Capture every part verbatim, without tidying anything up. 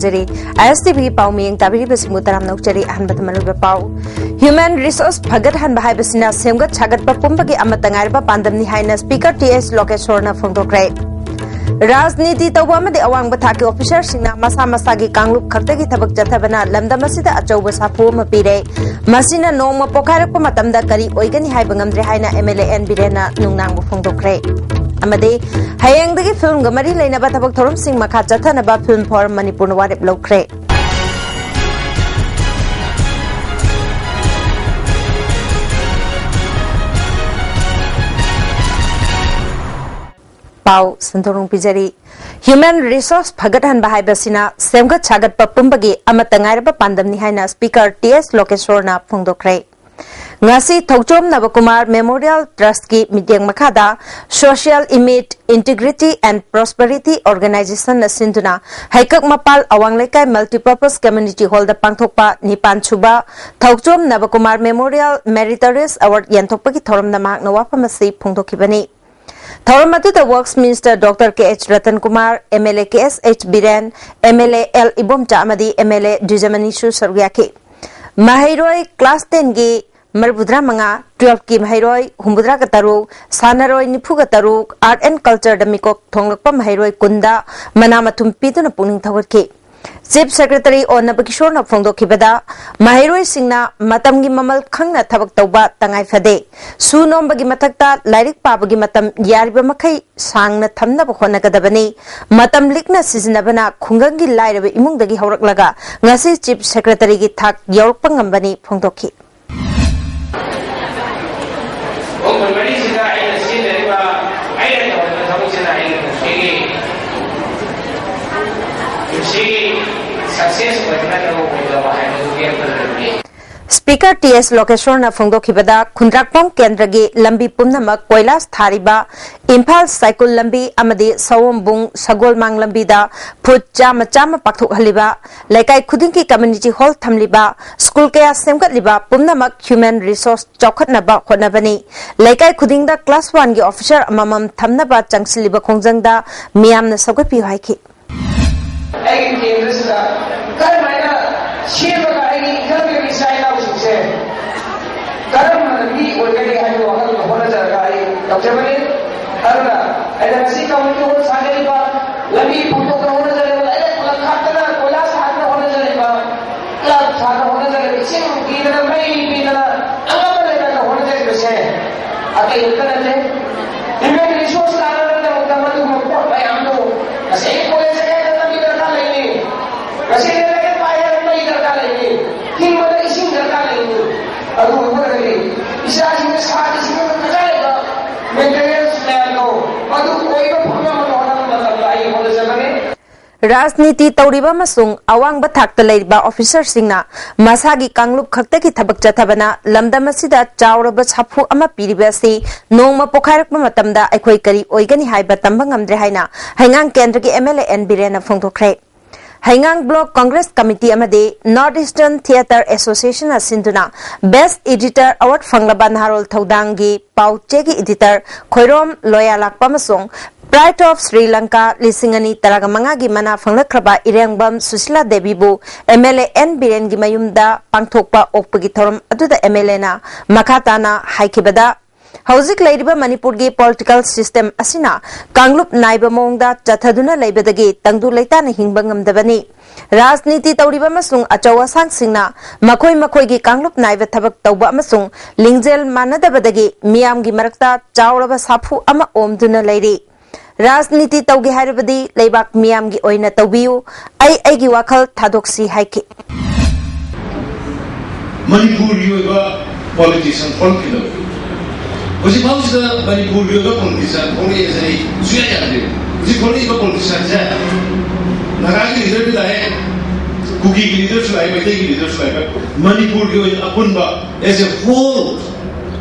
ꯖꯔꯤ꯫ ISTVꯒꯤ ꯄꯥꯎ ꯃꯤꯌꯦꯡ ꯇꯥꯕꯤꯔꯤꯕꯁꯤꯡꯕꯨ ꯇꯔꯥꯝꯅ ꯑꯣꯛꯆꯔꯤ꯫ ꯑꯍꯥꯟꯕꯗ ꯃꯔꯨꯑꯣꯏꯕ ꯄꯥꯎ꯫ Human resource ꯐꯒꯠꯍꯟꯕ ꯍꯥꯏꯕꯁꯤꯅ ꯁꯦꯝꯒꯠ ꯁꯥꯒꯠꯄ ꯄꯨꯝꯕꯒꯤ ꯑꯃꯠꯇ ꯉꯥꯏꯔꯕ ꯄꯥꯟꯗꯝꯅꯤ ꯍꯥꯏꯅ Speaker ꯇꯤ ꯑꯦꯁ ꯂꯣꯀꯦꯁꯣꯔꯅ ꯐꯣꯡꯗꯣꯛꯈ꯭ꯔꯦ꯫ ꯔꯥꯖꯅꯤꯇꯤ ꯇꯧꯕ ꯑꯃꯗꯤ ꯑꯋꯥꯡꯕ ꯊꯥꯛꯀꯤ ꯑꯣꯐꯤꯁꯥꯔꯁꯤꯡꯅ ꯃꯁꯥ ꯃꯁꯥꯒꯤ ꯀꯥꯡꯂꯨꯞ ꯈꯛꯇꯒꯤ ꯊꯕꯛ ꯆꯠꯊꯕꯅ ꯂꯝꯗꯝ ꯑꯁꯤꯗ ꯑꯆꯧꯕ ꯁꯥꯐꯨ ꯑꯃ ꯄꯤꯔꯦ꯫ ꯃꯁꯤꯅ ꯅꯣꯡꯃ ꯄꯣꯈꯥꯏꯔꯛꯄ ꯃꯇꯝꯗ ꯀꯔꯤ ꯑꯣꯏꯒꯅꯤ ꯍꯥꯏꯕ ꯉꯝꯗ꯭ꯔꯦ ꯍꯥꯏꯅ MLA ꯑꯦꯟ ꯕꯤꯔꯦꯟꯅ ꯅꯨꯡꯅꯥꯡꯕ ꯐꯣꯡꯗꯣꯛꯈ꯭ꯔꯦ꯫ ꯑꯃꯗꯤ ꯍꯌꯦꯡꯗꯒꯤ ꯐꯤꯜꯝꯒ ꯃꯔꯤ ꯂꯩꯅꯕ ꯊꯕꯛ ꯊꯧꯔꯝꯁꯤꯡ ꯃꯈꯥ ꯆꯠꯊꯅꯕ Film Forum ꯃꯅꯤꯄꯨꯔꯅ ꯋꯥꯔꯦꯞ ꯂꯧꯈ꯭ꯔꯦ꯫ ꯄꯥꯎ ꯁꯟꯗꯣꯛꯅ ꯄꯤꯖꯔꯤ꯫ Human resource ꯐꯒꯠꯍꯟꯕ ꯍꯥꯏꯕꯁꯤꯅ ꯁꯦꯝꯒꯠ ꯁꯥꯒꯠꯄ ꯄꯨꯝꯕꯒꯤ ꯑꯃꯠꯇ ꯉꯥꯏꯔꯕ ꯄꯥꯟꯗꯝꯅꯤ ꯍꯥꯏꯅ Speaker ꯇꯤ ꯑꯦꯁ ꯂꯣꯀꯦꯁꯣꯔꯅ ꯐꯣꯡꯗꯣꯛꯈ꯭ꯔꯦ꯫ ꯉꯁꯤ ꯊꯧꯆꯣꯝ ꯅꯕꯀꯨꯃꯥꯔ Memorial Trustꯀꯤ ꯃꯤꯠꯌꯦꯡ ꯃꯈꯥꯗ Social Image, Integrity and Prosperity Organizationꯅ ꯁꯤꯟꯗꯨꯅ ꯍꯩꯀꯛ ꯃꯄꯥꯜ ꯑꯋꯥꯡ ꯂꯩꯀꯥꯏ Multipurpose Community Hallꯗ ꯄꯥꯡꯊꯣꯛꯄ ꯅꯤꯄꯥꯟ ꯁꯨꯕ ꯊꯧꯆꯣꯝ ꯅꯕꯀꯨꯃꯥꯔ Memorial Meritorious Award ꯌꯦꯟꯊꯣꯛꯄꯒꯤ ꯊꯧꯔꯝꯗ ꯃꯍꯥꯛꯅ ꯋꯥꯐꯝ ꯑꯁꯤ ꯐꯣꯡꯗꯣꯛꯈꯤꯕꯅꯤ꯫ ꯊꯧꯔꯝ ꯑꯗꯨꯗ Works Minister Doctor ꯀꯦ ꯑꯩꯆ ꯔꯇꯟ ꯀꯨꯃꯥꯔ, MLA ꯀꯦ ꯑꯦꯁ H Biren, MLA L Ibomcha ꯑꯃꯗꯤ MLA ꯗ꯭ꯋꯤꯖꯃꯅꯤꯁꯨ ꯁꯔꯨꯛ ꯌꯥꯈꯤ꯫ ꯃꯍꯩꯔꯣꯏ class tenꯒꯤ ꯃꯔꯤꯐꯨꯇꯔꯥ ꯃꯉꯥ, twelveꯀꯤ ꯃꯍꯩꯔꯣꯏ ꯍꯨꯝꯐꯨꯇꯔꯥꯒ ꯇꯔꯨꯛ, ꯁꯥꯟꯅꯔꯣꯏ ꯅꯤꯐꯨꯒ ꯇꯔꯨꯛ, Art and Cultureꯗ ꯃꯤꯀꯣꯛ ꯊꯣꯡꯂꯛꯄ ꯃꯍꯩꯔꯣꯏ ꯀꯨꯟꯗ ꯃꯅꯥ ꯃꯊꯨꯝ ꯄꯤꯗꯨꯅ ꯄꯨꯛꯅꯤꯡ ꯊꯧꯒꯠꯈꯤ꯫ Chief Secretary ꯑꯣ ꯅꯕꯀꯤꯁꯣꯔꯅ ꯐꯣꯡꯗꯣꯛꯈꯤꯕꯗ, ꯃꯍꯩꯔꯣꯏꯁꯤꯡꯅ ꯃꯇꯝꯒꯤ ꯃꯃꯜ ꯈꯪꯅ ꯊꯕꯛ ꯇꯧꯕ ꯇꯉꯥꯏ ꯐꯗꯦ꯫ ꯁꯨ ꯅꯣꯝꯕꯒꯤ ꯃꯊꯛꯇ ꯂꯥꯏꯔꯤꯛ ꯄꯥꯕꯒꯤ ꯃꯇꯝ ꯌꯥꯔꯤꯕ ꯃꯈꯩ ꯁꯥꯡꯅ ꯊꯝꯅꯕ ꯍꯣꯠꯅꯒꯗꯕꯅꯤ꯫ ꯃꯇꯝ ꯂꯤꯛꯅ ꯁꯤꯖꯤꯟꯅꯕꯅ ꯈꯨꯡꯒꯪꯒꯤ ꯂꯥꯏꯔꯕ ꯏꯃꯨꯡꯗꯒꯤ ꯍꯧꯔꯛꯂꯒ ꯉꯁꯤ Chief Secretaryꯒꯤ ꯊꯥꯛ ꯌꯧꯔꯛꯄ ꯉꯝꯕꯅꯤ ꯐꯣꯡꯗꯣꯛꯈꯤ꯫ ꯄꯨꯡ ꯀꯨꯟꯃꯔꯤꯁꯤꯗ ꯑꯩꯅ ꯁꯤꯖꯤꯟꯅꯔꯤꯕ, ꯑꯩꯅ ꯇꯧꯔꯤꯕ ꯊꯕꯛꯁꯤꯅ ꯑꯩꯒꯤ ꯄꯨꯟꯁꯤꯒꯤ, ꯄꯨꯟꯁꯤꯒꯤ success ꯑꯣꯏꯕ ꯅꯠꯇ꯭ꯔꯒ ꯑꯣꯏꯗꯕ ꯍꯥꯏꯕꯗꯨ ꯂꯦꯞꯇꯅ ꯂꯩꯕꯅꯤ꯫ Speaker ꯇꯤ ꯑꯦꯁ ꯂꯣꯀꯦꯁꯣꯔꯅ ꯐꯣꯡꯗꯣꯛꯈꯤꯕꯗ, ꯈꯨꯟꯗ꯭ꯔꯥꯛꯄꯝ ꯀꯦꯟꯗ꯭ꯔꯒꯤ ꯂꯝꯕꯤ ꯄꯨꯝꯅꯃꯛ ꯀꯣꯏꯂꯥꯁ ꯊꯥꯔꯤꯕ ꯏꯝꯐꯥꯜ ꯁꯥꯏꯀꯨꯜ ꯂꯝꯕꯤ ꯑꯃꯗꯤ ꯁꯑꯣꯝꯕꯨꯡ ꯁꯒꯣꯜꯃꯥꯡ ꯂꯝꯕꯤꯗ ꯐꯨꯠ ꯆꯥꯝꯃ ꯆꯥꯝꯃ ꯄꯥꯛꯊꯣꯛꯍꯜꯂꯤꯕ, ꯂꯩꯀꯥꯏ ꯈꯨꯗꯤꯡꯒꯤ community hall ꯊꯝꯂꯤꯕ, ꯁ꯭ꯀꯨꯜ ꯀꯌꯥ ꯁꯦꯝꯒꯠꯂꯤꯕ ꯄꯨꯝꯅꯃꯛ human resource ꯆꯥꯎꯈꯠꯅꯕ ꯍꯣꯠꯅꯕꯅꯤ꯫ ꯂꯩꯀꯥꯏ ꯈꯨꯗꯤꯡꯗ class oneꯒꯤ officer ꯑꯃꯃꯝ ꯊꯝꯅꯕ ꯆꯪꯁꯤꯜꯂꯤꯕ ꯈꯣꯡꯖꯪꯗ ꯃꯤꯌꯥꯝꯅ ꯁꯧꯒꯠꯄꯤꯌꯨ ꯍꯥꯏꯈꯤ꯫ ꯑꯩꯒꯤ ꯀꯦꯟꯗ꯭ꯔꯁꯤꯗ ꯀꯔꯝꯍꯥꯏꯅ ꯁꯦꯝꯃꯒ ꯑꯩꯒꯤ ꯏꯊꯛꯇꯒꯤ ꯏꯆꯥ ꯏꯅꯥꯎꯁꯤꯡꯁꯦ ꯀꯔꯝꯕ ꯃꯤ ꯑꯣꯏꯒꯅꯤ ꯍꯥꯏꯕꯒꯤ ꯋꯥꯈꯜꯗ ꯍꯣꯠꯅꯖꯔꯒ ꯑꯩ ꯇꯧꯖꯕꯅꯤ꯫ ꯑꯗꯨꯅ ꯑꯩꯅ ꯉꯁꯤ ꯀꯝꯃ꯭ꯌꯨꯅꯤꯇꯤ ꯍꯣꯜ ꯁꯥꯖꯔꯤꯕ, ꯂꯝꯕꯤ ꯐꯨꯝꯊꯣꯛꯅ ꯍꯣꯠꯅꯖꯔꯤꯕ, ꯂꯩꯔꯛ ꯈꯨꯂꯛ ꯈꯥꯛꯇꯅ ꯀꯣꯏꯂꯥꯁ ꯊꯥꯗꯅ ꯍꯣꯠꯅꯖꯔꯤꯕ, ꯀ꯭ꯂꯕ ꯁꯥꯗꯅ ꯍꯣꯠꯅꯖꯔꯤꯕ, ꯏꯁꯤꯡ ꯄꯤꯗꯅ, ꯃꯩ ꯄꯤꯗꯅ, ꯑꯉꯝꯕ ꯂꯩꯇꯅ ꯍꯣꯠꯅꯖꯔꯤꯕꯁꯦ ꯑꯇꯩ ꯑꯝꯇ ꯅꯠꯇꯦ꯫ ꯍ꯭ꯌꯨꯃꯦꯟ ꯔꯤꯁꯣꯔꯁ ꯂꯥꯛꯅꯕꯒꯤꯗꯃꯛꯇ ꯃꯗꯨꯒꯨꯝꯕ ꯄꯣꯠ ꯃꯌꯥꯝꯗꯣ ꯉꯁꯥꯏ ꯀꯣꯂꯦꯖ ꯀꯌꯥꯗ ꯂꯝꯕꯤ ꯗꯔꯀꯥꯔ ꯂꯩꯔꯤ, ꯉꯁꯤ ꯂꯥꯏꯔꯤꯛ ꯄꯥꯏꯅꯕ ꯃꯩ ꯗꯔꯀꯥꯔ ꯂꯩꯔꯤ, ꯍꯤꯡꯕꯗ ꯏꯁꯤꯡ ꯗꯔꯀꯥꯔ ꯂꯩꯔꯤ꯫ ꯑꯗꯨ ꯑꯣꯏꯔꯒꯗꯤ ꯏꯆꯥꯁꯤꯡꯅ ꯁꯥꯇ꯭ꯔꯁꯤꯡꯅ ꯗꯔꯀꯥꯔ ꯂꯩꯕ ꯃꯦꯇꯔꯤꯌꯦꯜꯁ ꯃꯌꯥꯝꯗꯣ ꯃꯗꯨ ꯑꯣꯏꯕ ꯐꯪꯅꯕ ꯍꯣꯠꯅꯕ ꯃꯇꯝꯗ ꯑꯩ ꯍꯣꯠꯅꯖꯒꯅꯤ꯫ ꯔꯥꯖꯅꯤꯇꯤ ꯇꯧꯔꯤꯕ ꯑꯃꯁꯨꯡ ꯑꯋꯥꯡꯕ ꯊꯥꯛꯇ ꯂꯩꯔꯤꯕ ꯑꯣꯐꯤꯁꯔꯁꯤꯡꯅ ꯃꯁꯥꯒꯤ ꯀꯥꯡꯂꯨꯞ ꯈꯛꯇꯒꯤ ꯊꯕꯛ ꯆꯠꯊꯕꯅ ꯂꯝꯗꯝ ꯑꯁꯤꯗ ꯆꯥꯎꯔꯕ ꯁꯥꯐꯨ ꯑꯃ ꯄꯤꯔꯤꯕ ꯑꯁꯤ ꯅꯣꯡꯃ ꯄꯣꯈꯥꯏꯔꯛꯄ ꯃꯇꯝꯗ ꯑꯩꯈꯣꯏ ꯀꯔꯤ ꯑꯣꯏꯒꯅꯤ ꯍꯥꯏꯕ ꯇꯝꯕ ꯉꯝꯗ꯭ꯔꯦ ꯍꯥꯏꯅ ꯍꯩꯉꯥꯡ ꯀꯦꯟꯗ꯭ꯔꯒꯤ ꯑꯦꯝ ꯑꯦꯜ ꯑꯦ ꯑꯦꯟ ꯕꯤꯔꯦꯟꯅ ꯐꯣꯡꯗꯣꯛꯈ꯭ꯔꯦ꯫ ꯍꯩꯉꯥꯡ ꯕ꯭ꯂꯣꯛ ꯀꯪꯒ꯭ꯔꯦꯁ ꯀꯃꯤꯇꯤ ꯑꯃꯗꯤ ꯅꯣꯔꯠ ꯏꯁꯇꯔꯟ ꯊꯤꯌꯦꯇꯔ ꯑꯦꯁꯣꯁꯤꯌꯦꯁꯟꯅ ꯁꯤꯟꯗꯨꯅ ꯕꯦꯁ꯭ꯠ ꯏꯗꯤꯇꯔ ꯑꯦꯋꯥꯔꯗ ꯐꯪꯂꯕ ꯅꯍꯥꯔꯣꯜ ꯊꯧꯗꯥꯡꯒꯤ ꯄꯥꯎ ꯆꯦꯒꯤ ꯏꯗꯤꯇꯔ ꯈꯣꯏꯔꯣꯝ ꯂꯣꯌꯥꯂꯥꯛꯄ ꯑꯃꯁꯨꯡ ꯄ꯭ꯔꯥꯏꯗ ꯑꯣꯐ ꯁ꯭ꯔꯤ ꯂꯪꯀꯥ ꯂꯤꯁꯤꯡ ꯑꯅꯤ ꯇꯔꯥꯃꯉꯥꯒꯤ ꯃꯅꯥ ꯐꯪꯂꯛꯈ꯭ꯔꯕ ꯏꯔꯦꯡꯕꯝ Sushila ꯗꯦꯕꯤꯕꯨ M L A and ꯕꯤꯔꯦꯟꯒꯤ ꯃꯌꯨꯝꯗ ꯄꯥꯡꯊꯣꯛꯄ ꯑꯣꯛꯄꯒꯤ ꯊꯧꯔꯝ ꯑꯗꯨꯗ ꯑꯦꯝ ꯑꯦꯜ ꯑꯦꯅ ꯃꯈꯥ ꯇꯥꯅ ꯍꯥꯏꯈꯤꯕꯗ, ꯍꯧꯖꯤꯛ ꯂꯩꯔꯤꯕ ꯃꯅꯤꯄꯨꯔꯒꯤ ꯄꯣꯂꯤꯇꯤꯀꯦꯜ ꯁꯤꯁꯇꯦꯝ ꯑꯁꯤꯅ ꯀꯥꯡꯂꯨꯞ ꯅꯥꯏꯕ ꯃꯑꯣꯡꯗ ꯆꯠꯊꯗꯨꯅ ꯂꯩꯕꯗꯒꯤ ꯇꯪꯗꯨ ꯂꯩꯇꯥꯅ ꯍꯤꯡꯕ ꯉꯝꯗꯕꯅꯤ꯫ ꯔꯥꯖꯅꯤꯇꯤ ꯇꯧꯔꯤꯕ ꯑꯃꯁꯨꯡ ꯑꯆꯧ ꯑꯁꯥꯡꯁꯤꯡꯅ ꯃꯈꯣꯏ ꯃꯈꯣꯏꯒꯤ ꯀꯥꯡꯂꯨꯞ ꯅꯥꯏꯕ ꯊꯕꯛ ꯇꯧꯕ ꯑꯃꯁꯨꯡ ꯂꯤꯡꯖꯦꯜ ꯃꯥꯟꯅꯗꯕꯗꯒꯤ ꯃꯤꯌꯥꯝꯒꯤ ꯃꯔꯛꯇ ꯆꯥꯎꯔꯕ ꯁꯥꯐꯨ ꯑꯃ ꯑꯣꯝꯗꯨꯅ ꯂꯩꯔꯤ꯫ ꯔꯥꯖꯅꯤꯇꯤ ꯇꯧꯒꯦ ꯍꯥꯏꯔꯕꯗꯤ ꯂꯩꯕꯥꯛ ꯃꯤꯌꯥꯝꯒꯤ ꯑꯣꯏꯅ ꯇꯧꯕꯤꯌꯨ, ꯑꯩ ꯑꯩꯒꯤ ꯋꯥꯈꯜ ꯊꯥꯗꯣꯛꯁꯤ ꯍꯥꯏꯈꯤ꯫ ꯃꯅꯤꯄꯨꯔꯒꯤ ꯑꯣꯏꯕ ꯄꯣꯂꯤꯇꯤꯁꯤꯌꯥꯟ ꯊꯣꯛꯂꯛꯈꯤꯗꯕ꯫ ꯍꯧꯖꯤꯛ ꯐꯥꯎꯁꯤꯗ ꯃꯅꯤꯄꯨꯔꯒꯤ ꯑꯣꯏꯕ ꯄꯣꯂꯤꯇꯤꯁꯤꯌꯥꯟ ꯊꯣꯛꯂꯛꯑꯦ ꯍꯥꯏꯁꯦ ꯑꯩ ꯁꯨꯡꯌꯥ ꯌꯥꯗꯦ꯫ ꯍꯧꯖꯤꯛ ꯊꯣꯛꯂꯛꯏꯕ ꯄꯣꯂꯤꯇꯤꯁꯤꯌꯥꯟꯁꯦ ꯅꯥꯒꯥꯒꯤ ꯂꯤꯗꯔꯗꯤ ꯂꯥꯛꯑꯦ, ꯀꯨꯀꯤꯒꯤ ꯂꯤꯗꯔꯁꯨ ꯂꯥꯛꯑꯦ, ꯃꯩꯇꯩꯒꯤ ꯂꯤꯗꯔꯁꯨ ꯂꯥꯛꯑꯦ꯫ ꯃꯅꯤꯄꯨꯔꯒꯤ ꯑꯣꯏꯅ ꯑꯄꯨꯟꯕ as a whole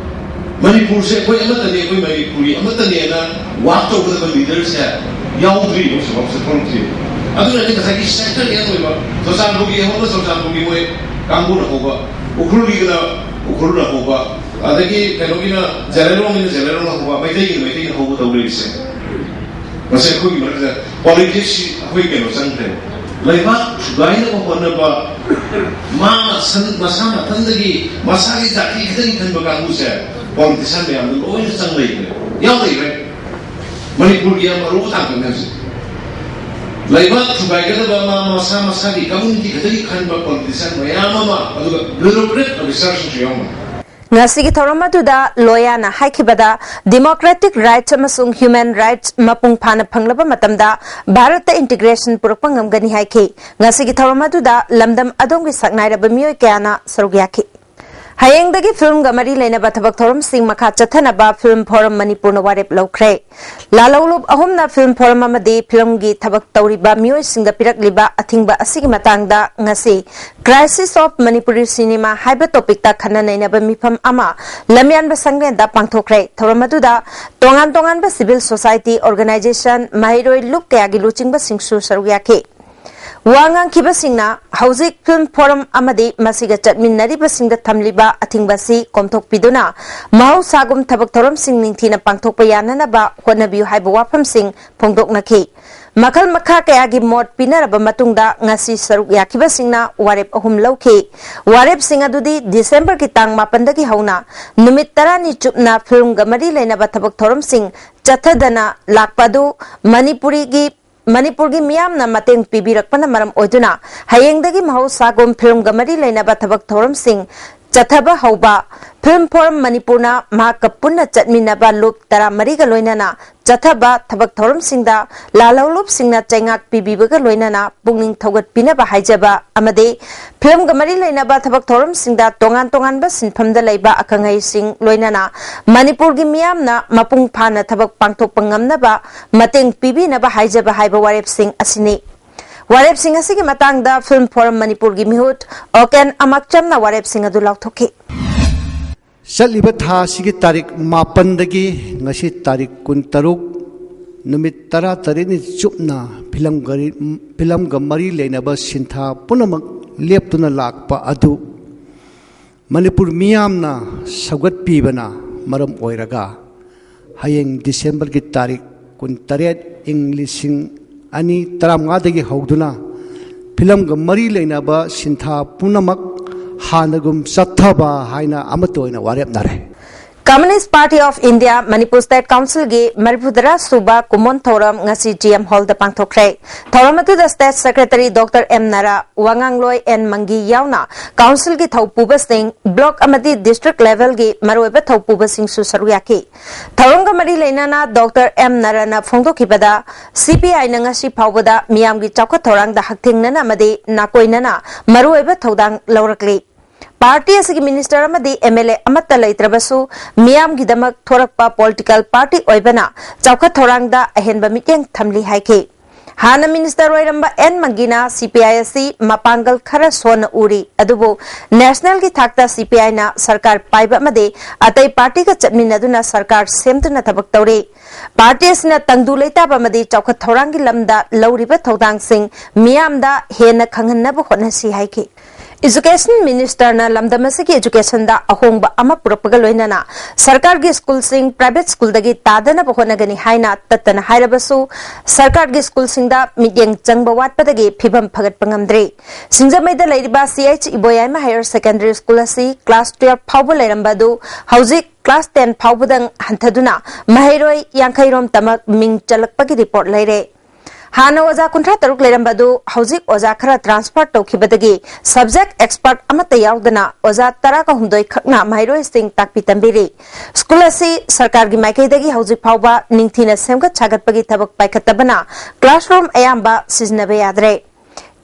ꯃꯅꯤꯄꯨꯔꯁꯦ ꯑꯩꯈꯣꯏ ꯑꯃꯠꯇꯅꯤ, ꯑꯩꯈꯣꯏ ꯃꯅꯤꯄꯨꯔꯤ ꯑꯃꯠꯇꯅꯦꯅ ꯋꯥꯛ ꯇꯧꯒꯗꯕ ꯂꯤꯗꯔꯁꯦ ꯌꯥꯎꯗ꯭ꯔꯤ, ꯍꯧꯖꯤꯛꯐꯥꯎꯁꯦ ꯊꯣꯛꯂꯛꯇ꯭ꯔꯤ꯫ ꯑꯗꯨꯅꯅꯤ ꯉꯁꯥꯏꯒꯤ ꯁꯦꯛꯇꯔ ꯑꯦꯟ ꯑꯣꯏꯕ ꯆꯨꯔꯆꯥꯟꯄꯨꯔꯒꯤ ꯑꯍꯧꯕ ꯆꯨꯔꯆꯥꯟꯄꯨꯔꯒꯤ ꯃꯣꯏ ꯀꯥꯡꯕꯨꯅ ꯍꯧꯕ, ꯎꯈ꯭ꯔꯨꯜꯒꯤꯗꯅ ꯎꯈ꯭ꯔꯨꯜꯅ ꯍꯧꯕ, ꯑꯗꯒꯤ ꯀꯩꯅꯣꯒꯤꯅ ꯖꯦꯂꯦꯔꯣꯡꯒꯤꯅ ꯖꯦꯂꯦꯔꯣꯡꯅ ꯍꯧꯕ, ꯃꯩꯇꯩꯒꯤꯅ ꯃꯩꯇꯩꯅ ꯍꯧꯕ ꯇꯧ ꯂꯩꯔꯤꯁꯦ꯫ ꯃꯁꯤ ꯑꯩꯈꯣꯏꯒꯤ ꯃꯔꯛꯇ ꯄꯣꯂꯤꯇꯤꯛꯁꯁꯤ ꯑꯩꯈꯣꯏ ꯀꯩꯅꯣ ꯆꯪꯈ꯭ꯔꯦꯕ, ꯂꯩꯕꯥꯛ ꯊꯨꯒꯥꯏꯅꯕ ꯍꯣꯠꯅꯕ, ꯃꯥ ꯃꯁꯟ- ꯃꯁꯥ ꯃꯊꯟꯗꯒꯤ ꯃꯁꯥꯒꯤ ꯖꯥꯇꯤ ꯈꯛꯇꯪ ꯈꯟꯕ ꯀꯥꯡꯕꯨꯁꯦ ꯄꯣꯂꯤꯇꯤꯁꯤꯌꯥꯟ ꯃꯌꯥꯝꯗ ꯂꯣꯏꯅ ꯆꯪ ꯂꯩꯈ꯭ꯔꯦ, ꯌꯥꯎ ꯂꯩꯈ꯭ꯔꯦ꯫ ꯃꯅꯤꯄꯨꯔꯒꯤ ꯌꯥꯝ ꯑꯔꯨꯕ ꯇꯥꯡꯀꯛꯅꯦ ꯍꯧꯖꯤꯛ꯫ ꯂꯩꯕꯥꯛ ꯊꯨꯒꯥꯏꯒꯗꯕ ꯃꯥ ꯃꯁꯥ ꯃꯁꯥꯒꯤ ꯀꯝꯃ꯭ꯌꯨꯅꯤꯇꯤ ꯈꯛꯇꯒꯤ ꯈꯟꯕ ꯄꯣꯂꯤꯇꯤꯁꯤꯌꯥꯟ ꯃꯌꯥꯝ ꯑꯃ, ꯑꯗꯨꯒ ꯕ꯭ꯌꯨꯔꯣꯀ꯭ꯔꯦꯠ ꯑꯣꯐꯤꯁꯥꯔꯁꯤꯡꯁꯨ ꯌꯥꯎꯅ꯫ ꯉꯁꯤꯒꯤ ꯊꯧꯔꯝ ꯑꯗꯨꯗ ꯂꯣꯌꯥꯅ ꯍꯥꯏꯈꯤꯕꯗ, democratic rights ꯑꯃꯁꯨꯡ human rights ꯃꯄꯨꯡ ꯐꯥꯅ ꯐꯪꯂꯕ ꯃꯇꯝꯗ ꯚꯥꯔꯠꯇ integration ꯄꯨꯔꯛꯄ ꯉꯝꯒꯅꯤ ꯍꯥꯏꯈꯤ꯫ ꯉꯁꯤꯒꯤ ꯊꯧꯔꯝ ꯑꯗꯨꯗ ꯂꯝꯗꯝ ꯑꯗꯣꯝꯒꯤ ꯁꯛꯅꯥꯏꯔꯕ ꯃꯤꯑꯣꯏ ꯀꯌꯥꯅ ꯁꯔꯨꯛ ꯌꯥꯈꯤ꯫ ꯍꯌꯦꯡꯗꯒꯤ ꯐꯤꯂꯝꯒ ꯃꯔꯤ ꯂꯩꯅꯕ ꯊꯕꯛ ꯊꯧꯔꯝꯁꯤꯡ ꯃꯈꯥ ꯆꯠꯊꯅꯕ ꯐꯤꯂꯝ ꯐꯣꯔꯝ ꯃꯅꯤꯄꯨꯔꯅ ꯋꯥꯔꯦꯞ ꯂꯧꯈ꯭ꯔꯦ꯫ ꯂꯥꯂꯧꯂꯨꯞ ꯑꯍꯨꯝꯅ ꯐꯤꯂꯝ ꯐꯣꯔꯝ ꯑꯃꯗꯤ ꯐꯤꯂꯝꯒꯤ ꯊꯕꯛ ꯇꯧꯔꯤꯕ ꯃꯤꯑꯣꯏꯁꯤꯡꯗ ꯄꯤꯔꯛꯂꯤꯕ ꯑꯊꯤꯡꯕ ꯑꯁꯤꯒꯤ ꯃꯇꯥꯡꯗ ꯉꯁꯤ Crisis of Manipuri Cinema ꯍꯥꯏꯕ ꯇꯣꯄꯤꯛꯇ ꯈꯟꯅ ꯅꯩꯅꯕ ꯃꯤꯐꯝ ꯑꯃ ꯂꯝꯌꯥꯟꯕ ꯁꯪꯂꯦꯟꯗ ꯄꯥꯡꯊꯣꯛꯈ꯭ꯔꯦ꯫ ꯊꯧꯔꯝ ꯑꯗꯨꯗ ꯇꯣꯉꯥꯟ ꯇꯣꯉꯥꯟꯕ civil society organization, ꯃꯍꯩꯔꯣꯏ ꯂꯨꯞ ꯀꯌꯥꯒꯤ ꯂꯨꯆꯤꯡꯕꯁꯤꯡꯁꯨ ꯁꯔꯨꯛ ꯌꯥꯈꯤ꯫ ꯋꯥ ꯉꯥꯡꯈꯤꯕꯁꯤꯡꯅ ꯍꯧꯖꯤꯛ ꯐꯤꯂꯝ ꯐꯣꯔꯝ ꯑꯃꯗꯤ ꯃꯁꯤꯒ ꯆꯠꯃꯤꯟꯅꯔꯤꯕꯁꯤꯡꯗ ꯊꯝꯂꯤꯕ ꯑꯊꯤꯡꯕ ꯑꯁꯤ ꯀꯣꯝꯊꯣꯛꯄꯤꯗꯨꯅ ꯃꯍꯧꯁꯥꯒꯨꯝ ꯊꯕꯛ ꯊꯧꯔꯝꯁꯤꯡ ꯅꯤꯡꯊꯤꯅ ꯄꯥꯡꯊꯣꯛꯄ ꯌꯥꯅꯅꯕ ꯍꯣꯠꯅꯕꯤꯌꯨ ꯍꯥꯏꯕ ꯋꯥꯐꯝꯁꯤꯡ ꯐꯣꯡꯗꯣꯛꯅꯈꯤ꯫ ꯃꯈꯜ ꯃꯈꯥ ꯀꯌꯥꯒꯤ ꯃꯣꯠ ꯄꯤꯅꯔꯕ ꯃꯇꯨꯡꯗ ꯉꯁꯤ ꯁꯔꯨꯛ ꯌꯥꯈꯤꯕꯁꯤꯡꯅ ꯋꯥꯔꯦꯞ ꯑꯍꯨꯝ ꯂꯧꯈꯤ꯫ ꯋꯥꯔꯦꯞꯁꯤꯡ ꯑꯗꯨꯗꯤ ꯗꯤꯁꯦꯝꯕꯔꯒꯤ ꯇꯥꯡ ꯃꯥꯄꯟꯗꯒꯤ ꯍꯧꯅ ꯅꯨꯃꯤꯠ ꯇꯔꯥꯅꯤ ꯆꯨꯞꯅ ꯐꯤꯂꯝꯒ ꯃꯔꯤ ꯂꯩꯅꯕ ꯊꯕꯛ ꯊꯧꯔꯝꯁꯤꯡ ꯆꯠꯊꯗꯅ ꯂꯥꯛꯄ ꯑꯗꯨ ꯃꯅꯤꯄꯨꯔꯤꯒꯤ ꯃꯅꯤꯄꯨꯔꯒꯤ ꯃꯤꯌꯥꯝꯅ ꯃꯇꯦꯡ ꯄꯤꯕꯤꯔꯛꯄꯅ ꯃꯔꯝ ꯑꯣꯏꯗꯨꯅ ꯍꯌꯦꯡꯗꯒꯤ ꯃꯍꯧꯁꯥꯒꯨꯝ ꯐꯤꯂꯝꯒ ꯃꯔꯤ ꯂꯩꯅꯕ ꯊꯕꯛ ꯊꯧꯔꯝꯁꯤꯡ ꯆꯠꯊꯕ ꯍꯧꯕ, ꯐꯤꯂꯝ ꯐꯣꯔꯝ ꯃꯅꯤꯄꯨꯔꯅ ꯃꯍꯥꯛꯀ ꯄꯨꯟꯅ ꯆꯠꯃꯤꯟꯅꯕ ꯂꯨꯞ ꯇꯔꯥꯃꯔꯤꯒ ꯂꯣꯏꯅꯅ ꯆꯠꯊꯕ ꯊꯕꯛ ꯊꯧꯔꯝꯁꯤꯡꯗ ꯂꯥꯜꯍꯧꯂꯨꯞꯁꯤꯡꯅ ꯆꯩꯉꯥꯛ ꯄꯤꯕꯤꯕꯒ ꯂꯣꯏꯅꯅ ꯄꯨꯛꯅꯤꯡ ꯊꯧꯒꯠꯄꯤꯅꯕ ꯍꯥꯏꯖꯕ ꯑꯃꯗꯤ ꯐꯤꯂꯝꯒ ꯃꯔꯤ ꯂꯩꯅꯕ ꯊꯕꯛ ꯊꯧꯔꯝꯁꯤꯡꯗ ꯇꯣꯉꯥꯟ ꯇꯣꯉꯥꯟꯕ ꯁꯤꯟꯐꯝꯗ ꯂꯩꯕ ꯑꯈꯪ ꯑꯍꯩꯁꯤꯡ ꯂꯣꯏꯅꯅ ꯃꯅꯤꯄꯨꯔꯒꯤ ꯃꯤꯌꯥꯝꯅ ꯃꯄꯨꯡ ꯐꯥꯅ ꯊꯕꯛ ꯄꯥꯡꯊꯣꯛꯄ ꯉꯝꯅꯕ ꯃꯇꯦꯡ ꯄꯤꯕꯤꯅꯕ ꯍꯥꯏꯖꯕ ꯍꯥꯏꯕ ꯋꯥꯔꯦꯞꯁꯤꯡ ꯑꯁꯤꯅꯤ꯫ ꯋꯥꯔꯦꯞꯁꯤꯡ ꯑꯁꯤꯒꯤ ꯃꯇꯥꯡꯗ ꯐꯤꯂꯝ ꯐꯣꯔꯝ ꯃꯅꯤꯄꯨꯔꯒꯤ ꯃꯤꯍꯨꯠ ꯑꯣꯀꯦꯟ ꯑꯃꯛꯆꯝꯅ ꯋꯥꯔꯦꯞꯁꯤꯡ ꯑꯗꯨ ꯂꯥꯎꯊꯣꯛꯈꯤ꯫ ꯆꯠꯂꯤꯕ ꯊꯥ ꯑꯁꯤꯒꯤ ꯇꯥꯔꯤꯛ ꯃꯥꯄꯟꯗꯒꯤ ꯉꯁꯤ ꯇꯥꯔꯤꯛ ꯀꯨꯟꯇꯔꯨꯛ, ꯅꯨꯃꯤꯠ ꯇꯔꯥꯇꯔꯦꯠꯅꯤ ꯆꯨꯞꯅ ꯐꯤꯂꯝꯒ ꯐꯤꯂꯝꯒ ꯃꯔꯤ ꯂꯩꯅꯕ ꯁꯤꯟꯊꯥ ꯄꯨꯝꯅꯃꯛ ꯂꯦꯞꯇꯨꯅ ꯂꯥꯛꯄ ꯑꯗꯨ ꯃꯅꯤꯄꯨꯔ ꯃꯤꯌꯥꯝꯅ ꯁꯧꯒꯠꯄꯤꯕꯅ ꯃꯔꯝ ꯑꯣꯏꯔꯒ ꯍꯌꯦꯡ ꯗꯤꯁꯦꯝꯕꯔꯒꯤ ꯇꯥꯔꯤꯛ ꯀꯨꯟꯇꯔꯦꯠ, ꯏꯪ ꯂꯤꯁꯤꯡ ꯑꯅꯤ ꯇꯔꯥꯃꯉꯥꯗꯒꯤ ꯍꯧꯗꯨꯅ ꯐꯤꯂꯝꯒ ꯃꯔꯤ ꯂꯩꯅꯕ ꯁꯤꯟꯊꯥ ꯄꯨꯝꯅꯃꯛ ꯍꯥꯟꯅꯒꯨꯝ ꯆꯠꯊꯕ ꯍꯥꯏꯅ ꯑꯃꯠꯇ ꯑꯣꯏꯅ ꯋꯥꯔꯦꯞꯅꯔꯦ꯫ Communist Party of India Manipur State Council ꯒꯤ ꯃꯔꯤꯐꯨꯇꯔꯥ ꯁꯨꯕ ꯀꯨꯝꯑꯣꯟ ꯊꯧꯔꯝ ꯉꯁꯤ G M Hall ꯗ ꯄꯥꯡꯊꯣꯛꯈ꯭ꯔꯦ꯫ ꯊꯧꯔꯝ ꯑꯗꯨꯗ State Secretary Doctor M ꯅꯔꯥ, ꯋꯥꯉꯥꯡꯂꯣꯏ N ꯃꯪꯒꯤ ꯌꯥꯎꯅ Council ꯒꯤ ꯊꯧꯄꯨꯕꯁꯤꯡ, Block ꯑꯃꯗꯤ District Level ꯒꯤ ꯃꯔꯨꯑꯣꯏꯕ ꯊꯧꯄꯨꯕꯁꯤꯡꯁꯨ ꯁꯔꯨꯛ ꯌꯥꯈꯤ꯫ ꯊꯧꯔꯝꯒ ꯃꯔꯤ ꯂꯩꯅꯅ Doctor M ꯅꯔꯥꯅ ꯐꯣꯡꯗꯣꯛꯈꯤꯕꯗ, C P I ꯅ ꯉꯁꯤ ꯐꯥꯎꯕꯗ ꯃꯤꯌꯥꯝꯒꯤ ꯆꯥꯎꯈꯠ ꯊꯧꯔꯥꯡꯗ ꯍꯛꯊꯦꯡꯅꯅ ꯑꯃꯗꯤ ꯅꯥꯀꯣꯏꯅꯅ ꯃꯔꯨꯑꯣꯏꯕ ꯊꯧꯗꯥꯡ ꯂꯧꯔꯛꯂꯤ꯫ Party ꯑꯁꯤꯒꯤ minister ꯑꯃꯗꯤ M L A ꯑꯃꯠꯇ ꯂꯩꯇ꯭ꯔꯕꯁꯨ, ꯃꯤꯌꯥꯝꯒꯤꯗꯃꯛ ꯊꯣꯔꯛꯄ political party ꯑꯣꯏꯕꯅ ꯆꯥꯎꯈꯠ ꯊꯧꯔꯥꯡꯗ ꯑꯍꯦꯟꯕ ꯃꯤꯠꯌꯦꯡ ꯊꯝꯂꯤ ꯍꯥꯏꯈꯤ꯫ ꯍꯥꯟꯅ minister ꯑꯣꯏꯔꯝꯕ N ꯃꯪꯒꯤꯅ C P I ꯑꯁꯤ ꯃꯄꯥꯡꯒꯜ ꯈꯔ ꯁꯣꯟꯅ ꯎꯔꯤ, ꯑꯗꯨꯕꯨ national ꯒꯤ ꯊꯥꯛꯇ C P I ꯅ ꯁꯔꯀꯥꯔ ꯄꯥꯏꯕ ꯑꯃꯗꯤ ꯑꯇꯩ party ꯒ ꯆꯠꯃꯤꯟꯅꯗꯨꯅ ꯁꯔꯀꯥꯔ ꯁꯦꯝꯗꯨꯅ ꯊꯕꯛ ꯇꯧꯔꯤ꯫ Party ꯑꯁꯤꯅ ꯇꯪꯗꯨ ꯂꯩꯇꯥꯕ ꯑꯃꯗꯤ ꯆꯥꯎꯈꯠ ꯊꯧꯔꯥꯡꯒꯤ ꯂꯝꯗ ꯂꯧꯔꯤꯕ ꯊꯧꯗꯥꯡꯁꯤꯡ ꯃꯤꯌꯥꯝꯗ ꯍꯦꯟꯅ ꯈꯪꯍꯟꯅꯕ ꯍꯣꯠꯅꯁꯤ ꯍꯥꯏꯈꯤ꯫ Education minister ꯅ ꯂꯝꯗꯝ ꯑꯁꯤꯒꯤ education ꯗ ꯑꯍꯣꯡꯕ ꯑꯃ ꯄꯨꯔꯛꯄꯒ ꯂꯣꯏꯅꯅ ꯁꯔꯀꯥꯔꯒꯤ school ꯁꯤꯡ private school ꯗꯒꯤ ꯇꯥꯗꯅꯕ ꯍꯣꯠꯅꯒꯅꯤ ꯍꯥꯏꯅ ꯇꯠꯇꯅ ꯍꯥꯏꯔꯕꯁꯨ, ꯁꯔꯀꯥꯔꯒꯤ school ꯁꯤꯡꯗ ꯃꯤꯠꯌꯦꯡ ꯆꯪꯕ ꯋꯥꯠꯄꯗꯒꯤ ꯐꯤꯕꯝ ꯐꯒꯠꯄ ꯉꯝꯗ꯭ꯔꯤ꯫ ꯁꯤꯡꯖꯃꯩꯗ ꯂꯩꯔꯤꯕ C H ꯏꯕꯣꯌꯥꯏꯃ Higher Secondary School ꯑꯁꯤ class twelve ꯐꯥꯎꯕ ꯂꯩꯔꯝꯕ ꯑꯗꯨ ꯍꯧꯖꯤꯛ class ten ꯐꯥꯎꯕꯗꯪ ꯍꯟꯊꯗꯨꯅ ꯃꯍꯩꯔꯣꯏ ꯌꯥꯡꯈꯩ ꯔꯣꯝ ꯇꯃꯛ ꯃꯤꯡ ꯆꯜꯂꯛꯄꯒꯤ report ꯂꯩꯔꯦ꯫ ꯍꯥꯟꯅ ꯑꯣꯖꯥ ꯀꯨꯟꯊ꯭ꯔꯥ ꯇꯔꯨꯛ ꯂꯩꯔꯝꯕ ꯑꯗꯨ ꯍꯧꯖꯤꯛ ꯑꯣꯖꯥ ꯈꯔ transfer ꯇꯧꯈꯤꯕꯗꯒꯤ subject expert ꯑꯃꯠꯇ ꯌꯥꯎꯗꯅ ꯑꯣꯖꯥ ꯇꯔꯥꯒ ꯍꯨꯝꯗꯣꯏ ꯈꯛꯅ ꯃꯍꯩꯔꯣꯏꯁꯤꯡ ꯇꯥꯛꯄꯤ ꯇꯝꯕꯤꯔꯤ꯫ School ꯑꯁꯤ ꯁꯔꯀꯥꯔꯒꯤ ꯃꯥꯏꯀꯩꯗꯒꯤ ꯍꯧꯖꯤꯛ ꯐꯥꯎꯕ ꯅꯤꯡꯊꯤꯅ ꯁꯦꯝꯒꯠ ꯁꯥꯒꯠꯄꯒꯤ ꯊꯕꯛ ꯄꯥꯏꯈꯠꯇꯕꯅ classroom ꯑꯌꯥꯝꯕ ꯁꯤꯖꯤꯟꯅꯕ ꯌꯥꯗ꯭ꯔꯦ꯫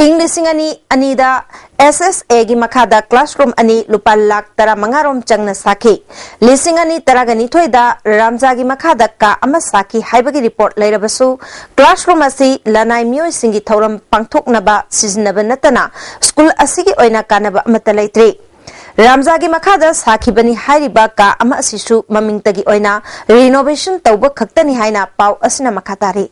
ꯏꯪ ꯂꯤꯁꯤꯡ ꯑꯅꯤ ꯑꯅꯤꯗ S S A ꯒꯤ ꯃꯈꯥꯗ classroom ꯑꯅꯤ ꯂꯨꯄꯥ ꯂꯥꯈ ꯇꯔꯥꯃꯉꯥ ꯔꯣꯝ ꯆꯪꯅ ꯁꯥꯈꯤ꯫ ꯂꯤꯁꯤꯡ ꯑꯅꯤ ꯇꯔꯥꯒ ꯅꯤꯊꯣꯏꯗ ꯔꯥꯝꯖꯥꯒꯤ ꯃꯈꯥꯗ ꯀꯥ ꯑꯃ ꯁꯥꯈꯤ ꯍꯥꯏꯕꯒꯤ report ꯂꯩꯔꯕꯁꯨ, classroom ꯑꯁꯤ ꯂꯅꯥꯏ ꯃꯤꯑꯣꯏꯁꯤꯡꯒꯤ ꯊꯧꯔꯝ ꯄꯥꯡꯊꯣꯛꯅꯕ ꯁꯤꯖꯤꯟꯅꯕ ꯅꯠꯇꯅ school ꯑꯁꯤꯒꯤ ꯑꯣꯏꯅ ꯀꯥꯟꯅꯕ ꯑꯃꯠꯇ ꯂꯩꯇ꯭ꯔꯤ꯫ ꯔꯥꯝꯖꯥꯒꯤ ꯃꯈꯥꯗ ꯁꯥꯈꯤꯕꯅꯤ ꯍꯥꯏꯔꯤꯕ ꯀꯥ ꯑꯃ ꯑꯁꯤꯁꯨ ꯃꯃꯤꯡꯇꯒꯤ ꯑꯣꯏꯅ renovation ꯇꯧꯕ ꯈꯛꯇꯅꯤ ꯍꯥꯏꯅ ꯄꯥꯎ ꯑꯁꯤꯅ ꯃꯈꯥ ꯇꯥꯔꯤ꯫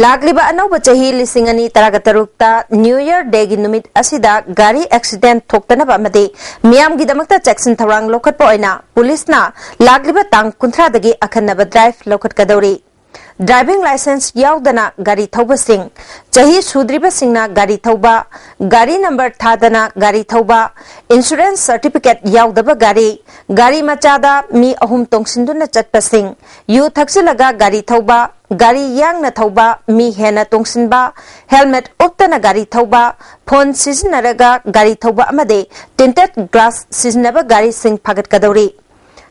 ꯂꯥꯛꯂꯤꯕ ꯑꯅꯧꯕ ꯆꯍꯤ ꯂꯤꯁꯤꯡ ꯑꯅꯤ ꯇꯔꯥꯒ ꯇꯔꯨꯛꯇ New Year Day ꯒꯤ ꯅꯨꯃꯤꯠ ꯑꯁꯤꯗ ꯒꯥꯔꯤ accident ꯊꯣꯛꯇꯅꯕ ꯑꯃꯗꯤ ꯃꯤꯌꯥꯝꯒꯤꯗꯃꯛꯇ ꯆꯦꯛꯁꯤꯟ ꯊꯧꯔꯥꯡ ꯂꯧꯈꯠꯄ ꯑꯣꯏꯅ ꯄꯨꯂꯤꯁꯅ ꯂꯥꯛꯂꯤꯕ ꯇꯥꯡ ꯀꯨꯟꯊ꯭ꯔꯥꯗꯒꯤ ꯑꯈꯟꯅꯕ drive ꯂꯧꯈꯠꯀꯗꯧꯔꯤ꯫ ꯗ꯭ꯔꯥꯏꯚꯤꯡ ꯂꯥꯏꯁꯦꯟꯁ ꯌꯥꯎꯗꯅ ꯒꯥꯔꯤ ꯊꯧꯕꯁꯤꯡ, ꯆꯍꯤ ꯁꯨꯗ꯭ꯔꯤꯕꯁꯤꯡꯅ ꯒꯥꯔꯤ ꯊꯧꯕ, ꯒꯥꯔꯤ ꯅꯝꯕꯔ ꯊꯥꯗꯅ ꯒꯥꯔꯤ ꯊꯧꯕ, ꯏꯟꯁꯨꯔꯦꯟꯁ ꯁꯔꯇꯤꯐꯤꯀꯦꯠ ꯌꯥꯎꯗꯕ ꯒꯥꯔꯤ, ꯒꯥꯔꯤ ꯃꯆꯥꯗ ꯃꯤ ꯑꯍꯨꯝ ꯇꯣꯡꯁꯤꯟꯗꯨꯅ ꯆꯠꯄꯁꯤꯡ, ꯌꯨ ꯊꯛꯆꯤꯜꯂꯒ ꯒꯥꯔꯤ ꯊꯧꯕ, ꯒꯥꯔꯤ ꯌꯥꯡꯅ ꯊꯧꯕ, ꯃꯤ ꯍꯦꯟꯅ ꯇꯣꯡꯁꯤꯟꯕ, ꯍꯦꯜꯃꯦꯠ ꯎꯞꯇꯅ ꯒꯥꯔꯤ ꯊꯧꯕ, ꯐꯣꯟ ꯁꯤꯖꯤꯟꯅꯔꯒ ꯒꯥꯔꯤ ꯊꯧꯕ ꯑꯃꯗꯤ ꯇꯤꯟꯇꯦꯠ ꯒ꯭ꯂꯥꯁ ꯁꯤꯖꯤꯟꯅꯕ ꯒꯥꯔꯤꯁꯤꯡ ꯐꯥꯒꯠꯀꯗꯧꯔꯤ꯫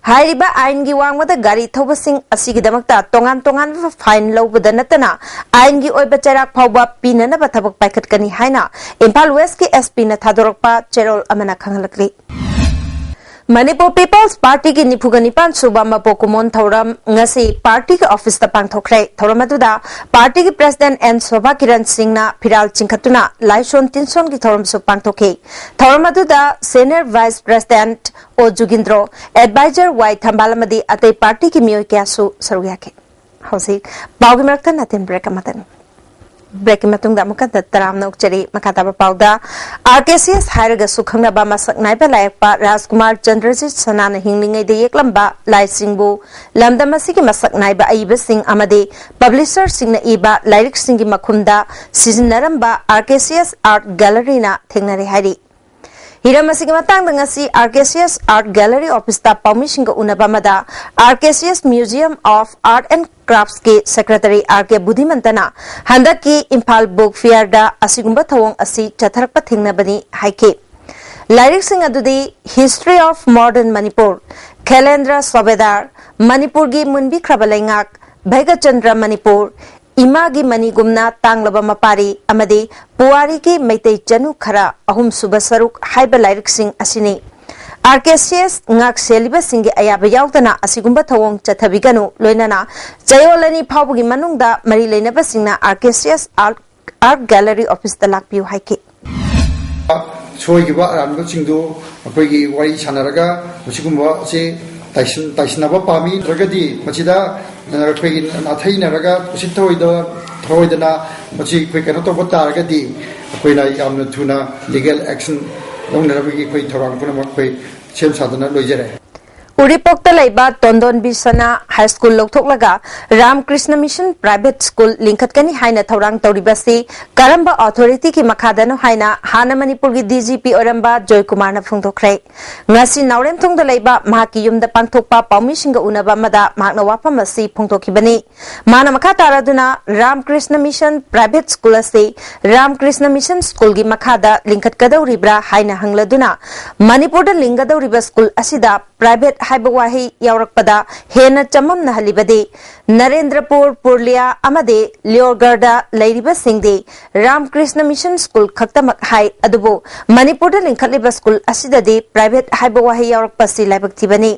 ꯍꯥꯏꯔꯤꯕ ꯑꯥꯏꯟꯒꯤ ꯋꯥꯡꯃꯗ ꯒꯥꯔꯤ ꯊꯧꯕꯁꯤꯡ ꯑꯁꯤꯒꯤꯗꯃꯛꯇ ꯇꯣꯉꯥꯟ ꯇꯣꯉꯥꯟꯕ ꯐꯥꯏꯟ ꯂꯧꯕꯗ ꯅꯠꯇꯅ ꯑꯥꯏꯟꯒꯤ ꯑꯣꯏꯕ ꯆꯩꯔꯥꯛ ꯐꯥꯎꯕ ꯄꯤꯅꯅꯕ ꯊꯕꯛ ꯄꯥꯏꯈꯠꯀꯅꯤ ꯍꯥꯏꯅ ꯏꯝꯐꯥꯜ ꯋꯦꯁꯀꯤ ꯑꯦꯁ ꯄꯤꯅ ꯊꯥꯗꯣꯔꯛꯄ ꯆꯦꯔꯣꯜ ꯑꯃꯅ ꯈꯪꯍꯜꯂꯛꯂꯤ꯫ ꯃꯅꯤꯄꯨꯔ ꯄꯤꯄꯜꯁ ꯄꯥꯔꯇꯤꯒꯤ ꯅꯤꯐꯨꯒ ꯅꯤꯄꯥꯟ ꯁꯨꯕ ꯃꯄꯣꯛ ꯀꯨꯝꯑꯣꯟ ꯊꯧꯔꯝ ꯉꯁꯤ ꯄꯥꯔꯇꯤꯒꯤ ꯑꯣꯐꯤꯁꯇ ꯄꯥꯡꯊꯣꯛꯈ꯭ꯔꯦ꯫ ꯊꯧꯔꯝ ꯑꯗꯨꯗ ꯄꯥꯔꯇꯤꯒꯤ ꯄ꯭ꯔꯦꯁꯤꯗꯦꯟꯠ ꯑꯦꯟ ꯁꯣꯚꯥ ꯀꯤꯔꯟ ꯁꯤꯡꯅ ꯐꯤꯔꯥꯜ ꯆꯤꯡꯈꯠꯇꯨꯅ ꯂꯥꯏꯁꯣꯟ ꯇꯤꯟꯁꯣꯟꯒꯤ ꯊꯧꯔꯝꯁꯨ ꯄꯥꯡꯊꯣꯛꯈꯤ꯫ ꯊꯧꯔꯝ ꯑꯗꯨꯗ ꯁꯦꯅꯤꯌꯔ ꯚꯥꯏꯁ ꯄ꯭ꯔꯦꯁꯤꯗꯦꯟꯠ ꯑꯣ ꯖꯨꯒꯤꯟꯗ꯭ꯔꯣ, ꯑꯦꯗꯚꯥꯏꯖꯔ ꯋꯥꯏ ꯊꯝꯕꯥꯜ ꯑꯃꯗꯤ ꯑꯇꯩ ꯄꯥꯔꯇꯤꯒꯤ ꯃꯤꯑꯣꯏ ꯀꯌꯥꯁꯨ ꯁꯔꯨꯛ ꯌꯥꯈꯤ꯫ ꯍꯧꯖꯤꯛ ꯄꯥꯎꯒꯤ ꯃꯔꯛꯇ ꯅꯇꯦꯟ ꯕ꯭ꯔꯦꯛ ꯑꯃꯇꯪ꯫ ꯕ꯭ꯔꯦꯛꯀꯤ ꯃꯇꯨꯡꯗ ꯑꯃꯨꯛꯀ ꯍꯟꯅ ꯇꯔꯥꯝꯅ ꯑꯣꯛꯆꯔꯤ꯫ ꯃꯈꯥ ꯇꯥꯕ ꯄꯥꯎꯗ, ꯑꯥꯔ ꯀꯦ ꯁꯤ ꯑꯦꯁ ꯍꯥꯏꯔꯒꯁꯨ ꯈꯪꯅꯕ ꯃꯁꯛ ꯅꯥꯏꯕ ꯂꯥꯏꯌꯦꯛꯄ ꯔꯥꯖꯀꯨꯃꯥꯔ ꯆꯟꯗ꯭ꯔꯖꯤꯠ ꯁꯅꯥꯅ ꯍꯤꯡꯂꯤꯉꯩꯗ ꯌꯦꯛꯂꯝꯕ ꯂꯥꯏꯁꯤꯡꯕꯨ ꯂꯝꯗꯝ ꯑꯁꯤꯒꯤ ꯃꯁꯛ ꯅꯥꯏꯕ ꯑꯏꯕꯁꯤꯡ ꯑꯃꯗꯤ ꯄꯕ꯭ꯂꯤꯁꯔꯁꯤꯡꯅ ꯏꯕ ꯂꯥꯏꯔꯤꯛꯁꯤꯡꯒꯤ ꯃꯈꯨꯝꯗ ꯁꯤꯖꯤꯟꯅꯔꯝꯕ ꯑꯥꯔ ꯀꯦ ꯁꯤ ꯑꯦꯁ ꯑꯥꯔꯠ ꯒꯦꯂꯔꯤꯅ ꯊꯦꯡꯅꯔꯦ ꯍꯥꯏꯔꯤ꯫ ꯍꯤꯔꯝ ꯑꯁꯤꯒꯤ ꯃꯇꯥꯡꯗ ꯉꯁꯤ ꯑꯥꯔ ꯀꯦ ꯁꯤ ꯑꯦꯁ ꯑꯥꯔꯠ ꯒꯦꯂꯔꯤ ꯑꯣꯐꯤꯁꯇ ꯄꯥꯎꯃꯤꯁꯤꯡꯒ ꯎꯅꯕ ꯑꯃꯗ R K C S museum of art and ꯀ꯭ꯔꯥꯐꯠꯁꯀꯤ ꯁꯦꯀ꯭ꯔꯦꯇꯔꯤ ꯑꯥꯔ ꯀꯦ ꯕꯨꯙꯤꯃꯟꯇꯅ ꯍꯟꯗꯛꯀꯤ ꯏꯝꯐꯥꯜ ꯕꯨꯛ ꯐꯤꯌꯔꯗ ꯑꯁꯤꯒꯨꯝꯕ ꯊꯧꯑꯣꯡ ꯑꯁꯤ ꯆꯠꯊꯔꯛꯄ ꯊꯦꯡꯅꯕꯅꯤ ꯍꯥꯏꯈꯤ꯫ ꯂꯥꯏꯔꯤꯛꯁꯤꯡ ꯑꯗꯨꯗꯤ History of Modern Manipur, ꯈꯦꯂꯦꯟꯗ꯭ꯔ ꯁꯣꯕꯦꯗꯥꯔ, ꯃꯅꯤꯄꯨꯔꯒꯤ ꯃꯨꯟꯕꯤꯈ꯭ꯔꯕ ꯂꯩꯉꯥꯛ, ꯚꯩꯒꯆꯟꯗ꯭ꯔ ꯃꯅꯤꯄꯨꯔ, ꯏꯃꯥꯒꯤ ꯃꯅꯤꯒꯨꯝꯅ ꯇꯥꯡꯂꯕ ꯃꯄꯥꯔꯤ ꯑꯃꯗꯤ ꯄꯨꯋꯥꯔꯤꯒꯤ ꯃꯩꯇꯩ ꯆꯅꯨ ꯈꯔ ꯑꯍꯨꯝꯁꯨꯕ ꯁꯔꯨꯛ ꯍꯥꯏꯕ ꯂꯥꯏꯔꯤꯛꯁꯤꯡ ꯑꯁꯤꯅꯤ꯫ ꯑꯥꯔ ꯀꯦ ꯁꯤ ꯑꯦꯁ ꯉꯥꯛ ꯁꯦꯜꯂꯤꯕꯁꯤꯡꯒꯤ ꯑꯌꯥꯕ ꯌꯥꯎꯗꯅ ꯑꯁꯤꯒꯨꯝꯕ ꯊꯧꯑꯣꯡ ꯆꯠꯊꯕꯤꯒꯅꯨ, ꯂꯣꯏꯅꯅ ꯆꯌꯣꯜ ꯑꯅꯤ ꯐꯥꯎꯕꯒꯤ ꯃꯅꯨꯡꯗ ꯃꯔꯤ ꯂꯩꯅꯕꯁꯤꯡꯅ ꯑꯥꯔ ꯀꯦ ꯁꯤ ꯑꯦꯁ ꯑꯥꯔꯠ, ꯑꯥꯔꯠ ꯒꯦꯂꯔꯤ ꯑꯣꯐꯤꯁꯇ ꯂꯥꯛꯄꯤꯌꯨ ꯍꯥꯏꯈꯤ꯫ ꯁꯣꯏꯈꯤꯕ ꯑꯔꯥꯟꯕꯁꯤꯡꯗꯨ ꯑꯩꯈꯣꯏꯒꯤ ꯋꯥꯔꯤ ꯁꯥꯟꯅꯔꯒ ꯃꯁꯤꯒꯨꯝꯕ ꯑꯁꯤ ꯇꯥꯏꯁꯤꯟ-, ꯇꯥꯏꯁꯤꯟꯅꯕ ꯄꯥꯝꯃꯤ꯫ ꯅꯠꯇ꯭ꯔꯒꯗꯤ ꯃꯁꯤꯗ ꯑꯩꯈꯣꯏꯒꯤ ꯅꯥꯊꯩꯅꯔꯒ ꯎꯁꯤꯠ ꯊꯑꯣꯏꯗ-, ꯊꯑꯣꯏꯗꯅ ꯃꯁꯤ ꯑꯩꯈꯣꯏ ꯀꯩꯅꯣ ꯇꯧꯕ ꯇꯥꯔꯒꯗꯤ ꯑꯩꯈꯣꯏꯅ ꯌꯥꯝꯅ ꯊꯨꯅ ꯂꯤꯒꯦꯜ ꯑꯦꯛꯁꯟ ꯂꯧꯅꯅꯕꯒꯤ ꯑꯩꯈꯣꯏ ꯊꯧꯔꯥꯡ ꯄꯨꯝꯅꯃꯛ ꯑꯩꯈꯣꯏ ꯁꯦꯝ ꯁꯥꯗꯨꯅ ꯂꯣꯏꯖꯔꯦ꯫ ꯎꯔꯤꯄꯣꯛꯇ ꯂꯩꯕ ꯇꯣꯟꯗꯣꯟꯕꯤ ꯁꯅꯥ ꯍꯥꯏ ꯁ꯭ꯀꯨꯜ ꯂꯧꯊꯣꯛꯂꯒ ꯔꯥꯝꯀ꯭ꯔꯤꯁꯅ ꯃꯤꯁꯟ ꯄ꯭ꯔꯥꯏꯚꯦꯠ ꯁ꯭ꯀꯨꯜ ꯂꯤꯡꯈꯠꯀꯅꯤ ꯍꯥꯏꯅ ꯊꯧꯔꯥꯡ ꯇꯧꯔꯤꯕꯁꯤ ꯀꯔꯝꯕ ꯑꯣꯊꯣꯔꯤꯇꯤꯒꯤ ꯃꯈꯥꯗꯅꯣ ꯍꯥꯏꯅ ꯍꯥꯟꯅ ꯃꯅꯤꯄꯨꯔꯒꯤ ꯗꯤ ꯖꯤ ꯄꯤ ꯑꯣꯏꯔꯝꯕ ꯖꯣꯏꯀꯨꯃꯥꯔꯅ ꯐꯣꯡꯗꯣꯛꯈ꯭ꯔꯦ꯫ ꯉꯁꯤ ꯅꯥꯎꯔꯦꯝꯊꯣꯡꯗ ꯂꯩꯕ ꯃꯍꯥꯛꯀꯤ ꯌꯨꯝꯗ ꯄꯥꯡꯊꯣꯛꯄ ꯄꯥꯎꯃꯤꯁꯤꯡꯒ ꯎꯅꯕ ꯑꯃꯗ ꯃꯍꯥꯛꯅ ꯋꯥꯐꯝ ꯑꯁꯤ ꯐꯣꯡꯗꯣꯛꯈꯤꯕꯅꯤ꯫ ꯃꯥꯅ ꯃꯈꯥ ꯇꯥꯔꯗꯨꯅ ꯔꯥꯝꯀ꯭ꯔꯤꯁꯅ ꯃꯤꯁꯟ ꯄ꯭ꯔꯥꯏꯚꯦꯠ ꯁ꯭ꯀꯨꯜ ꯑꯁꯤ ꯔꯥꯝꯀ꯭ꯔꯤꯁꯅ ꯃꯤꯁꯟ ꯁ꯭ꯀꯨꯜꯒꯤ ꯃꯈꯥꯗ ꯂꯤꯡꯈꯠꯀꯗꯧꯔꯤꯕ꯭ꯔꯥ ꯍꯥꯏꯅ ꯍꯪꯂꯗꯨꯅ, ꯃꯅꯤꯄꯨꯔꯗ ꯂꯤꯡꯒꯗꯧꯔꯤꯕ ꯁ꯭ꯀꯨꯜ ꯑꯁꯤꯗ ꯄ꯭ꯔꯥꯏꯚꯦꯠ ꯍꯥꯏꯕ ꯋꯥꯍꯩ ꯌꯥꯎꯔꯛꯄꯗ ꯍꯦꯟꯅ ꯆꯃꯝꯅꯍꯜꯂꯤꯕꯗꯤ, ꯅꯔꯦꯟꯗ꯭ꯔꯄꯨꯔ, ꯄꯨꯔꯂꯤꯌꯥ ꯑꯃꯗꯤ ꯂꯤꯌꯣꯒꯔꯗ ꯂꯩꯔꯤꯕꯁꯤꯡꯗꯤ ꯔꯥꯝꯀ꯭ꯔꯤꯁꯅ ꯃꯤꯁꯟ ꯁ꯭ꯀꯨꯜ ꯈꯛꯇꯃꯛ ꯍꯥꯏ, ꯑꯗꯨꯕꯨ ꯃꯅꯤꯄꯨꯔꯗ ꯂꯤꯡꯈꯠꯂꯤꯕ ꯁ꯭ꯀꯨꯜ ꯑꯁꯤꯗꯗꯤ ꯄ꯭ꯔꯥꯏꯚꯦꯠ ꯍꯥꯏꯕ ꯋꯥꯍꯩ ꯌꯥꯎꯔꯛꯄꯁꯤ ꯂꯥꯏꯕꯛ ꯊꯤꯕꯅꯤ꯫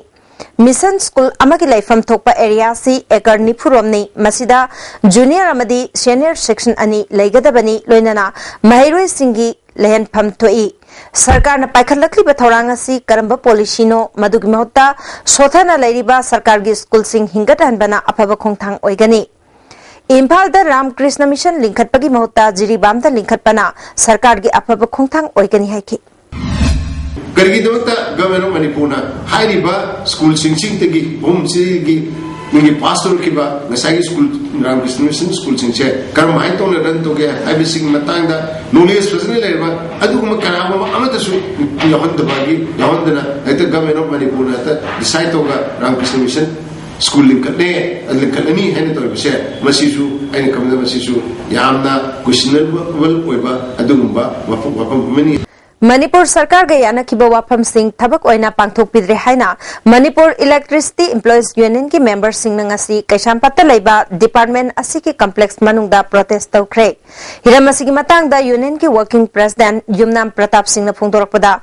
ꯃꯤꯁꯟ ꯁ꯭ꯀꯨꯜ ꯑꯃꯒꯤ ꯂꯩꯐꯝ ꯊꯣꯛꯄ ꯑꯦꯔꯤꯌꯥꯁꯤ ꯑꯦꯀꯔ ꯅꯤꯐꯨ ꯔꯣꯝꯅꯤ꯫ ꯃꯁꯤꯗ ꯖꯨꯅꯤꯌꯔ ꯑꯃꯗꯤ ꯁꯦꯅꯤꯌꯔ ꯁꯦꯛꯁꯟ ꯑꯅꯤ ꯂꯩꯒꯗꯕꯅꯤ, ꯂꯣꯏꯅꯅ ꯃꯍꯩꯔꯣꯏꯁꯤꯡꯒꯤ ꯂꯩꯍꯟꯐꯝ ꯊꯣꯛꯏ꯫ ꯁꯔꯀꯥꯔꯅ ꯄꯥꯏꯈꯠꯂꯛꯂꯤꯕ ꯊꯧꯔꯥꯡ ꯑꯁꯤ ꯀꯔꯝꯕ ꯄꯣꯂꯤꯁꯤꯅꯣ? ꯃꯗꯨꯒꯤ ꯃꯍꯨꯠꯇ ꯁꯣꯊꯅ ꯂꯩꯔꯤꯕ ꯁꯔꯀꯥꯔꯒꯤ ꯁ꯭ꯀꯨꯜꯁꯤꯡ ꯍꯤꯡꯒꯠꯍꯟꯕꯅ ꯑꯐꯕ ꯈꯣꯡꯊꯥꯡ ꯑꯣꯏꯒꯅꯤ꯫ ꯏꯝꯐꯥꯜꯗ ꯔꯥꯝꯀ꯭ꯔꯤꯁꯅ ꯃꯤꯁꯟ ꯂꯤꯡꯈꯠꯄꯒꯤ ꯃꯍꯨꯠꯇ ꯖꯤꯔꯤꯕꯥꯝꯗ ꯂꯤꯡꯈꯠꯄꯅ ꯁꯔꯀꯥꯔꯒꯤ ꯑꯐꯕ ꯈꯣꯡꯊꯥꯡ ꯑꯣꯏꯒꯅꯤ ꯍꯥꯏꯈꯤ꯫ ꯀꯔꯤꯒꯤꯗꯃꯛꯇ ꯒꯚꯔꯟꯃꯦꯟ ꯑꯣꯐ ꯃꯅꯤꯄꯨꯔꯅ ꯍꯥꯏꯔꯤꯕ ꯁ꯭ꯀꯨꯜꯁꯤꯡꯁꯤꯗꯒꯤ ꯑꯍꯨꯝꯁꯤꯒꯤ ꯃꯤꯡꯒꯤ ꯄꯥꯁ ꯇꯧꯔꯛꯈꯤꯕ ꯉꯁꯥꯏꯒꯤ ꯁ꯭ꯀꯨꯜ ꯔꯥꯝꯀ꯭ꯔꯤꯁꯅ ꯃꯤꯁꯟ ꯁ꯭ꯀꯨꯜꯁꯤꯡꯁꯦ ꯀꯔꯝꯍꯥꯏꯅ ꯇꯧꯅ ꯔꯟ ꯇꯧꯒꯦ ꯍꯥꯏꯕꯁꯤꯒꯤ ꯃꯇꯥꯡꯗ ꯅꯣꯂꯦꯖ ꯐꯖꯅ ꯂꯩꯔꯕ ꯑꯗꯨꯒꯨꯝꯕ ꯀꯅꯥꯒꯨꯝꯕ ꯑꯃꯠꯇꯁꯨ ꯌꯥꯎꯍꯟꯗꯕꯒꯤ ꯌꯥꯎꯍꯟꯗꯅ ꯍꯦꯛꯇ ꯒꯚꯔꯟꯃꯦꯟ ꯑꯣꯐ ꯃꯅꯤꯄꯨꯔꯅ ꯍꯦꯛꯇ ꯗꯤꯁꯥꯏꯠ ꯇꯧꯔꯒ ꯔꯥꯝꯀ꯭ꯔꯤꯁꯅ ꯃꯤꯁꯟ ꯁ꯭ꯀꯨꯜ ꯂꯤꯡꯈꯠꯂꯦ, ꯂꯤꯡꯈꯠꯂꯅꯤ ꯍꯥꯏꯅ ꯇꯧꯔꯤꯕꯁꯦ, ꯃꯁꯤꯁꯨ ꯑꯩꯅ ꯈꯟꯕꯗ ꯃꯁꯤꯁꯨ ꯌꯥꯝꯅ ꯀꯣꯏꯁꯟꯅꯦꯕꯜ ꯑꯣꯏꯕ ꯑꯗꯨꯒꯨꯝꯕ ꯋꯥꯐꯝ ꯋꯥꯐꯝ ꯑꯃꯅꯤ꯫ ꯃꯅꯤꯄꯨꯔ ꯁꯔꯀꯥꯔꯒ ꯌꯥꯅꯈꯤꯕ ꯋꯥꯐꯝꯁꯤꯡ ꯊꯕꯛ ꯑꯣꯏꯅ ꯄꯥꯡꯊꯣꯛꯄꯤꯗ꯭ꯔꯦ ꯍꯥꯏꯅ ꯃꯅꯤꯄꯨꯔ ꯏꯂꯦꯛꯇ꯭ꯔꯤꯁꯤꯇꯤ ꯏꯝꯄ꯭ꯂꯣꯌꯤꯁ ꯌꯨꯅꯤꯌꯟꯒꯤ ꯃꯦꯝꯕꯔꯁꯤꯡꯅ ꯉꯁꯤ ꯀꯩꯁꯥꯝꯄꯥꯠꯇ ꯂꯩꯕ ꯗꯤꯄꯥꯔꯠꯃꯦꯟ ꯑꯁꯤꯒꯤ ꯀꯝꯄ꯭ꯂꯦꯛꯁ ꯃꯅꯨꯡꯗ ꯄ꯭ꯔꯣꯇꯦꯁ ꯇꯧꯈ꯭ꯔꯦ꯫ ꯍꯤꯔꯝ ꯑꯁꯤꯒꯤ ꯃꯇꯥꯡꯗ ꯌꯨꯅꯤꯌꯟꯒꯤ ꯋꯥꯔꯀꯤꯡ ꯄ꯭ꯔꯦꯁꯤꯗꯦꯟꯠ ꯌꯨꯝꯅꯥꯝ ꯄ꯭ꯔꯇꯥꯞ ꯁꯤꯡꯅ ꯐꯣꯡꯗꯣꯔꯛꯄꯗ,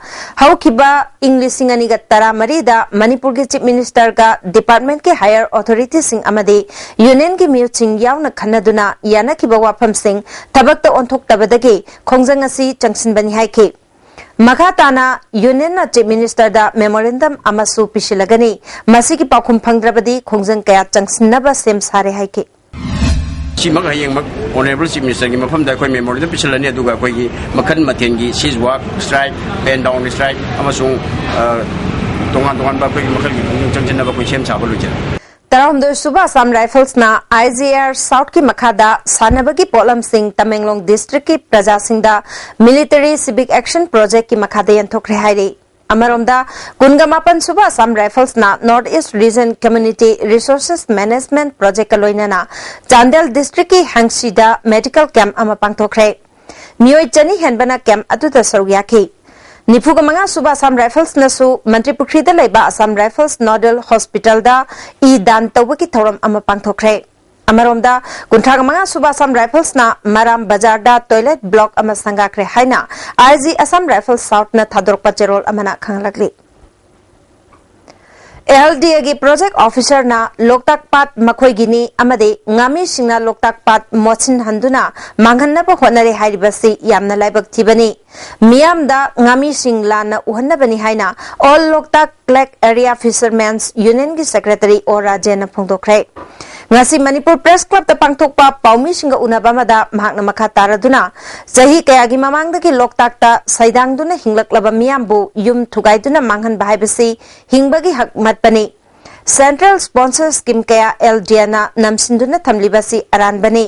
ꯍꯧꯈꯤꯕ ꯏꯪ ꯂꯤꯁꯤꯡ ꯑꯅꯤꯒ ꯇꯔꯥꯃꯔꯤꯗ ꯃꯅꯤꯄꯨꯔꯒꯤ ꯆꯤꯐ ꯃꯤꯅꯤꯁꯇꯔꯒ ꯗꯤꯄꯥꯔꯠꯃꯦꯟꯠꯀꯤ ꯍꯥꯌꯔ ꯑꯣꯊꯣꯔꯤꯇꯤꯁꯤꯡ ꯑꯃꯗꯤ ꯌꯨꯅꯤꯌꯟꯒꯤ ꯃꯤꯍꯨꯠꯁꯤꯡ ꯌꯥꯎꯅ ꯈꯟꯅꯗꯨꯅ ꯌꯥꯅꯈꯤꯕ ꯋꯥꯐꯝꯁꯤꯡ ꯊꯕꯛꯇ ꯑꯣꯟꯊꯣꯛꯇꯕꯗꯒꯤ ꯈꯣꯡꯖꯪ ꯑꯁꯤ ꯆꯪꯁꯤꯟꯕꯅꯤ ꯍꯥꯏꯈꯤ꯫ ꯃꯈꯥ ꯇꯥꯅ ꯌꯨꯅꯤꯌꯟꯅ ꯆꯤꯐ ꯃꯤꯅꯤꯁꯇꯔꯗ ꯃꯦꯃꯣꯔꯦꯟꯗꯝ ꯑꯃꯁꯨ ꯄꯤꯁꯤꯜꯂꯒꯅꯤ꯫ ꯃꯁꯤꯒꯤ ꯄꯥꯎꯈꯨꯝ ꯐꯪꯗ꯭ꯔꯕꯗꯤ ꯈꯣꯡꯖꯪ ꯀꯌꯥ ꯆꯪꯁꯤꯟꯅꯕ ꯁꯦꯝ ꯁꯥꯔꯦ ꯍꯥꯏꯈꯤ꯫ ꯁꯤꯃꯛ ꯍꯌꯦꯡꯃꯛ ꯑꯣꯅꯔꯦꯕꯜ ꯆꯤꯐ ꯃꯤꯅꯤꯁꯇꯔꯒꯤ ꯃꯐꯝꯗ ꯑꯩꯈꯣꯏ ꯃꯦꯃꯣꯔꯦꯟꯗꯝ ꯄꯤꯁꯤꯜꯂꯅꯤ꯫ ꯑꯗꯨꯒ ꯑꯩꯈꯣꯏꯒꯤ ꯃꯈꯜ ꯃꯊꯦꯜꯒꯤ ꯁꯤꯖ ꯋꯥꯛ ꯁ꯭ꯇ꯭ꯔꯥꯏꯛ, ꯄꯦꯟ ꯗꯥꯎꯟ ꯁ꯭ꯇ꯭ꯔꯥꯏꯛ ꯑꯃꯁꯨꯡ ꯇꯣꯉꯥꯟ ꯇꯣꯉꯥꯟꯕ ꯑꯩꯈꯣꯏꯒꯤ ꯃꯈꯜꯒꯤ ꯄꯨꯛꯅꯤꯡ ꯆꯪꯁꯤꯟꯅꯕ ꯑꯩꯈꯣꯏ ꯁꯦꯝ ꯁꯥꯕ ꯂꯣꯏꯖꯔꯦ꯫ ꯇꯔꯥꯍꯨꯝꯗꯣꯏ ꯁꯨꯕ ꯑꯁꯥꯝ ꯔꯥꯏꯐꯜꯁꯅ ꯑꯥꯏ ꯖꯤ ꯑꯥꯔ ꯁꯥꯎꯠꯀꯤ ꯃꯈꯥꯗ ꯁꯥꯟꯅꯕꯒꯤ ꯄꯣꯠꯂꯝꯁꯤꯡ ꯇꯃꯦꯡꯂꯣꯡ ꯗꯤꯁꯇ꯭ꯔꯤꯛꯀꯤ ꯄ꯭ꯔꯖꯥꯁꯤꯡꯗ ꯃꯤꯂꯤꯇꯔꯤ ꯁꯤꯚꯤꯛ ꯑꯦꯛꯁꯟ ꯄ꯭ꯔꯣꯖꯦꯛꯀꯤ ꯃꯈꯥꯗ ꯌꯦꯟꯊꯣꯛꯈ꯭ꯔꯦ ꯍꯥꯏꯔꯤ꯫ ꯑꯃꯔꯣꯝꯗ, ꯀꯨꯟꯒ ꯃꯥꯄꯟ ꯁꯨꯕ ꯑꯁꯥꯝ ꯔꯥꯏꯐꯜꯁꯅ north east region community resources management ꯄ꯭ꯔꯣꯖꯦꯛꯀ ꯂꯣꯏꯅꯅ ꯆꯥꯟꯗꯦꯜ ꯗꯤꯁꯇ꯭ꯔꯤꯛꯀꯤ ꯍꯪꯁꯤꯗ ꯃꯦꯗꯤꯀꯦꯜ ꯀꯦꯝꯞ ꯑꯃ ꯄꯥꯡꯊꯣꯛꯈ꯭ꯔꯦ꯫ ꯃꯤꯑꯣꯏ ꯆꯅꯤ ꯍꯦꯟꯕꯅ ꯀꯦꯝꯞ ꯑꯗꯨꯗ ꯁꯔꯨꯛ ꯌꯥꯈꯤ꯫ ꯅꯤꯐꯨꯒ ꯃꯉꯥ ꯁꯨꯕ ꯑꯁꯥꯝ ꯔꯥꯏꯐꯜꯁꯅꯁꯨ ꯃꯟꯇ꯭ꯔꯤꯄꯨꯈ꯭ꯔꯤꯗ ꯂꯩꯕ ꯑꯁꯥꯝ ꯔꯥꯏꯐꯜꯁ ꯅꯣꯗꯦꯜ ꯍꯣꯁꯄꯤꯇꯥꯜꯗ ꯏ ꯗꯥꯟ ꯇꯧꯕꯒꯤ ꯊꯧꯔꯝ ꯑꯃ ꯄꯥꯡꯊꯣꯛꯈ꯭ꯔꯦ꯫ ꯑꯃꯔꯣꯝꯗ, ꯀꯨꯟꯊ꯭ꯔꯥꯒ ꯃꯉꯥ ꯁꯨꯕ ꯑꯁꯥꯝ ꯔꯥꯏꯐꯜꯁꯅ ꯃꯔꯥꯝ ꯕꯖꯥꯔꯗ ꯇꯣꯏꯂꯦꯠ ꯕ꯭ꯂꯣꯛ ꯑꯃ ꯁꯪꯒꯥꯈ꯭ꯔꯦ ꯍꯥꯏꯅ ꯑꯥꯏ ꯖꯤ ꯑꯁꯥꯝ ꯔꯥꯏꯐꯜꯁ ꯁꯥꯎꯠꯅ ꯊꯥꯗꯣꯔꯛꯄ ꯆꯦꯔꯣꯜ ꯑꯃꯅ ꯈꯪꯍꯜꯂꯛꯂꯤ꯫ ꯑꯦꯜ ꯗꯤ ꯑꯦꯒꯤ ꯄ꯭ꯔꯣꯖꯦꯛ ꯑꯣꯐꯤꯁꯔꯅ ꯂꯣꯛꯇꯥꯛ ꯄꯥꯠ ꯃꯈꯣꯏꯒꯤꯅꯤ ꯑꯃꯗꯤ ꯉꯥꯃꯤꯁꯤꯡꯅ ꯂꯣꯛꯇꯥꯛ ꯄꯥꯠ ꯃꯣꯠꯁꯤꯟꯍꯟꯗꯨꯅ ꯃꯥꯡꯍꯟꯅꯕ ꯍꯣꯠꯅꯔꯦ ꯍꯥꯏꯔꯤꯕꯁꯤ ꯌꯥꯝꯅ ꯂꯥꯏꯕꯛ ꯊꯤꯕꯅꯤ꯫ ꯃꯤꯌꯥꯝꯗ ꯉꯥꯃꯤꯁꯤꯡ ꯂꯥꯟꯅ ꯎꯍꯟꯅꯕꯅꯤ ꯍꯥꯏꯅ ꯑꯣꯜ ꯂꯣꯛꯇꯥꯛ ꯂꯦꯛ ꯑꯦꯔꯤꯌꯥ ꯐꯤꯁꯔꯃꯦꯟꯁ ꯌꯨꯅꯤꯌꯟꯒꯤ ꯁꯦꯀ꯭ꯔꯦꯇꯔꯤ ꯑꯣ ꯔꯥꯖꯦꯟꯅ ꯐꯣꯡꯗꯣꯛꯈ꯭ꯔꯦ꯫ ꯉꯁꯤ ꯃꯅꯤꯄꯨꯔ ꯄ꯭ꯔꯦꯁ ꯀ꯭ꯂꯕꯇ ꯄꯥꯡꯊꯣꯛꯄ ꯄꯥꯎꯃꯤꯁꯤꯡꯒ ꯎꯅꯕ ꯑꯃꯗ ꯃꯍꯥꯛꯅ ꯃꯈꯥ ꯇꯥꯔꯗꯨꯅ, ꯆꯍꯤ ꯀꯌꯥꯒꯤ ꯃꯃꯥꯡꯗꯒꯤ ꯂꯣꯛꯇꯥꯛꯇ ꯁꯩꯗꯥꯡꯗꯨꯅ ꯍꯤꯡꯂꯛꯂꯕ ꯃꯤꯌꯥꯝꯕꯨ ꯌꯨꯝ ꯊꯨꯒꯥꯏꯗꯨꯅ ꯃꯥꯡꯍꯟꯕ ꯍꯥꯏꯕꯁꯤ ꯍꯤꯡꯕꯒꯤ ꯍꯛ ꯃꯠꯄꯅꯤ꯫ ꯁꯦꯟꯇ꯭ꯔꯦꯜ ꯁ꯭ꯄꯣꯟꯁꯔ ꯁ꯭ꯀꯤꯝ ꯀꯌꯥ ꯑꯦꯜ ꯗꯤ ꯑꯦꯅ ꯅꯝꯁꯤꯟꯗꯨꯅ ꯊꯝꯂꯤꯕꯁꯤ ꯑꯔꯥꯟꯕꯅꯤ꯫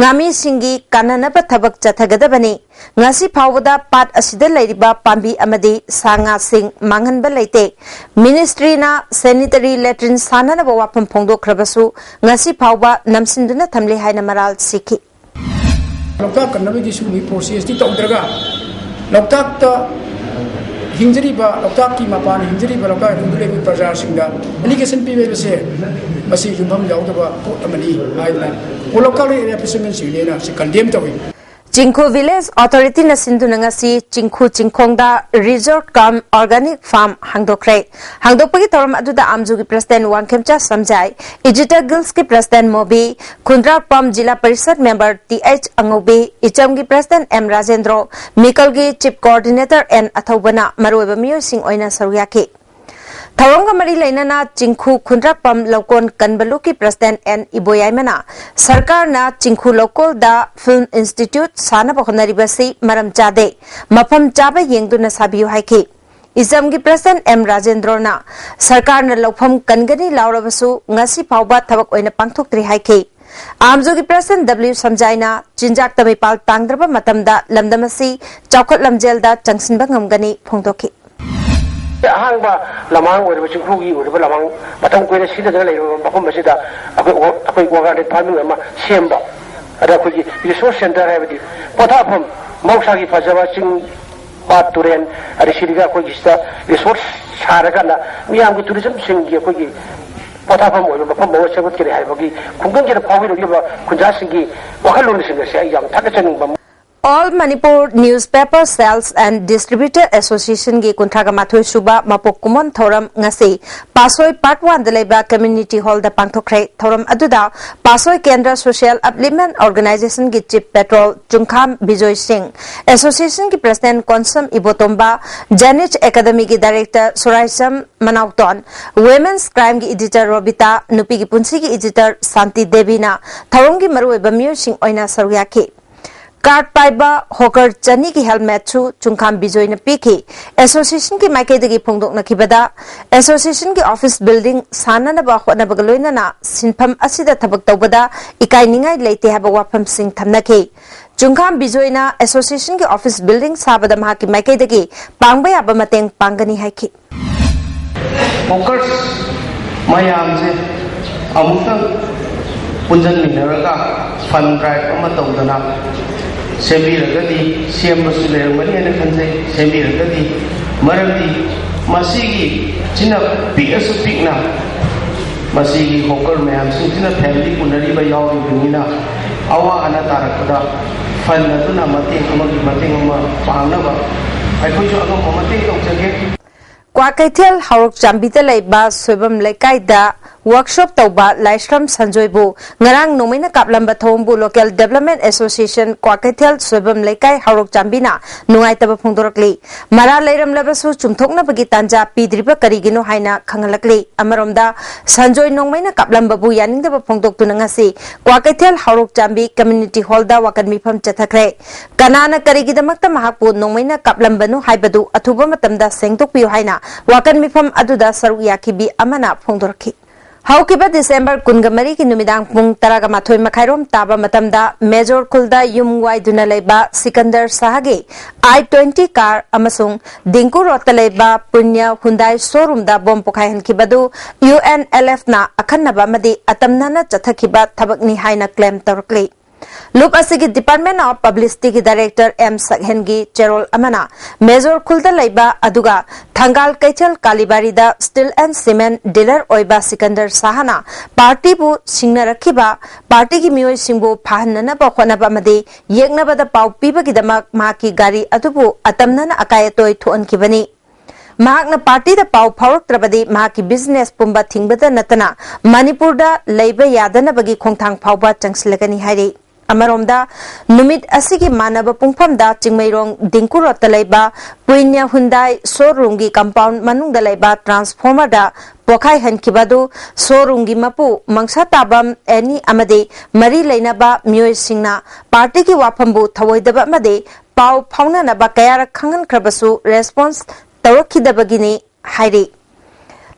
ꯉꯥꯃꯤꯁꯤꯡꯒꯤ ꯀꯥꯟꯅꯅꯕ ꯊꯕꯛ ꯆꯠꯊꯒꯗꯕꯅꯤ꯫ ꯉꯁꯤ ꯐꯥꯎꯕꯗ ꯄꯥꯠ ꯑꯁꯤꯗ ꯂꯩꯔꯤꯕ ꯄꯥꯝꯕꯤ ꯑꯃꯗꯤ ꯁꯥ ꯉꯥꯁꯤꯡ ꯃꯥꯡꯍꯟꯕ ꯂꯩꯇꯦ꯫ ꯃꯤꯅꯤꯁꯇ꯭ꯔꯤꯅ ꯁꯦꯅꯤꯇꯔꯤ ꯂꯦꯇ꯭ꯔꯤꯟ ꯁꯥꯅꯅꯕ ꯋꯥꯐꯝ ꯐꯣꯡꯗꯣꯛꯈ꯭ꯔꯕꯁꯨ ꯉꯁꯤ ꯐꯥꯎꯕ ꯅꯝꯁꯤꯟꯗꯨꯅ ꯊꯝꯂꯤ ꯍꯥꯏꯅ ꯃꯔꯥꯜ ꯁꯤꯈꯤ꯫ ꯂꯣꯛꯇꯥꯛ ꯀꯟꯅꯕꯒꯤ ꯁꯤꯒꯨꯝꯕꯒꯤ ꯄ꯭ꯔꯣꯁꯦꯁꯇꯤ ꯇꯧꯗ꯭ꯔꯒ, ꯂꯣꯛꯇꯥꯛꯇ ꯍꯤꯡꯖꯔꯤꯕ, ꯂꯣꯛꯇꯥꯛꯀꯤ ꯃꯄꯥꯟ ꯍꯤꯡꯖꯔꯤꯕ, ꯂꯣꯛꯇꯥꯛ ꯏꯄꯨꯡꯗ ꯂꯩꯕ ꯄ꯭ꯔꯖꯥꯁꯤꯡꯗ ꯑꯦꯂꯤꯒꯦꯁꯟ ꯄꯤꯕ ꯍꯥꯏꯕꯁꯦ, ꯃꯁꯤ ꯌꯨꯝꯐꯝ ꯌꯥꯎꯗꯕ ꯄꯣꯠ ꯑꯃꯅꯤ ꯍꯥꯏꯗꯅ ꯑꯣꯜ ꯂꯣꯛꯇꯥꯛ ꯂꯦꯛ ꯑꯦꯔꯤꯌꯥ ꯐꯤꯁꯔꯃꯦꯟꯁ ꯌꯨꯅꯤꯌꯟꯅ ꯁꯤ ꯀꯟꯗꯦꯝ ꯇꯧꯏ꯫ ꯆꯤꯡꯈꯨ ꯚꯤꯂꯦꯖ ꯑꯣꯊꯣꯔꯤꯇꯤꯅ ꯁꯤꯟꯗꯨꯅ ꯉꯁꯤ ꯆꯤꯡꯈꯨ ꯆꯤꯡꯈꯣꯡꯗ ꯔꯤꯖꯣꯔꯠ ꯀꯝ ꯑꯣꯔꯒꯥꯅꯤꯛ ꯐꯥꯔꯝ ꯍꯥꯡꯗꯣꯛꯈ꯭ꯔꯦ꯫ ꯍꯥꯡꯗꯣꯛꯄꯒꯤ ꯊꯧꯔꯝ ꯑꯗꯨꯗ ꯑꯥꯝꯖꯨꯒꯤ ꯄ꯭ꯔꯁꯤꯗꯦꯟ ꯋꯥꯡꯈꯦꯝꯆꯥ ꯁꯝꯖꯥꯏ, ꯏꯖꯤꯇꯥ ꯒꯤꯜꯁꯀꯤ ꯄ꯭ꯔꯁꯤꯗꯦꯟ ꯃꯣꯕꯤ, ꯈꯨꯟꯗ꯭ꯔꯥꯛꯄꯝ Zila Parishad member T H Angoubi, ꯏꯆꯝꯒꯤ ꯄ꯭ꯔꯁꯤꯗꯦꯟ ꯑꯦꯝ ꯔꯥꯖꯦꯟꯗ꯭ꯔꯣ, ꯃꯤꯀꯜꯒꯤ ꯆꯤꯐ ꯀꯣꯑꯣꯔꯗꯤꯅꯦꯇꯔ ꯑꯦꯟ ꯑꯊꯧꯕꯅ ꯃꯔꯨꯑꯣꯏꯕ ꯃꯤꯑꯣꯏꯁꯤꯡ ꯑꯣꯏꯅ ꯁꯔꯨꯛ ꯌꯥꯈꯤ꯫ ꯊꯧꯔꯝꯒ ꯃꯔꯤ ꯂꯩꯅꯅ ꯆꯤꯡꯈꯨ ꯈꯨꯟꯗ꯭ꯔꯥꯛꯄꯝ ꯂꯧꯀꯣꯟ ꯀꯟꯕꯂꯨꯀꯤ ꯄ꯭ꯔꯁꯤꯗꯦꯟ ꯑꯦꯟ ꯏꯕꯣꯌꯥꯏꯃꯅ ꯁꯔꯀꯥꯔꯅ ꯆꯤꯡꯈꯨ ꯂꯧꯀꯣꯜꯗ ꯐꯤꯜꯝ ꯏꯟꯁꯇꯤꯇ꯭ꯌꯨꯠ ꯁꯥꯅꯕ ꯍꯣꯠꯅꯔꯤꯕꯁꯤ ꯃꯔꯝ ꯆꯥꯗꯦ, ꯃꯐꯝ ꯆꯥꯕ ꯌꯦꯡꯗꯨꯅ ꯁꯥꯕꯤꯌꯨ ꯍꯥꯏꯈꯤ꯫ ꯏꯖꯝꯒꯤ ꯄ꯭ꯔꯁꯤꯗꯦꯟꯠ ꯑꯦꯝ ꯔꯥꯖꯦꯟꯗ꯭ꯔꯣꯅ ꯁꯔꯀꯥꯔꯅ ꯂꯧꯐꯝ ꯀꯟꯒꯅꯤ ꯂꯥꯎꯔꯕꯁꯨ ꯉꯁꯤ ꯐꯥꯎꯕ ꯊꯕꯛ ꯑꯣꯏꯅ ꯄꯥꯡꯊꯣꯛꯇ꯭ꯔꯤ ꯍꯥꯏꯈꯤ꯫ ꯑꯥꯝꯖꯣꯒꯤ ꯄ꯭ꯔꯁꯤꯗꯦꯟꯠ ꯗꯕ꯭ꯂꯤꯎ ꯁꯝꯖꯥꯏꯅ ꯆꯤꯟꯖꯥꯛꯇ ꯃꯤꯄꯥꯜ ꯇꯥꯡꯗ꯭ꯔꯕ ꯃꯇꯝꯗ ꯂꯝꯗꯝ ꯑꯁꯤ ꯆꯥꯎꯈꯠ ꯂꯝꯖꯦꯜꯗ ꯆꯪꯁꯤꯟꯕ ꯉꯝꯒꯅꯤ ꯐꯣꯡꯗꯣꯛꯈꯤ꯫ ꯑꯍꯥꯡꯕ ꯂꯝꯍꯥꯡ ꯑꯣꯏꯔꯤꯕ ꯆꯤꯡꯈꯨꯒꯤ ꯑꯣꯏꯔꯤꯕ ꯂꯝꯍꯥꯡ ꯃꯇꯝ ꯀꯨꯏꯅ ꯁꯤꯖꯤꯟꯅꯗꯅ ꯂꯩꯔꯕ ꯃꯐꯝ ꯑꯁꯤꯗ ꯑꯩꯈꯣꯏ ꯑꯩꯈꯣꯏ ꯑꯣꯔꯒꯥꯅꯤꯛ ꯐꯥꯔꯃꯤꯡ ꯑꯃ ꯁꯦꯝꯕ, ꯑꯗ ꯑꯩꯈꯣꯏꯒꯤ ꯔꯤꯁꯣꯔꯁ ꯁꯦꯟꯇꯔ ꯍꯥꯏꯕꯗꯤ ꯄꯣꯊꯥꯐꯝ, ꯃꯍꯧꯁꯥꯒꯤ ꯐꯖꯕ ꯆꯤꯡ, ꯄꯥꯠ, ꯇꯨꯔꯦꯟ, ꯑꯗꯩ ꯁꯤꯗꯒꯤ ꯑꯩꯈꯣꯏꯒꯤ ꯁꯤꯗ ꯔꯤꯁꯣꯔꯁ ꯁꯥꯔꯀꯥꯟꯗ ꯃꯤꯌꯥꯝꯒꯤ ꯇꯨꯔꯤꯖꯝꯁꯤꯡꯒꯤ ꯑꯩꯈꯣꯏꯒꯤ ꯄꯣꯊꯥꯐꯝ ꯑꯣꯏꯕ ꯃꯐꯝ ꯑꯃ ꯁꯦꯝꯒꯠꯀꯅꯤ ꯍꯥꯏꯕꯒꯤ ꯈꯨꯡꯒꯪꯁꯤꯗ ꯐꯥꯎꯕꯤꯔꯛꯂꯤꯕ ꯈꯨꯟꯖꯥꯁꯤꯡꯒꯤ ꯋꯥꯈꯜꯂꯣꯟꯁꯤꯡ ꯑꯁꯤ ꯑꯩ ꯌꯥꯝ ꯊꯥꯒꯠꯆꯅꯤꯡꯕ ꯑꯃ꯫ All Manipur Newspaper Sales and Distributor Associationꯒꯤ ꯀꯨꯟꯊ꯭ꯔꯥꯒ ꯃꯥꯊꯣꯏ ꯁꯨꯕ ꯃꯄꯣꯛ ꯀꯨꯝꯑꯣꯟ ꯊꯧꯔꯝ ꯉꯁꯤ ꯄꯥꯁꯣꯏ Part Oneꯗ ꯂꯩꯕ Community Hallꯗ ꯄꯥꯡꯊꯣꯛꯈ꯭ꯔꯦ꯫ ꯊꯧꯔꯝ ꯑꯗꯨꯗ ꯄꯥꯁꯣꯏ ꯀꯦꯟꯗ꯭ꯔ Social Upliftment Organizationꯒꯤ Chief Patron ꯆꯨꯡꯈꯥꯝ Bijoy ꯁꯤꯡ, Associationꯒꯤ President Konsam ꯏꯕꯣꯇꯣꯝꯕ, Janice Academyꯒꯤ Director ꯁꯣꯔꯥꯏꯁꯝ ꯃꯅꯥꯎꯇꯣꯟ, Women's Crimeꯒꯤ Editor Robita, ꯅꯨꯄꯤꯒꯤ ꯄꯨꯟꯁꯤꯒꯤ Editor ꯁꯥꯟꯇꯤ ꯗꯦꯕꯤꯅ ꯊꯧꯔꯝꯒꯤ ꯃꯔꯨꯑꯣꯏꯕ ꯃꯤꯑꯣꯏꯁꯤꯡ ꯑꯣꯏꯅ ꯁꯔꯨꯛ ꯌꯥꯈꯤ꯫ ꯀꯥꯔꯗ ꯄꯥꯏꯕ ꯍꯣꯀꯔ ꯆꯅꯤꯒꯤ ꯍꯦꯜꯃꯦꯠꯁꯨ ꯆꯨꯡꯈꯥꯝ ꯕꯤꯖꯣꯏꯅ ꯄꯤꯈꯤ꯫ Associationꯒꯤ ꯃꯥꯏꯀꯩꯗꯒꯤ ꯐꯣꯡꯗꯣꯛꯅꯈꯤꯕꯗ, Associationꯒꯤ office building ꯁꯥꯅꯅꯕ ꯍꯣꯠꯅꯕꯒ ꯂꯣꯏꯅꯅ ꯁꯤꯟꯐꯝ ꯑꯁꯤꯗ ꯊꯕꯛ ꯇꯧꯕꯗ ꯏꯀꯥꯏꯅꯤꯡꯉꯥꯏ ꯂꯩꯇꯦ ꯍꯥꯏꯕ ꯋꯥꯐꯝꯁꯤꯡ ꯊꯝꯅꯈꯤ꯫ ꯆꯨꯡꯈꯥꯝ ꯕꯤꯖꯣꯏꯅ Associationꯒꯤ office building ꯁꯥꯕꯗ ꯃꯍꯥꯛꯀꯤ ꯃꯥꯏꯀꯩꯗꯒꯤ ꯄꯥꯡꯕ ꯌꯥꯕ ꯃꯇꯦꯡ ꯄꯥꯡꯒꯅꯤ ꯍꯥꯏꯈꯤ꯫ ꯍꯣꯀꯔꯁ ꯃꯌꯥꯝꯁꯦ ꯑꯃꯨꯛꯇꯪ ꯄꯨꯟꯁꯤꯟꯃꯤꯟꯅꯔꯒ fund drive ꯑꯃ ꯇꯧꯗꯅ ꯁꯦꯝꯕꯤꯔꯒꯗꯤ, ꯁꯦꯝꯕꯁꯨ ꯂꯩꯔꯝꯒꯅꯤ ꯍꯥꯏꯅ ꯈꯟꯖꯩ, ꯁꯦꯝꯕꯤꯔꯒꯗꯤ꯫ ꯃꯔꯝꯗꯤ ꯃꯁꯤꯒꯤ ꯆꯤꯟꯅ ꯄꯤꯛꯑꯁꯨ ꯄꯤꯛꯅ ꯃꯁꯤꯒꯤ ꯍꯣꯀꯔ ꯃꯌꯥꯝꯁꯤꯡꯁꯤꯅ family ꯄꯨꯅꯔꯤꯕ ꯌꯥꯎꯔꯤꯕꯅꯤꯅ, ꯑꯋꯥ ꯑꯅꯥ ꯇꯥꯔꯛꯄꯗ fund ꯑꯗꯨꯅ ꯃꯇꯦꯡ ꯑꯃꯒꯤ ꯃꯇꯦꯡ ꯑꯃ ꯄꯥꯡꯅꯕ ꯑꯩꯈꯣꯏꯁꯨ ꯑꯉꯝꯕ ꯃꯇꯦꯡ ꯇꯧꯖꯒꯦ꯫ ꯀ꯭ꯋꯥꯀꯩꯊꯦꯜ ꯍꯧꯔꯣꯛ ꯆꯥꯝꯕꯤꯗ ꯂꯩꯕ ꯁꯣꯏꯕꯝ ꯂꯩꯀꯥꯏꯗ ꯋꯥꯔꯛꯁꯣꯞ ꯇꯧꯕ ꯂꯥꯏꯁ꯭ꯔꯝ ꯁꯟꯖꯣꯏꯕꯨ ꯉꯔꯥꯡ ꯅꯣꯡꯃꯩꯅ ꯀꯥꯞꯂꯝꯕ ꯊꯧꯑꯣꯡꯕꯨ Local Development Association Kwakeithel Soibam ꯂꯩꯀꯥꯏ ꯍꯥꯎꯔꯣꯛ ꯆꯥꯝꯕꯤꯅ ꯅꯨꯡꯉꯥꯏꯇꯕ ꯐꯣꯡꯗꯣꯔꯛꯂꯤ꯫ ꯃꯔꯥꯜ ꯂꯩꯔꯝꯂꯕꯁꯨ ꯆꯨꯝꯊꯣꯛꯅꯕꯒꯤ ꯇꯥꯟꯖꯥ ꯄꯤꯗ꯭ꯔꯤꯕ ꯀꯔꯤꯒꯤꯅꯣ ꯍꯥꯏꯅ ꯈꯪꯍꯜꯂꯛꯂꯤ꯫ ꯑꯃꯔꯣꯝꯗ, ꯁꯟꯖꯣꯏ ꯅꯣꯡꯃꯩꯅ ꯀꯥꯞꯂꯝꯕꯕꯨ ꯌꯥꯅꯤꯡꯗꯕ ꯐꯣꯡꯗꯣꯛꯇꯨꯅ ꯉꯁꯤ ꯀ꯭ꯋꯥꯀꯩꯊꯦꯜ ꯍꯥꯎꯔꯣꯛ ꯆꯥꯝꯕꯤ Community Hallꯗ ꯋꯥꯀꯠ ꯃꯤꯐꯝ ꯆꯠꯊꯈ꯭ꯔꯦ꯫ ꯀꯅꯥꯅ ꯀꯔꯤꯒꯤꯗꯃꯛꯇ ꯃꯍꯥꯛꯄꯨ ꯅꯣꯡꯃꯩꯅ ꯀꯥꯞꯂꯝꯕꯅꯣ ꯍꯥꯏꯕꯗꯨ ꯑꯊꯨꯕ ꯃꯇꯝꯗ ꯁꯦꯡꯗꯣꯛꯄꯤꯌꯨ ꯍꯥꯏꯅ ꯋꯥꯀꯠ ꯃꯤꯐꯝ ꯑꯗꯨꯗ ꯁꯔꯨꯛ ꯌꯥꯈꯤꯕꯤ ꯑꯃꯅ ꯐꯣꯡꯗꯣꯔꯛꯈꯤ꯫ ꯍꯧꯈꯤꯕ ꯗꯤꯁꯦꯝꯕꯔ ꯀꯨꯟꯒ ꯃꯔꯤꯒꯤ ꯅꯨꯃꯤꯗꯥꯡ ꯄꯨꯡ ꯇꯔꯥꯒ ꯃꯥꯊꯣꯏ ꯃꯈꯥꯏꯔꯣꯝ ꯇꯥꯕ ꯃꯇꯝꯗ ꯃꯦꯖꯣꯔ ꯈꯨꯜꯗ ꯌꯨꯝ ꯋꯥꯏꯗꯨꯅ ꯂꯩꯕ ꯁꯤꯀꯟꯗꯔ ꯁꯍꯥꯒꯤ I twenty car ꯑꯃꯁꯨꯡ ꯗꯤꯡꯀꯨ ꯔꯣꯗꯇ ꯂꯩꯕ ꯄꯨꯅ꯭ꯌ ꯍꯨꯟꯗꯥꯏ showroomꯗ ꯕꯣꯝ ꯄꯣꯈꯥꯏꯍꯟꯈꯤꯕꯗꯨ UNLFꯅ ꯑꯈꯟꯅꯕ ꯑꯃꯗꯤ ꯑꯇꯝꯅꯅ ꯆꯠꯊꯈꯤꯕ ꯊꯕꯛꯅꯤ ꯍꯥꯏꯅ claim ꯇꯧꯔꯛꯂꯤ꯫ ꯂꯨꯞ ꯑꯁꯤꯒꯤ Department of Publicityꯒꯤ Director M ꯁꯛꯍꯦꯟꯒꯤ ꯆꯦꯔꯣꯜ ꯑꯃꯅ ꯃꯦꯖꯣꯔ ꯈꯨꯜꯗ ꯂꯩꯕ ꯑꯗꯨꯒ ꯊꯪꯒꯥꯜ ꯀꯩꯊꯦꯜ ꯀꯥꯂꯤꯕꯥꯔꯤꯗ steel and cement dealer ꯑꯣꯏꯕ ꯁꯤꯀꯟꯗꯔ ꯁꯍꯥꯅ ꯄꯥꯔꯇꯤꯕꯨ ꯁꯤꯡꯅꯔꯛꯈꯤꯕ ꯄꯥꯔꯇꯤꯒꯤ ꯃꯤꯑꯣꯏꯁꯤꯡꯕꯨ ꯐꯥꯍꯟꯅꯅꯕ ꯍꯣꯠꯅꯕ ꯑꯃꯗꯤ ꯌꯦꯛꯅꯕꯗ ꯄꯥꯎ ꯄꯤꯕꯒꯤꯗꯃꯛ ꯃꯍꯥꯛꯀꯤ ꯒꯥꯔꯤ ꯑꯗꯨꯕꯨ ꯑꯇꯝꯅꯅ ꯑꯀꯥꯏ ꯑꯇꯣꯏ ꯊꯣꯛꯍꯟꯈꯤꯕꯅꯤ꯫ ꯃꯍꯥꯛꯅ ꯄꯥꯔꯇꯤꯗ ꯄꯥꯎ ꯐꯥꯎꯔꯛꯇ꯭ꯔꯕꯗꯤ ꯃꯍꯥꯛꯀꯤ business ꯄꯨꯝꯕ ꯊꯤꯡꯕꯗ ꯅꯠꯇꯅ ꯃꯅꯤꯄꯨꯔꯗ ꯂꯩꯕ ꯌꯥꯗꯅꯕꯒꯤ ꯈꯣꯡꯊꯥꯡ ꯐꯥꯎꯕ ꯆꯪꯁꯤꯜꯂꯒꯅꯤ ꯍꯥꯏꯔꯤ꯫ ꯑꯃꯔꯣꯝꯗ, ꯅꯨꯃꯤꯠ ꯑꯁꯤꯒꯤ ꯃꯥꯟꯅꯕ ꯄꯨꯡꯐꯝꯗ ꯆꯤꯡꯃꯩꯔꯣꯡ ꯗꯤꯡꯀꯨ ꯔꯣꯗꯇ ꯂꯩꯕ ꯄꯨꯏꯅ꯭ꯌ ꯍꯨꯟꯗꯥꯏ showroomꯒꯤ compound ꯃꯅꯨꯡꯗ ꯂꯩꯕ transformerꯗ ꯄꯣꯈꯥꯏꯍꯟꯈꯤꯕ ꯑꯗꯨ showroomꯒꯤ ꯃꯄꯨ ꯃꯪꯁꯥ ꯇꯥꯕꯝ ꯑꯦꯅꯤ ꯑꯃꯗꯤ ꯃꯔꯤ ꯂꯩꯅꯕ ꯃꯤꯑꯣꯏꯁꯤꯡꯅ ꯄꯥꯔꯇꯤꯒꯤ ꯋꯥꯐꯝꯕꯨ ꯊꯧꯑꯣꯏꯗꯕ ꯑꯃꯗꯤ ꯄꯥꯎ ꯐꯥꯎꯅꯅꯕ ꯀꯌꯥꯔꯛ ꯈꯪꯍꯟꯈ꯭ꯔꯕꯁꯨ response ꯇꯧꯔꯛꯈꯤꯗꯕꯒꯤꯅꯤ ꯍꯥꯏꯔꯤ꯫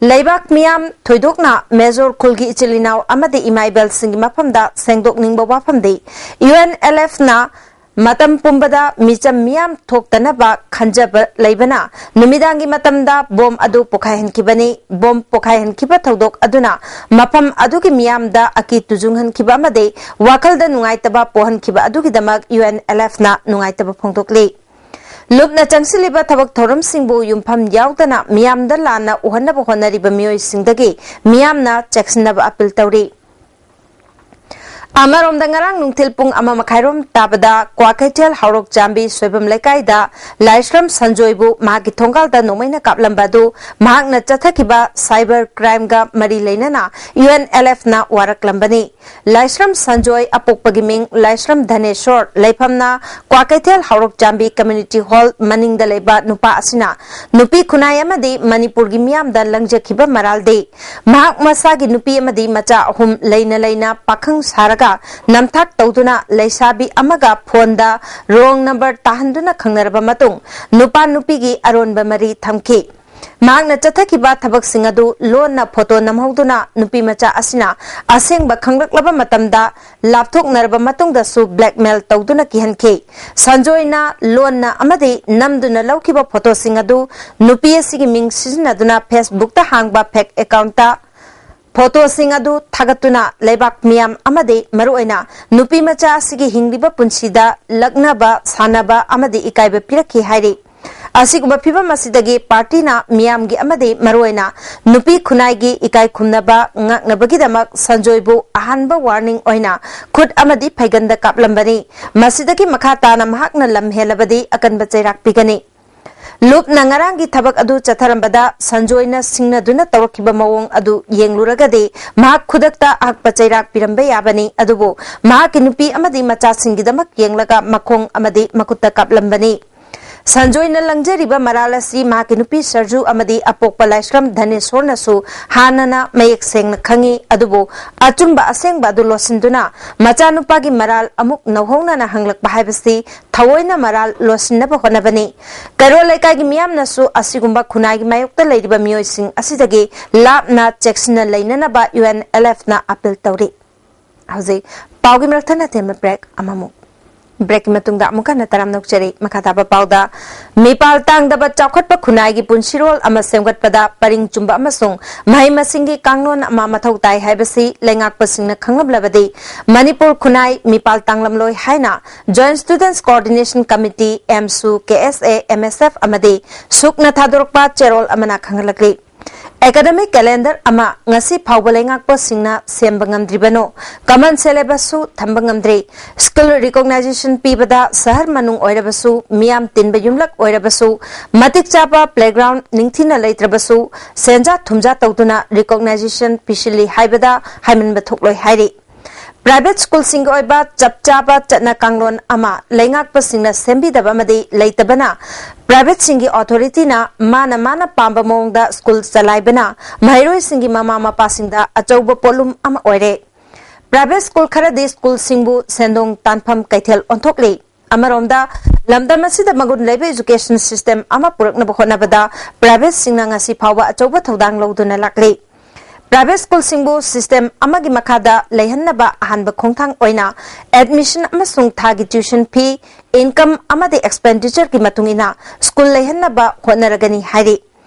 ꯂꯩꯕꯥꯛ ꯃꯤꯌꯥꯝ, ꯊꯣꯏꯗꯣꯛꯅ ꯃꯦꯖꯣꯔ ꯈꯨꯜꯒꯤ ꯏꯆꯤꯜ ꯏꯅꯥꯎ ꯑꯃꯗꯤ ꯏꯃꯥ ꯏꯕꯦꯜꯁꯤꯡꯒꯤ ꯃꯐꯝꯗ ꯁꯦꯡꯗꯣꯛꯅꯤꯡꯕ ꯋꯥꯐꯝꯗꯤ, UNLFꯅ ꯃꯇꯝ ꯄꯨꯝꯕꯗ ꯃꯤꯆꯝ ꯃꯤꯌꯥꯝ ꯊꯣꯛꯇꯅꯕ ꯈꯟꯖꯕ ꯂꯩꯕꯅ ꯅꯨꯃꯤꯗꯥꯡꯒꯤ ꯃꯇꯝꯗ ꯕꯣꯝ ꯑꯗꯨ ꯄꯣꯈꯥꯏꯍꯟꯈꯤꯕꯅꯤ꯫ ꯕꯣꯝ ꯄꯣꯈꯥꯏꯍꯟꯈꯤꯕ ꯊꯧꯗꯣꯛ ꯑꯗꯨꯅ ꯃꯐꯝ ꯑꯗꯨꯒꯤ ꯃꯤꯌꯥꯝꯗ ꯑꯀꯤ ꯇꯨꯖꯨꯡꯍꯟꯈꯤꯕ ꯑꯃꯗꯤ ꯋꯥꯈꯜꯗ ꯅꯨꯡꯉꯥꯏꯇꯕ ꯄꯣꯛꯍꯟꯈꯤꯕ ꯑꯗꯨꯒꯤꯗꯃꯛ UNLFꯅ ꯅꯨꯡꯉꯥꯏꯇꯕ ꯐꯣꯡꯗꯣꯛꯂꯤ꯫ ꯂꯨꯞꯅ ꯆꯪꯁꯤꯜꯂꯤꯕ ꯊꯕꯛ ꯊꯧꯔꯝꯁꯤꯡꯕꯨ ꯌꯨꯝꯐꯝ ꯌꯥꯎꯗꯅ ꯃꯤꯌꯥꯝꯗ ꯂꯥꯟꯅ ꯎꯍꯟꯅꯕ ꯍꯣꯠꯅꯔꯤꯕ ꯃꯤꯑꯣꯏꯁꯤꯡꯗꯒꯤ ꯃꯤꯌꯥꯝꯅ ꯆꯦꯛꯁꯤꯟꯅꯕ appeal ꯇꯧꯔꯤ꯫ ꯑꯃꯔꯣꯝꯗ, ꯉꯔꯥꯡ ꯅꯨꯡꯊꯤꯜ ꯄꯨꯡ ꯑꯃ ꯃꯈꯥꯏꯔꯣꯝ ꯇꯥꯕꯗ ꯀ꯭ꯋꯥꯀꯩꯊꯦꯜ ꯍꯧꯔꯣꯛ ꯆꯥꯝꯕꯤ ꯁꯣꯏꯕꯝ ꯂꯩꯀꯥꯏꯗ ꯂꯥꯏꯁ꯭ꯔꯝ ꯁꯟꯖꯣꯏꯕꯨ ꯃꯍꯥꯛꯀꯤ ꯊꯣꯡꯒꯥꯜꯗ ꯅꯣꯡꯃꯩꯅ ꯀꯥꯞꯂꯝꯕ ꯑꯗꯨ ꯃꯍꯥꯛꯅ ꯆꯠꯊꯈꯤꯕ cyber crime ꯒ ꯃꯔꯤ ꯂꯩꯅꯅ UNLF ꯅ ꯋꯥꯔꯛꯂꯝꯕꯅꯤ꯫ ꯂꯥꯏꯁ꯭ꯔꯝ ꯁꯟꯖꯣꯏ, ꯑꯄꯣꯛꯄꯒꯤ ꯃꯤꯡ ꯂꯥꯏꯁ꯭ꯔꯝ ꯙꯅꯦꯁꯣꯔ, ꯂꯩꯐꯝꯅ ꯀ꯭ꯋꯥꯀꯩꯊꯦꯜ ꯍꯧꯔꯣꯛ ꯆꯥꯝꯕꯤ community hall ꯃꯅꯤꯡꯗ ꯂꯩꯕ ꯅꯨꯄꯥ ꯑꯁꯤꯅ ꯅꯨꯄꯤ ꯈꯨꯟꯅꯥꯏ ꯑꯃꯗꯤ ꯃꯅꯤꯄꯨꯔꯒꯤ ꯃꯤꯌꯥꯝꯗ ꯂꯪꯖꯈꯤꯕ ꯃꯔꯥꯜꯗꯤ ꯃꯍꯥꯛ ꯃꯁꯥꯒꯤ ꯅꯨꯄꯤ ꯑꯃꯗꯤ ꯃꯆꯥ ꯑꯍꯨꯝ ꯂꯩꯅ ꯂꯩꯅ ꯄꯥꯈꯪ ꯁꯥꯔꯒ ꯅꯝꯊꯥꯛ ꯇꯧꯗꯨꯅ ꯂꯩꯁꯥꯕꯤ ꯑꯃꯒ ꯐꯣꯟꯗ wrong number ꯇꯥꯍꯟꯗꯨꯅ ꯈꯪꯅꯔꯕ ꯃꯇꯨꯡ ꯅꯨꯄꯥ ꯅꯨꯄꯤꯒꯤ ꯑꯔꯣꯟꯕ ꯃꯔꯤ ꯊꯝꯈꯤ꯫ ꯃꯍꯥꯛꯅ ꯆꯠꯊꯈꯤꯕ ꯊꯕꯛꯁꯤꯡ ꯑꯗꯨ ꯂꯣꯟꯅ ꯐꯣꯇꯣ ꯅꯝꯍꯧꯗꯨꯅ ꯅꯨꯄꯤ ꯃꯆꯥ ꯑꯁꯤꯅ ꯑꯁꯦꯡꯕ ꯈꯪꯂꯛꯂꯕ ꯃꯇꯝꯗ ꯂꯥꯞꯊꯣꯛꯅꯔꯕ ꯃꯇꯨꯡꯗꯁꯨ blackmail ꯇꯧꯗꯨꯅ ꯀꯤꯍꯟꯈꯤ꯫ ꯁꯟꯖꯣꯏꯅ ꯂꯣꯟꯅ ꯑꯃꯗꯤ ꯅꯝꯗꯨꯅ ꯂꯧꯈꯤꯕ ꯐꯣꯇꯣꯁꯤꯡ ꯑꯗꯨ ꯅꯨꯄꯤ ꯑꯁꯤꯒꯤ ꯃꯤꯡ ꯁꯤꯖꯤꯟꯅꯗꯨꯅ Facebook ꯇ ꯍꯥꯡꯕ fake account ꯇ ꯐꯣꯇꯣꯁꯤꯡ ꯑꯗꯨ ꯊꯥꯒꯠꯇꯨꯅ ꯂꯩꯕꯥꯛ ꯃꯤꯌꯥꯝ ꯑꯃꯗꯤ ꯃꯔꯨꯑꯣꯏꯅ ꯅꯨꯄꯤ ꯃꯆꯥ ꯑꯁꯤꯒꯤ ꯍꯤꯡꯂꯤꯕ ꯄꯨꯟꯁꯤꯗ ꯂꯛꯅꯕ, ꯁꯥꯟꯅꯕ ꯑꯃꯗꯤ ꯏꯀꯥꯏꯕ ꯄꯤꯔꯛꯈꯤ ꯍꯥꯏꯔꯤ꯫ ꯑꯁꯤꯒꯨꯝꯕ ꯐꯤꯚꯝ ꯑꯁꯤꯗꯒꯤ ꯄꯥꯔꯇꯤꯅ ꯃꯤꯌꯥꯝꯒꯤ ꯑꯃꯗꯤ ꯃꯔꯨꯑꯣꯏꯅ ꯅꯨꯄꯤ ꯈꯨꯟꯅꯥꯏꯒꯤ ꯏꯀꯥꯏ ꯈꯨꯝꯅꯕ ꯉꯥꯛꯅꯕꯒꯤꯗꯃꯛ ꯁꯟꯖꯣꯏꯕꯨ ꯑꯍꯥꯟꯕ warning ꯑꯣꯏꯅ ꯈꯨꯠ ꯑꯃꯗꯤ ꯐꯩꯒꯟꯗ ꯀꯥꯞꯂꯝꯕꯅꯤ꯫ ꯃꯁꯤꯗꯒꯤ ꯃꯈꯥ ꯇꯥꯅ ꯃꯍꯥꯛꯅ ꯂꯝ ꯍꯦꯜꯂꯕꯗꯤ ꯑꯀꯟꯕ ꯆꯩꯔꯥꯛ ꯄꯤꯒꯅꯤ꯫ ꯂꯨꯞꯅ ꯉꯔꯥꯡꯒꯤ ꯊꯕꯛ ꯑꯗꯨ ꯆꯠꯊꯔꯝꯕꯗ ꯁꯟꯖꯣꯏꯅ ꯁꯤꯡꯅꯗꯨꯅ ꯇꯧꯔꯛꯈꯤꯕ ꯃꯑꯣꯡ ꯑꯗꯨ ꯌꯦꯡꯂꯨꯔꯒꯗꯤ ꯃꯍꯥꯛ ꯈꯨꯗꯛꯇ ꯑꯍꯛꯄ ꯆꯩꯔꯥꯛ ꯄꯤꯔꯝꯕ ꯌꯥꯕꯅꯤ꯫ ꯑꯗꯨꯕꯨ ꯃꯍꯥꯛꯀꯤ ꯅꯨꯄꯤ ꯑꯃꯗꯤ ꯃꯆꯥꯁꯤꯡꯒꯤꯗꯃꯛ ꯌꯦꯡꯂꯒ ꯃꯈꯣꯡ ꯑꯃꯗꯤ ꯃꯈꯨꯠꯇ ꯀꯥꯞꯂꯝꯕꯅꯤ꯫ ꯁꯟꯖꯣꯏꯅ ꯂꯪꯖꯔꯤꯕ ꯃꯔꯥꯜ ꯑꯁꯤ ꯃꯍꯥꯛꯀꯤ ꯅꯨꯄꯤ ꯁꯔꯖꯨ ꯑꯃꯗꯤ ꯑꯄꯣꯛꯄ ꯂꯥꯏꯁ꯭ꯔꯝ ꯙꯅꯦꯁꯣꯔꯅꯁꯨ ꯍꯥꯟꯅꯅ ꯃꯌꯦꯛ ꯁꯦꯡꯅ ꯈꯪꯏ꯫ ꯑꯗꯨꯕꯨ ꯑꯆꯨꯝꯕ ꯑꯁꯦꯡꯕ ꯑꯗꯨ ꯂꯣꯠꯁꯤꯟꯗꯨꯅ ꯃꯆꯥꯅꯨꯄꯥꯒꯤ ꯃꯔꯥꯜ ꯑꯃꯨꯛ ꯅꯧꯍꯧꯅꯅ ꯍꯪꯂꯛꯄ ꯍꯥꯏꯕꯁꯤ ꯊꯑꯣꯏꯅ ꯃꯔꯥꯜ ꯂꯣꯠꯁꯤꯟꯅꯕ ꯍꯣꯠꯅꯕꯅꯤ꯫ ꯀꯩꯔꯣꯜ ꯂꯩꯀꯥꯏꯒꯤ ꯃꯤꯌꯥꯝꯅꯁꯨ ꯑꯁꯤꯒꯨꯝꯕ ꯈꯨꯟꯅꯥꯏꯒꯤ ꯃꯥꯌꯣꯛꯇ ꯂꯩꯔꯤꯕ ꯃꯤꯑꯣꯏꯁꯤꯡ ꯑꯁꯤꯗꯒꯤ ꯂꯥꯞꯅ ꯆꯦꯛꯁꯤꯟꯅ ꯂꯩꯅꯅꯕ UNLF ꯅ appeal ꯇꯧꯔꯤ꯫ ꯍꯧꯖꯤꯛ ꯄꯥꯎꯒꯤ ꯃꯔꯛ ꯊꯠꯅ ꯊꯦꯝꯕ break ꯑꯃꯃꯨꯛ꯫ Break ꯀꯤ ꯃꯇꯨꯡꯗ ꯑꯃꯨꯛ ꯍꯟꯅ ꯇꯔꯥꯝꯅ ꯑꯣꯛꯆꯔꯤ꯫ ꯃꯈꯥ ꯇꯥꯕ ꯄꯥꯎꯗ, ꯃꯤꯄꯥꯜ ꯇꯥꯡꯗꯕ ꯆꯥꯎꯈꯠꯄ ꯈꯨꯟꯅꯥꯏꯒꯤ ꯄꯨꯟꯁꯤꯔꯣꯜ ꯑꯃ ꯁꯦꯝꯒꯠꯄꯗ ꯄꯔꯤꯡ ꯆꯨꯝꯕ ꯑꯃꯁꯨꯡ ꯃꯍꯩ ꯃꯁꯤꯡꯒꯤ ꯀꯥꯡꯂꯣꯟ ꯑꯃ ꯃꯊꯧ ꯇꯥꯏ ꯍꯥꯏꯕꯁꯤ ꯂꯩꯉꯥꯛꯄꯁꯤꯡꯅ ꯈꯪꯂꯝꯂꯕꯗꯤ ꯃꯅꯤꯄꯨꯔ ꯈꯨꯟꯅꯥꯏ ꯃꯤꯄꯥꯜ ꯇꯥꯡꯂꯝꯂꯣꯏ ꯍꯥꯏꯅ Joint Students Coordination Committee, AMSU, KSA, MSF ꯑꯃꯗꯤ ꯁꯨꯛꯅ ꯊꯥꯗꯣꯔꯛꯄ ꯆꯦꯔꯣꯜ ꯑꯃꯅ ꯈꯪꯍꯜꯂꯛꯂꯤ꯫ ꯑꯦꯀꯥꯗꯃꯤꯛ ꯀꯦꯂꯦꯟꯗꯔ ꯑꯃ ꯉꯁꯤ ꯐꯥꯎꯕ ꯂꯩꯉꯥꯛꯄꯁꯤꯡꯅ ꯁꯦꯝꯕ ꯉꯝꯗ꯭ꯔꯤꯕꯅꯣ, ꯀꯃꯟ ꯁꯦꯂꯦꯕꯁꯁꯨ ꯊꯝꯕ ꯉꯝꯗ꯭ꯔꯤ꯫ ꯁ꯭ꯀꯨꯜ ꯔꯤꯀꯣꯛꯅꯥꯏꯖꯦꯁꯟ ꯄꯤꯕꯗ ꯁꯍꯔ ꯃꯅꯨꯡ ꯑꯣꯏꯔꯕꯁꯨ, ꯃꯤꯌꯥꯝ ꯇꯤꯟꯕ ꯌꯨꯝꯂꯛ ꯑꯣꯏꯔꯕꯁꯨ, ꯃꯇꯤꯛ ꯆꯥꯕ ꯄ꯭ꯂꯦꯒ꯭ꯔꯥꯎꯟ ꯅꯤꯡꯊꯤꯅ ꯂꯩꯇ꯭ꯔꯕꯁꯨ, ꯁꯦꯟꯖꯥ ꯊꯨꯝꯖꯥ ꯇꯧꯗꯨꯅ ꯔꯤꯀꯣꯛꯅꯥꯏꯖꯦꯁꯟ ꯄꯤꯁꯤꯜꯂꯤ ꯍꯥꯏꯕꯗ ꯍꯥꯏꯃꯟꯕ ꯊꯣꯛꯂꯣꯏ ꯍꯥꯏꯔꯤ꯫ ꯄ꯭ꯔꯥꯏꯚꯦꯠ ꯁ꯭ꯀꯨꯜꯁꯤꯡꯒꯤ ꯑꯣꯏꯕ ꯆꯞ ꯆꯥꯕ ꯆꯠꯅ ꯀꯥꯡꯂꯣꯟ ꯑꯃ ꯂꯩꯉꯥꯛꯄꯁꯤꯡꯅ ꯁꯦꯝꯕꯤꯗꯕ ꯑꯃꯗꯤ ꯂꯩꯇꯕꯅ ꯄ꯭ꯔꯥꯏꯚꯦꯠꯁꯤꯡꯒꯤ ꯑꯣꯊꯣꯔꯤꯇꯤꯅ ꯃꯥꯅ ꯃꯥꯅ ꯄꯥꯝꯕ ꯃꯑꯣꯡꯗ ꯁ꯭ꯀꯨꯜ ꯆꯂꯥꯏꯕꯅ ꯃꯍꯩꯔꯣꯏꯁꯤꯡꯒꯤ ꯃꯃꯥ ꯃꯄꯥꯁꯤꯡꯗ ꯑꯆꯧꯕ ꯄꯣꯠꯂꯨꯝ ꯑꯃ ꯑꯣꯏꯔꯦ꯫ ꯄ꯭ꯔꯥꯏꯚꯦꯠ ꯁ꯭ꯀꯨꯜ ꯈꯔꯗꯤ ꯁ꯭ꯀꯨꯜꯁꯤꯡꯕꯨ ꯁꯦꯟꯗꯣꯡ ꯇꯥꯟꯐꯝ ꯀꯩꯊꯦꯜ ꯑꯣꯟꯊꯣꯛꯂꯤ꯫ ꯑꯃꯔꯣꯝꯗ, ꯂꯝꯗꯝ ꯑꯁꯤꯗ ꯃꯒꯨꯟ ꯂꯩꯕ ꯏꯖꯨꯀꯦꯁꯟ ꯁꯤꯁꯇꯦꯝ ꯑꯃ ꯄꯨꯔꯛꯅꯕ ꯍꯣꯠꯅꯕꯗ ꯄ꯭ꯔꯥꯏꯚꯦꯠꯁꯤꯡꯅ ꯉꯁꯤ ꯐꯥꯎꯕ ꯑꯆꯧꯕ ꯊꯧꯗꯥꯡ ꯂꯧꯗꯨꯅ ꯂꯥꯛꯂꯤ꯫ ꯄ꯭ꯔꯥꯏꯚꯦꯠ ꯁ꯭ꯀꯨꯜꯁꯤꯡꯕꯨ ꯁꯤꯁꯇꯦꯝ ꯑꯃꯒꯤ ꯃꯈꯥꯗ ꯂꯩꯍꯟꯅꯕ ꯑꯍꯥꯟꯕ ꯈꯣꯡꯊꯥꯡ ꯑꯣꯏꯅ ꯑꯦꯗꯃꯤꯁꯟ ꯑꯃꯁꯨꯡ ꯊꯥꯒꯤ ꯇ꯭ꯌꯨꯁꯟ ꯐꯤ, ꯏꯟꯀꯝ ꯑꯃꯗꯤ ꯑꯦꯛꯁꯄꯦꯟꯗꯤꯆꯔꯒꯤ ꯃꯇꯨꯡ ꯏꯟꯅ ꯁ꯭ꯀꯨꯜ ꯂꯩꯍꯟꯅꯕ ꯍꯣꯠꯅꯔꯒꯅꯤ ꯍꯥꯏꯔꯤ꯫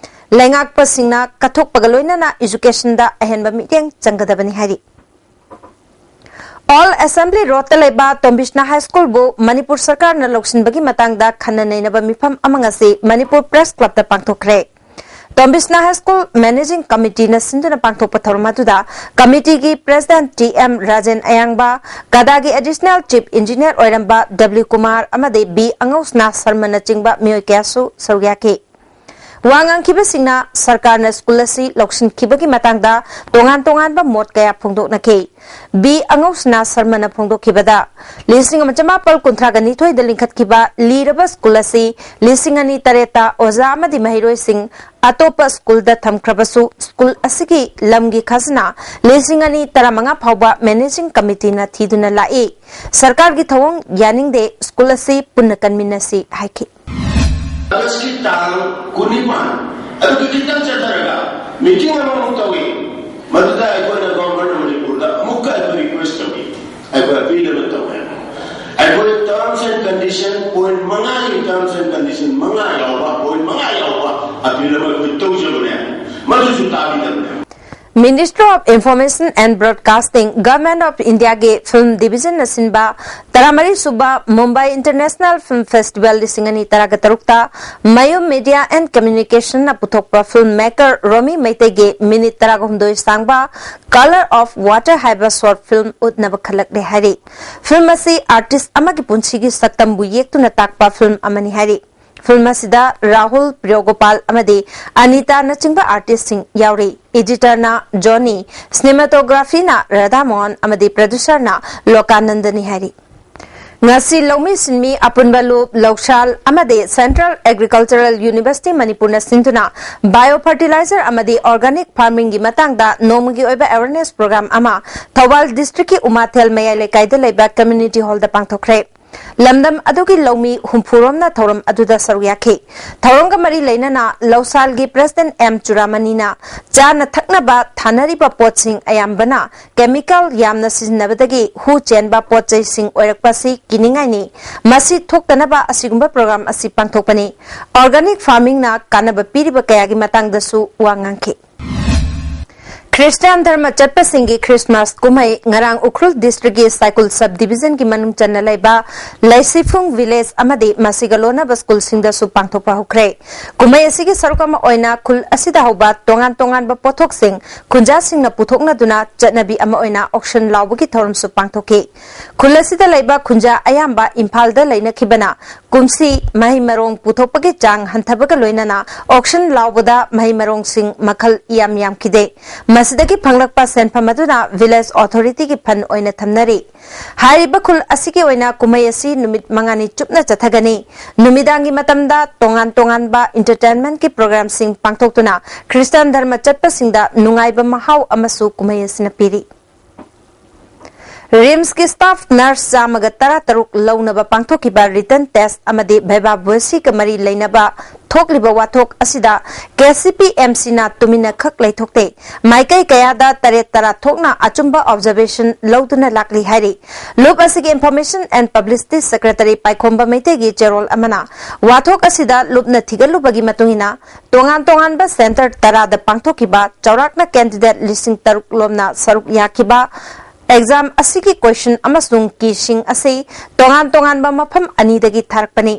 ꯂꯩꯉꯥꯛꯄꯁꯤꯡꯅ ꯀꯠꯊꯣꯛꯄꯒ ꯂꯣꯏꯅꯅ ꯏꯖꯨꯀꯦꯁꯟꯗ ꯑꯍꯦꯟꯕ ꯃꯤꯠꯌꯦꯡ ꯆꯪꯒꯗꯕꯅꯤ ꯍꯥꯏꯔꯤ꯫ ꯑꯣꯜ ꯑꯦꯁꯦꯝꯕ꯭ꯂꯤ ꯔꯣꯗꯇ ꯂꯩꯕ ꯇꯣꯝꯕꯤꯁꯅꯥ ꯍꯥꯏ ꯁ꯭ꯀꯨꯜꯕꯨ ꯃꯅꯤꯄꯨꯔ ꯁꯔꯀꯥꯔꯅ ꯂꯧꯁꯤꯟꯕꯒꯤ ꯃꯇꯥꯡꯗ ꯈꯟꯅ ꯅꯩꯅꯕ ꯃꯤꯐꯝ ꯑꯃ ꯉꯁꯤ ꯃꯅꯤꯄꯨꯔ ꯄ꯭ꯔꯦꯁ ꯀ꯭ꯂꯕꯇ ꯄꯥꯡꯊꯣꯛꯈ꯭ꯔꯦ꯫ ꯇꯣꯝꯕꯤꯁꯅꯥ ꯍꯥꯏ ꯁ꯭ꯀꯨꯜ ꯃꯦꯅꯦꯖꯤꯡ ꯀꯃꯤꯇꯤꯅ ꯁꯤꯟꯗꯨꯅ ꯄꯥꯡꯊꯣꯛꯄ ꯊꯧꯔꯝ ꯑꯗꯨꯗ ꯀꯃꯤꯇꯤꯒꯤ ꯄ꯭ꯔꯦꯁꯤꯗꯦꯟꯠ ꯇꯤ ꯑꯦꯝ ꯔꯥꯖꯦꯟ ꯑꯌꯥꯡꯕ, ꯀꯗꯥꯒꯤ ꯑꯦꯗꯤꯁꯅꯦꯜ ꯆꯤꯐ ꯏꯟꯖꯤꯅꯤꯌꯔ ꯑꯣꯏꯔꯝꯕ ꯗꯕ꯭ꯂꯤꯎ ꯀꯨꯃꯥꯔ ꯑꯃꯗꯤ ꯕꯤ ꯑꯉꯧꯁꯅꯥ ꯁꯔꯃꯅꯆꯤꯡꯕ ꯃꯤꯑꯣꯏ ꯀꯌꯥꯁꯨ ꯁꯔꯨꯛ ꯌꯥꯈꯤ꯫ ꯋꯥ ꯉꯥꯡꯈꯤꯕꯁꯤꯡꯅ ꯁꯔꯀꯥꯔꯅ ꯁ꯭ꯀꯨꯜ ꯑꯁꯤ ꯂꯧꯁꯤꯟꯈꯤꯕꯒꯤ ꯃꯇꯥꯡꯗ ꯇꯣꯉꯥꯟ ꯇꯣꯉꯥꯟꯕ ꯃꯣꯠ ꯀꯌꯥ ꯐꯣꯡꯗꯣꯛꯅꯈꯤ꯫ ꯕꯤ ꯑꯉꯧꯁꯅꯥ ꯁꯔꯃꯅ ꯐꯣꯡꯗꯣꯛꯈꯤꯕꯗ, ꯂꯤꯁꯤꯡ ꯑꯃ ꯆꯃꯥꯄꯜ ꯀꯨꯟꯊ꯭ꯔꯥꯒ ꯅꯤꯊꯣꯏꯗ ꯂꯤꯡꯈꯠꯈꯤꯕ ꯂꯤꯔꯕ ꯁ꯭ꯀꯨꯜ ꯑꯁꯤ ꯂꯤꯁꯤꯡ ꯑꯅꯤ ꯇꯔꯦꯠꯇ ꯑꯣꯖꯥ ꯑꯃꯗꯤ ꯃꯍꯩꯔꯣꯏꯁꯤꯡ ꯑꯇꯣꯞꯄ ꯁ꯭ꯀꯨꯜꯗ ꯊꯝꯈ꯭ꯔꯕꯁꯨ, ꯁ꯭ꯀꯨꯜ ꯑꯁꯤꯒꯤ ꯂꯝꯒꯤ ꯈꯖꯅꯥ ꯂꯤꯁꯤꯡ ꯑꯅꯤ ꯇꯔꯥꯃꯉꯥ ꯐꯥꯎꯕ ꯃꯦꯅꯦꯖꯤꯡ ꯀꯃꯤꯇꯤꯅ ꯊꯤꯗꯨꯅ ꯂꯥꯛꯏ꯫ ꯁꯔꯀꯥꯔꯒꯤ ꯊꯧꯑꯣꯡ ꯌꯥꯅꯤꯡꯗꯦ, ꯁ꯭ꯀꯨꯜ ꯑꯁꯤ ꯄꯨꯟꯅ ꯀꯟꯃꯤꯟꯅꯁꯤ ꯍꯥꯏꯈꯤ꯫ ꯑꯥꯒꯁꯀꯤ ꯇꯥꯡ ꯀꯨꯟꯅꯤꯄꯥꯟ ꯑꯗꯨꯒꯤ ꯈꯤꯇꯪ ꯆꯠꯊꯔꯒ ꯃꯤꯇꯤꯡ ꯑꯃꯃꯨꯛ ꯇꯧꯏ꯫ ꯃꯗꯨꯗ ꯑꯩꯈꯣꯏꯅ ꯒꯣꯚꯔꯃꯦꯟ ꯑꯣꯐ ꯃꯅꯤꯄꯨꯔꯗ ꯑꯃꯨꯛꯀ ꯑꯩꯈꯣꯏ ꯔꯤꯀ꯭ꯋꯦꯁ ꯇꯧꯏ, ꯑꯩꯈꯣꯏ ꯑꯄꯤꯜ ꯑꯃ ꯇꯧꯋꯦ꯫ ꯑꯩꯈꯣꯏ ꯇꯔꯝꯁ ꯑꯦꯟ ꯀꯟꯗꯤꯁꯟ ꯄꯣꯏꯟꯠ ꯃꯉꯥꯒꯤ ꯇꯔꯝꯁ ꯑꯦꯟ ꯀꯟꯗꯤꯁꯟ ꯃꯉꯥ ꯌꯥꯎꯕ, ꯄꯣꯏꯟꯠ ꯃꯉꯥ ꯌꯥꯎꯕ ꯑꯄꯤꯜ ꯑꯃ ꯑꯩꯈꯣꯏ ꯇꯧꯖꯕꯅꯦ, ꯃꯗꯨꯁꯨ ꯇꯥꯕꯤꯗꯕꯅꯦ꯫ Ministry of Information and Broadcasting, Government of Indiaꯒꯤ Film Divisionꯅ ꯁꯤꯟꯕ ꯇꯔꯥꯃꯔꯤ ꯁꯨꯕ Mumbai International Film Festival ꯂꯤꯁꯤꯡ ꯑꯅꯤ ꯇꯔꯥꯒ ꯇꯔꯨꯛꯇ Mayum Media and Communicationꯅ ꯄꯨꯊꯣꯛꯄ film maker ꯔꯣꯃꯤ ꯃꯩꯇꯩꯒꯤ minute ꯇꯔꯥꯒ ꯍꯨꯝꯗꯣꯏ ꯁꯥꯡꯕ Color of Water ꯍꯥꯏꯕ short film ꯎꯠꯅꯕ ꯈꯜꯂꯛꯂꯦ ꯍꯥꯏꯔꯤ꯫ Film ꯑꯁꯤ artist ꯑꯃꯒꯤ ꯄꯨꯟꯁꯤꯒꯤ ꯁꯛꯇꯝꯕꯨ ꯌꯦꯛꯇꯨꯅ ꯇꯥꯛꯄ film ꯑꯃꯅꯤ ꯍꯥꯏꯔꯤ꯫ Film ꯑꯁꯤꯗ ꯔꯥꯍꯨꯜ, ꯄ꯭ꯔꯤꯌꯣꯒꯣꯄꯥꯜ ꯑꯃꯗꯤ ꯑꯅꯤꯇꯥꯅꯆꯤꯡꯕ artistꯁꯤꯡ ꯌꯥꯎꯔꯤ꯫ Editorꯅ ꯖꯣꯅꯤ, cinematographyꯅ ꯔꯥꯙꯥꯃꯣꯍꯟ ꯑꯃꯗꯤ producerꯅ ꯂꯣꯀꯥꯅꯟꯗꯅꯤ ꯍꯥꯏꯔꯤ꯫ ꯉꯁꯤ ꯂꯧꯃꯤ ꯁꯤꯟꯃꯤ ꯑꯄꯨꯟꯕ ꯂꯨꯞ, ꯂꯧꯁꯥꯜ ꯑꯃꯗꯤ Central Agricultural University ꯃꯅꯤꯄꯨꯔꯅ ꯁꯤꯟꯗꯨꯅ bio fertilizer ꯑꯃꯗꯤ organic farmingꯒꯤ ꯃꯇꯥꯡꯗ ꯅꯣꯡꯃꯒꯤ ꯑꯣꯏꯕ awareness program ꯑꯃ ꯊꯧꯕꯥꯜ districtꯀꯤ ꯎꯃꯥꯊꯦꯜ ꯃꯌꯥꯏ ꯂꯩꯀꯥꯏꯗ ꯂꯩꯕ community hallꯗ ꯄꯥꯡꯊꯣꯛꯈ꯭ꯔꯦ꯫ ꯂꯝꯗꯝ ꯑꯗꯨꯒꯤ ꯂꯧꯃꯤ ꯍꯨꯝꯐꯨ ꯔꯣꯝꯅ ꯊꯧꯔꯝ ꯑꯗꯨꯗ ꯁꯔꯨꯛ ꯌꯥꯈꯤ꯫ ꯊꯧꯔꯝꯒ ꯃꯔꯤ ꯂꯩꯅꯅ ꯂꯧꯁꯥꯜꯒꯤ President ꯑꯦꯝ ꯆꯨꯔꯥꯃꯅꯤꯅ ꯆꯥꯅ ꯊꯛꯅꯕ ꯊꯥꯅꯔꯤꯕ ꯄꯣꯠꯁꯤꯡ ꯑꯌꯥꯝꯕꯅ chemical ꯌꯥꯝꯅ ꯁꯤꯖꯤꯟꯅꯕꯗꯒꯤ ꯍꯨ ꯆꯦꯟꯕ ꯄꯣꯠ ꯆꯩꯁꯤꯡ ꯑꯣꯏꯔꯛꯄ ꯑꯁꯤ ꯀꯤꯅꯤꯡꯉꯥꯏꯅꯤ꯫ ꯃꯁꯤ ꯊꯣꯛꯇꯅꯕ ꯑꯁꯤꯒꯨꯝꯕ program ꯑꯁꯤ ꯄꯥꯡꯊꯣꯛꯄꯅꯤ꯫ Organic farmingꯅ ꯀꯥꯟꯅꯕ ꯄꯤꯔꯤꯕ ꯀꯌꯥꯒꯤ ꯃꯇꯥꯡꯗꯁꯨ ꯋꯥ ꯉꯥꯡꯈꯤ꯫ ꯈ꯭ꯔꯤꯁꯇꯤꯌꯥꯟ ꯙꯔꯃ ꯆꯠꯄꯁꯤꯡꯒꯤ Christmas ꯀꯨꯝꯍꯩ ꯉꯔꯥꯡ ꯎꯈ꯭ꯔꯨꯜ districtꯀꯤ ꯁꯥꯏꯀꯨꯜ subdivisionꯒꯤ ꯃꯅꯨꯡ ꯆꯟꯅ ꯂꯩꯕ ꯂꯩꯁꯤꯐꯨꯡ village ꯑꯃꯗꯤ ꯃꯁꯤꯒ ꯂꯣꯟꯅꯕ schoolꯁꯤꯡꯗꯁꯨ ꯄꯥꯡꯊꯣꯛꯄ ꯍꯧꯈ꯭ꯔꯦ꯫ ꯀꯨꯝꯍꯩ ꯑꯁꯤꯒꯤ ꯁꯔꯨꯛ ꯑꯃ ꯑꯣꯏꯅ ꯈꯨꯜ ꯑꯁꯤꯗ ꯍꯧꯕ ꯇꯣꯉꯥꯟ ꯇꯣꯉꯥꯟꯕ ꯄꯣꯠꯊꯣꯛꯁꯤꯡ ꯈꯨꯟꯖꯥꯁꯤꯡꯅ ꯄꯨꯊꯣꯛꯅꯗꯨꯅ ꯆꯠꯅꯕꯤ ꯑꯃ ꯑꯣꯏꯅ auction ꯂꯥꯎꯕꯒꯤ ꯊꯧꯔꯝꯁꯨ ꯄꯥꯡꯊꯣꯛꯈꯤ꯫ ꯈꯨꯜ ꯑꯁꯤꯗ ꯂꯩꯕ ꯈꯨꯟꯖꯥ ꯑꯌꯥꯝꯕ ꯏꯝꯐꯥꯜꯗ ꯂꯩꯅꯈꯤꯕꯅ ꯀꯨꯝꯁꯤ ꯃꯍꯩ ꯃꯔꯣꯡ ꯄꯨꯊꯣꯛꯄꯒꯤ ꯆꯥꯡ ꯍꯟꯊꯕꯒ ꯂꯣꯏꯅꯅ auction ꯂꯥꯎꯕꯗ ꯃꯍꯩ ꯃꯔꯣꯡꯁꯤꯡ ꯃꯈꯜ ꯏꯌꯥꯝ ꯌꯥꯝꯈꯤꯗꯦ꯫ ꯃꯁꯤꯗꯒꯤ ꯐꯪꯂꯛꯄ ꯁꯦꯟꯐꯝ ꯑꯗꯨꯅ village authorityꯒꯤ fund ꯑꯣꯏꯅ ꯊꯝꯅꯔꯤ꯫ ꯍꯥꯏꯔꯤꯕ ꯈꯨꯜ ꯑꯁꯤꯒꯤ ꯑꯣꯏꯅ ꯀꯨꯝꯍꯩ ꯑꯁꯤ ꯅꯨꯃꯤꯠ ꯃꯉꯥꯅꯤ ꯆꯨꯞꯅ ꯆꯠꯊꯒꯅꯤ꯫ ꯅꯨꯃꯤꯗꯥꯡꯒꯤ ꯃꯇꯝꯗ ꯇꯣꯉꯥꯟ ꯇꯣꯉꯥꯟꯕ entertainmentꯀꯤ programꯁꯤꯡ ꯄꯥꯡꯊꯣꯛꯇꯨꯅ ꯈ꯭ꯔꯤꯁꯇꯥꯟ ꯙꯔꯃ ꯆꯠꯄꯁꯤꯡꯗ ꯅꯨꯡꯉꯥꯏꯕ ꯃꯍꯥꯎ ꯑꯃꯁꯨ ꯀꯨꯝꯍꯩ ꯑꯁꯤꯅ ꯄꯤꯔꯤ꯫ ꯔꯤꯝꯁꯀꯤ ꯁ꯭ꯇꯥꯐ ꯅꯔꯁ ꯆꯥꯝꯃꯒ ꯇꯔꯥ ꯇꯔꯨꯛ ꯂꯧꯅꯕ ꯄꯥꯡꯊꯣꯛꯈꯤꯕ ꯔꯤꯇꯟ ꯇꯦꯁ ꯑꯃꯗꯤ ꯚꯩꯚꯥ ꯚꯣꯏꯁꯤꯒ ꯃꯔꯤ ꯂꯩꯅꯕ ꯊꯣꯛꯂꯤꯕ ꯋꯥꯊꯣꯛ ꯑꯁꯤꯗ ꯀꯦ ꯁꯤ ꯄꯤ ꯑꯦꯝ ꯁꯤꯅ ꯇꯨꯃꯤꯟꯅ ꯈꯛ ꯂꯩꯊꯣꯛꯇꯦ꯫ ꯃꯥꯏꯀꯩ ꯀꯌꯥꯗ ꯇꯔꯦꯠ ꯇꯔꯥ ꯊꯣꯛꯅ ꯑꯆꯨꯝꯕ ꯑꯣꯕꯖꯔꯕꯦꯁꯟ ꯂꯧꯗꯨꯅ ꯂꯥꯛꯂꯤ ꯍꯥꯏꯔꯤ꯫ ꯂꯨꯞ ꯑꯁꯤꯒꯤ ꯏꯟꯐꯣꯔꯃꯦꯁꯟ ꯑꯦꯟ ꯄꯕ꯭ꯂꯤꯁꯤꯇꯤ ꯁꯦꯀ꯭ꯔꯦꯇꯔꯤ ꯄꯥꯏꯈꯣꯝꯕ ꯃꯩꯇꯩꯒꯤ ꯆꯦꯔꯣꯜ ꯑꯃꯅ ꯋꯥꯊꯣꯛ ꯑꯁꯤꯗ ꯂꯨꯞꯅ ꯊꯤꯒꯠꯂꯨꯕꯒꯤ ꯃꯇꯨꯡ ꯏꯟꯅ ꯇꯣꯉꯥꯟ ꯇꯣꯉꯥꯟꯕ ꯁꯦꯟꯇꯔ ꯇꯔꯥꯗ ꯄꯥꯡꯊꯣꯛꯈꯤꯕ ꯆꯥꯎꯔꯥꯛꯅ ꯀꯦꯟꯗꯤꯗꯦꯠ ꯂꯤꯁꯤꯡ ꯇꯔꯨꯛ ꯂꯣꯝꯅ ꯁꯔꯨꯛ ꯌꯥꯈꯤꯕ ꯑꯦꯛꯖꯥꯝ ꯑꯁꯤꯒꯤ ꯀꯣꯏꯁꯟ ꯑꯃꯁꯨꯡ ꯀꯤꯁꯤꯡ ꯑꯁꯤ ꯇꯣꯉꯥꯟ ꯇꯣꯉꯥꯟꯕ ꯃꯐꯝ ꯑꯅꯤꯗꯒꯤ ꯊꯥꯔꯛꯄꯅꯤ꯫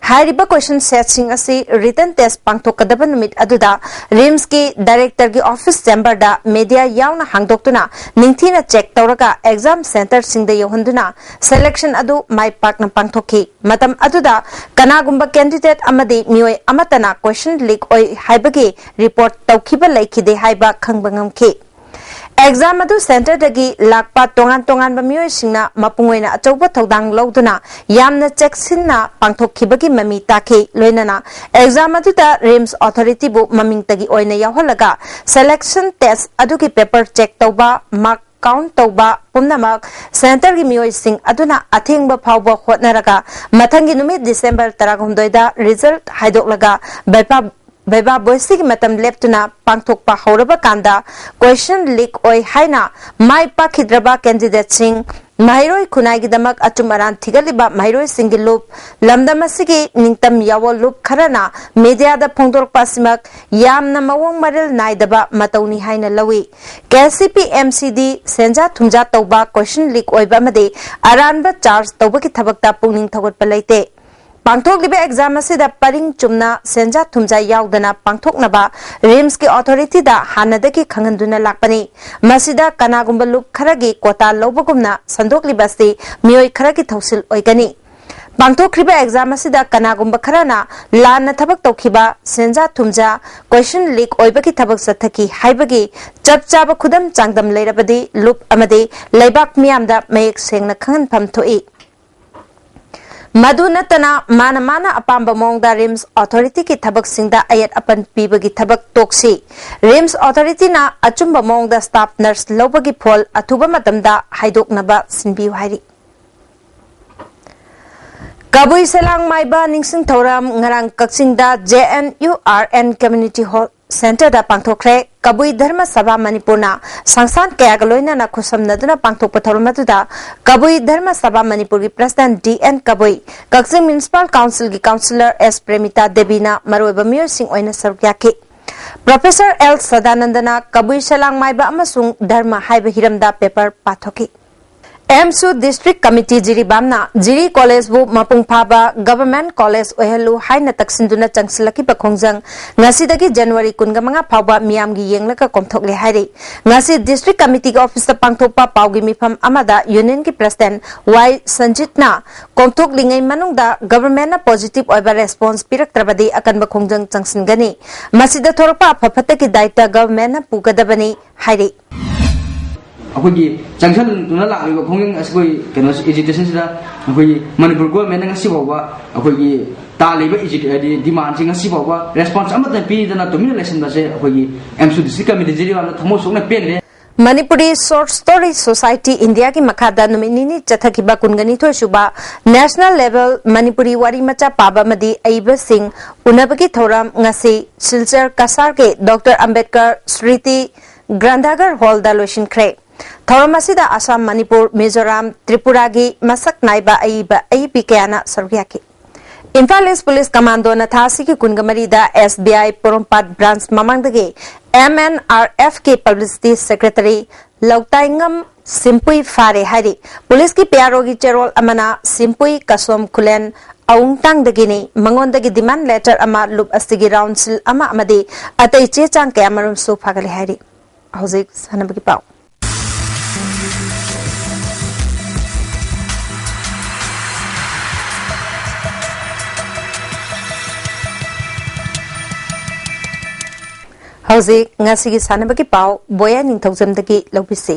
ꯍꯥꯏꯔꯤꯕ ꯀꯣꯏꯁꯟ ꯁꯦꯠꯁꯤꯡ ꯑꯁꯤ ꯔꯤꯇꯟ ꯇꯦꯁ ꯄꯥꯡꯊꯣꯛꯀꯗꯕ ꯅꯨꯃꯤꯠ ꯑꯗꯨꯗ ꯔꯤꯝꯁꯀꯤ ꯗꯥꯏꯔꯦꯛꯇꯔꯒꯤ ꯑꯣꯐꯤꯁ ꯆꯦꯝꯕꯔꯗ ꯃꯦꯗꯤꯌꯥ ꯌꯥꯎꯅ ꯍꯥꯡꯗꯣꯛꯇꯨꯅ ꯅꯤꯡꯊꯤꯅ ꯆꯦꯛ ꯇꯧꯔꯒ ꯑꯦꯛꯖꯥꯝ ꯁꯦꯟꯇꯔꯁꯤꯡꯗ ꯌꯧꯍꯟꯗꯨꯅ ꯁꯦꯂꯦꯛꯁꯟ ꯑꯗꯨ ꯃꯥꯏ ꯄꯥꯛꯅ ꯄꯥꯡꯊꯣꯛꯈꯤ꯫ ꯃꯇꯝ ꯑꯗꯨꯗ ꯀꯅꯥꯒꯨꯝꯕ ꯀꯦꯟꯗꯤꯗꯦꯠ ꯑꯃꯗꯤ ꯃꯤꯑꯣꯏ ꯑꯃꯠꯇꯅ ꯀꯣꯏꯁꯟ ꯂꯤꯛ ꯑꯣꯏ ꯍꯥꯏꯕꯒꯤ ꯔꯤꯄꯣꯔꯠ ꯇꯧꯈꯤꯕ ꯂꯩꯈꯤꯗꯦ ꯍꯥꯏꯕ ꯈꯪꯕ ꯉꯝꯈꯤ꯫ ꯑꯦꯛꯖꯥꯝ ꯑꯗꯨ ꯁꯦꯟꯇꯔꯗꯒꯤ ꯂꯥꯛꯄ ꯇꯣꯉꯥꯟ ꯇꯣꯉꯥꯟꯕ ꯃꯤꯑꯣꯏꯁꯤꯡꯅ ꯃꯄꯨꯡ ꯑꯣꯏꯅ ꯑꯆꯧꯕ ꯊꯧꯗꯥꯡ ꯂꯧꯗꯨꯅ ꯌꯥꯝꯅ ꯆꯦꯛꯁꯤꯟꯅ ꯄꯥꯡꯊꯣꯛꯈꯤꯕꯒꯤ ꯃꯃꯤ ꯇꯥꯈꯤ꯫ ꯂꯣꯏꯅꯅ ꯑꯦꯛꯖꯥꯝ ꯑꯗꯨꯗ ꯔꯤꯝꯁ ꯑꯣꯊꯣꯔꯤꯇꯤꯕꯨ ꯃꯃꯤꯡꯇꯒꯤ ꯑꯣꯏꯅ ꯌꯥꯎꯍꯜꯂꯒ ꯁꯦꯂꯦꯛꯁꯟ ꯇꯦꯁ ꯑꯗꯨꯒꯤ ꯄꯦꯄꯔ ꯆꯦꯛ ꯇꯧꯕ, ꯃꯥꯔꯛ ꯀꯥꯎꯟ ꯇꯧꯕ ꯄꯨꯝꯅꯃꯛ ꯁꯦꯟꯇꯔꯒꯤ ꯃꯤꯑꯣꯏꯁꯤꯡ ꯑꯗꯨꯅ ꯑꯊꯦꯡꯕ ꯐꯥꯎꯕ ꯍꯣꯠꯅꯔꯒ ꯃꯊꯪꯒꯤ ꯅꯨꯃꯤꯠ ꯗꯤꯁꯦꯝꯕꯔ ꯇꯔꯥꯍꯨꯝꯗꯣꯏꯗ ꯔꯤꯖꯜꯠ ꯍꯥꯏꯗꯣꯛꯂꯒ ꯚꯩꯚꯥ ꯚꯩꯚꯥ ꯚꯣꯏꯁꯤꯒꯤ ꯃꯇꯝ ꯂꯦꯞꯇꯨꯅ ꯄꯥꯡꯊꯣꯛꯄ ꯍꯧꯔꯕ ꯀꯥꯟꯗ ꯀꯣꯏꯁꯟ ꯂꯤꯛ ꯑꯣꯏ ꯍꯥꯏꯅ ꯃꯥꯏ ꯄꯥꯛꯈꯤꯗ꯭ꯔꯕ ꯀꯦꯟꯗꯤꯗꯦꯠꯁꯤꯡ, ꯃꯍꯩꯔꯣꯏ ꯈꯨꯟꯅꯥꯏꯒꯤꯗꯃꯛ ꯑꯆꯨꯝ ꯑꯔꯥꯟ ꯊꯤꯒꯠꯂꯤꯕ ꯃꯍꯩꯔꯣꯏꯁꯤꯡꯒꯤ ꯂꯨꯞ, ꯂꯝꯗꯝ ꯑꯁꯤꯒꯤ ꯅꯤꯡꯇꯝ ꯌꯥꯑꯣꯜ ꯂꯨꯞ ꯈꯔꯅ ꯃꯦꯗꯤꯌꯥꯗ ꯐꯣꯡꯗꯣꯔꯛꯄ ꯑꯁꯤꯃꯛ ꯌꯥꯝꯅ ꯃꯑꯣꯡ ꯃꯔꯤꯜ ꯅꯥꯏꯗꯕ ꯃꯇꯧꯅꯤ ꯍꯥꯏꯅ ꯂꯧꯏ꯫ ꯀꯦ ꯁꯤ ꯄꯤ ꯑꯦꯝ ꯁꯤꯗꯤ ꯁꯦꯟꯖꯥ ꯊꯨꯝꯖꯥ ꯇꯧꯕ, ꯀꯣꯏꯁꯟ ꯂꯤꯛ ꯑꯣꯏꯕ ꯑꯃꯗꯤ ꯑꯔꯥꯟꯕ ꯆꯥꯔꯖ ꯇꯧꯕꯒꯤ ꯊꯕꯛꯇ ꯄꯨꯛꯅꯤꯡ ꯊꯧꯒꯠꯄ ꯂꯩꯇꯦ꯫ ꯄꯥꯡꯊꯣꯛꯂꯤꯕ ꯑꯦꯛꯖꯥꯝ ꯑꯁꯤꯗ ꯄꯔꯤꯡ ꯆꯨꯝꯅ ꯁꯦꯟꯖꯥ ꯊꯨꯝꯖꯥ ꯌꯥꯎꯗꯅ ꯄꯥꯡꯊꯣꯛꯅꯕ ꯔꯤꯝꯁꯀꯤ ꯑꯣꯊꯣꯔꯤꯇꯤꯗ ꯍꯥꯟꯅꯗꯒꯤ ꯈꯪꯍꯟꯗꯨꯅ ꯂꯥꯛꯄꯅꯤ꯫ ꯃꯁꯤꯗ ꯀꯅꯥꯒꯨꯝꯕ ꯂꯨꯞ ꯈꯔꯒꯤ ꯀꯣꯇꯥ ꯂꯧꯕꯒꯨꯝꯅ ꯁꯟꯗꯣꯛꯂꯤꯕ ꯑꯁꯤ ꯃꯤꯑꯣꯏ ꯈꯔꯒꯤ ꯊꯧꯁꯤꯜ ꯑꯣꯏꯒꯅꯤ꯫ ꯄꯥꯡꯊꯣꯛꯈ꯭ꯔꯤꯕ ꯑꯦꯛꯖꯥꯝ ꯑꯁꯤꯗ ꯀꯅꯥꯒꯨꯝꯕ ꯈꯔꯅ ꯂꯥꯟꯅ ꯊꯕꯛ ꯇꯧꯈꯤꯕ, ꯁꯦꯟꯖꯥ ꯊꯨꯝꯖꯥ, ꯀꯣꯏꯁꯟ ꯂꯤꯛ ꯑꯣꯏꯕꯒꯤ ꯊꯕꯛ ꯆꯠꯊꯈꯤ ꯍꯥꯏꯕꯒꯤ ꯆꯞ ꯆꯥꯕ ꯈꯨꯗꯝ ꯆꯥꯡꯗꯝ ꯂꯩꯔꯕꯗꯤ ꯂꯨꯞ ꯑꯃꯗꯤ ꯂꯩꯕꯥꯛ ꯃꯤꯌꯥꯝꯗ ꯃꯌꯦꯛ ꯁꯦꯡꯅ ꯈꯪꯍꯟꯐꯝ ꯊꯣꯛꯏ꯫ ꯃꯗꯨ ꯅꯠꯇꯅ ꯃꯥꯅ ꯃꯥꯅ ꯑꯄꯥꯝꯕ ꯃꯑꯣꯡꯗ ꯔꯤꯝꯁ ꯑꯣꯊꯣꯔꯤꯇꯤꯒꯤ ꯊꯕꯛꯁꯤꯡꯗ ꯑꯌꯦꯠ ꯑꯄꯟ ꯄꯤꯕꯒꯤ ꯊꯕꯛ ꯇꯣꯛꯁꯤ, ꯔꯤꯝꯁ ꯑꯣꯊꯣꯔꯤꯇꯤꯅ ꯑꯆꯨꯝꯕ ꯃꯑꯣꯡꯗ ꯁ꯭ꯇꯥꯐ ꯅꯔꯁ ꯂꯧꯕꯒꯤ ꯐꯣꯜ ꯑꯊꯨꯕ ꯃꯇꯝꯗ ꯍꯥꯏꯗꯣꯛꯅꯕ ꯁꯤꯟꯕꯤꯌꯨ ꯍꯥꯏꯔꯤ꯫ ꯀꯕꯨꯏ ꯁꯂꯥꯡ ꯃꯥꯏꯕ ꯅꯤꯡꯁꯤꯡ ꯊꯧꯔꯝ ꯉꯔꯥꯡ ꯀꯛꯆꯤꯡꯗ J N U R N Community Hall Centreꯗ ꯄꯥꯡꯊꯣꯛꯈ꯭ꯔꯦ꯫ ꯀꯕꯨꯏ ꯙꯔꯃ ꯁꯚꯥ ꯃꯅꯤꯄꯨꯔꯅ ꯁꯪꯁꯥꯟ ꯀꯌꯥꯒ ꯂꯣꯏꯅꯅ ꯈꯨꯠꯁꯝꯅꯗꯨꯅ ꯄꯥꯡꯊꯣꯛꯄ ꯊꯧꯔꯝ ꯑꯗꯨꯗ ꯀꯕꯨꯏ ꯙꯔꯃ ꯁꯚꯥ ꯃꯅꯤꯄꯨꯔꯒꯤ President D N ꯀꯕꯨꯏ, ꯀꯛꯆꯤꯡ Municipal Councilꯒꯤ Councillor S ꯄ꯭ꯔꯦꯃꯤꯇꯥ ꯗꯦꯕꯤꯅ ꯃꯔꯨꯑꯣꯏꯕ ꯃꯤꯑꯣꯏꯁꯤꯡ ꯑꯣꯏꯅ ꯁꯔꯨꯛ ꯌꯥꯈꯤ꯫ Professor L ꯁꯗꯥꯅꯟꯗꯅ ꯀꯕꯨꯏ ꯁꯂꯥꯡ ꯃꯥꯏꯕ ꯑꯃꯁꯨꯡ ꯙꯔꯃ ꯍꯥꯏꯕ ꯍꯤꯔꯝꯗ paper ꯄꯥꯊꯣꯛꯈꯤ꯫ ꯑꯦꯝꯁꯨ District Committee ꯖꯤꯔꯤꯕꯥꯝꯅ ꯖꯤꯔꯤ ꯀꯣꯂꯦꯖꯕꯨ ꯃꯄꯨꯡ ꯐꯥꯕ Government College ꯑꯣꯏꯍꯜꯂꯨ ꯍꯥꯏꯅ ꯇꯛꯁꯤꯟꯗꯨꯅ ꯆꯪꯁꯤꯜꯂꯛꯈꯤꯕ ꯈꯣꯡꯖꯪ ꯉꯁꯤꯗꯒꯤ ꯖꯅꯋꯥꯔꯤ ꯀꯨꯟꯃꯉꯥ ꯐꯥꯎꯕ ꯃꯤꯌꯥꯝꯒꯤ ꯌꯦꯡꯂꯒ ꯀꯣꯝꯊꯣꯛꯂꯦ ꯍꯥꯏꯔꯤ꯫ ꯉꯁꯤ District Committeeꯒꯤ officeꯇ ꯄꯥꯡꯊꯣꯛꯄ ꯄꯥꯎꯒꯤ ꯃꯤꯐꯝ ꯑꯃꯗ Unionꯒꯤ President Y ꯁꯟꯖꯤꯠꯅ ꯀꯣꯝꯊꯣꯛꯂꯤꯉꯩ ꯃꯅꯨꯡꯗ Governmentꯅ positive ꯑꯣꯏꯕ response ꯄꯤꯔꯛꯇ꯭ꯔꯕꯗꯤ ꯑꯀꯟꯕ ꯈꯣꯡꯖꯪ ꯆꯪꯁꯤꯟꯒꯅꯤ꯫ ꯃꯁꯤꯗ ꯊꯣꯔꯛꯄ ꯑꯐ ꯐꯠꯇꯒꯤ ꯗꯥꯏꯇ Governmentꯅ ꯄꯨꯒꯗꯕꯅꯤ ꯍꯥꯏꯔꯤ꯫ ꯑꯩꯈꯣꯏꯒꯤ ꯆꯪꯁꯤꯟꯗꯨꯅ ꯂꯥꯛꯂꯤꯕ ꯈꯣꯡꯖꯪ ꯑꯁꯤ ꯑꯩꯈꯣꯏ ꯀꯩꯅꯣ agitationꯁꯤꯗ ꯑꯩꯈꯣꯏꯒꯤ ꯃꯅꯤꯄꯨꯔ Governmentꯅ ꯉꯁꯤ ꯐꯥꯎꯕ ꯑꯩꯈꯣꯏꯒꯤ ꯇꯥꯜꯂꯤꯕ agi-, ꯍꯥꯏꯗꯤ demandꯁꯤ ꯉꯁꯤ ꯐꯥꯎꯕ response ꯑꯃꯠꯇ ꯄꯤꯗꯅ ꯇꯨꯃꯤꯟꯅ ꯂꯩꯁꯤꯟꯕꯁꯦ ꯑꯩꯈꯣꯏꯒꯤ ꯑꯦꯝꯁꯨ District Committee ꯖꯤꯔꯤꯕꯥꯝꯅ ꯊꯃꯣꯏ ꯁꯣꯛꯅ ꯄꯦꯟꯗꯦ꯫ Manipuri Short Story Society India ꯒꯤ ꯃꯈꯥꯗ ꯅꯨꯃꯤꯠ ꯅꯤꯅꯤ ꯆꯠꯊꯈꯤꯕ ꯀꯨꯟꯒꯅꯤꯊꯣꯏ ꯁꯨꯕ National Level ꯃꯅꯤꯄꯨꯔꯤ ꯋꯥꯔꯤ ꯃꯆꯥ ꯄꯥꯕ ꯑꯃꯗꯤ ꯑꯏꯕꯁꯤꯡ ꯎꯅꯕꯒꯤ ꯊꯧꯔꯝ ꯉꯁꯤ ꯁꯤꯜꯆꯔ ꯀꯁꯥꯔꯒꯤ ꯗꯣꯛꯇꯔ ꯑꯝꯕꯦꯗꯀꯔ ꯁ꯭ꯃ꯭ꯔꯤꯇꯤ ꯒ꯭ꯔꯟꯊꯒꯔ ꯍꯣꯜꯗ ꯂꯣꯏꯁꯤꯟꯈ꯭ꯔꯦ꯫ ꯊꯧꯔꯝ ꯑꯁꯤꯗ ꯑꯁꯥꯝ, ꯃꯅꯤꯄꯨꯔ, ꯃꯤꯖꯣꯔꯥꯝ, ꯇ꯭ꯔꯤꯄꯨꯔꯥꯒꯤ ꯃꯁꯛ ꯅꯥꯏꯕ ꯑꯏꯕ ꯑꯏꯕꯤ ꯀꯌꯥꯅ ꯁꯔꯨꯛ ꯌꯥꯈꯤ꯫ ꯏꯝꯐꯥꯜ East Police Commando ꯅ ꯊꯥ ꯑꯁꯤꯒꯤ ꯀꯨꯟꯒ ꯃꯔꯤꯗ S B I Porompat branch ꯃꯃꯥꯡꯗꯒꯤ M N R F ꯀꯤ Publicity Secretary ꯂꯧꯇꯥꯏꯉꯝ ꯁꯤꯝꯄꯨꯏ ꯐꯥꯔꯦ ꯍꯥꯏꯔꯤ꯫ ꯄꯨꯂꯤꯁꯀꯤ P R O ꯒꯤ ꯆꯦꯔꯣꯜ ꯑꯃꯅ ꯁꯤꯝꯄꯨꯏ ꯀꯁꯣꯝ ꯈꯨꯂꯦꯟ ꯑꯋꯨꯡꯇꯥꯡꯗꯒꯤꯅꯤ꯫ ꯃꯉꯣꯟꯗꯒꯤ demand letter ꯑꯃ, ꯂꯨꯞ ꯑꯁꯤꯒꯤ round seal ꯑꯃ ꯑꯃꯗꯤ ꯑꯇꯩ ꯆꯦ ꯆꯥꯡ ꯀꯌꯥ ꯃꯔꯨꯝꯁꯨ ꯐꯥꯒꯠꯂꯦ ꯍꯥꯏꯔꯤ꯫ ꯍꯧꯖꯤꯛ ꯁꯥꯟꯅꯕꯒꯤ ꯄꯥꯎ꯫ ꯍꯧꯖꯤꯛ ꯉꯁꯤꯒꯤ ꯁꯥꯟꯅꯕꯒꯤ ꯄꯥꯎ ꯕꯣꯌꯥ ꯅꯤꯡꯊꯧꯖꯝꯗꯒꯤ ꯂꯧꯕꯤꯁꯤ꯫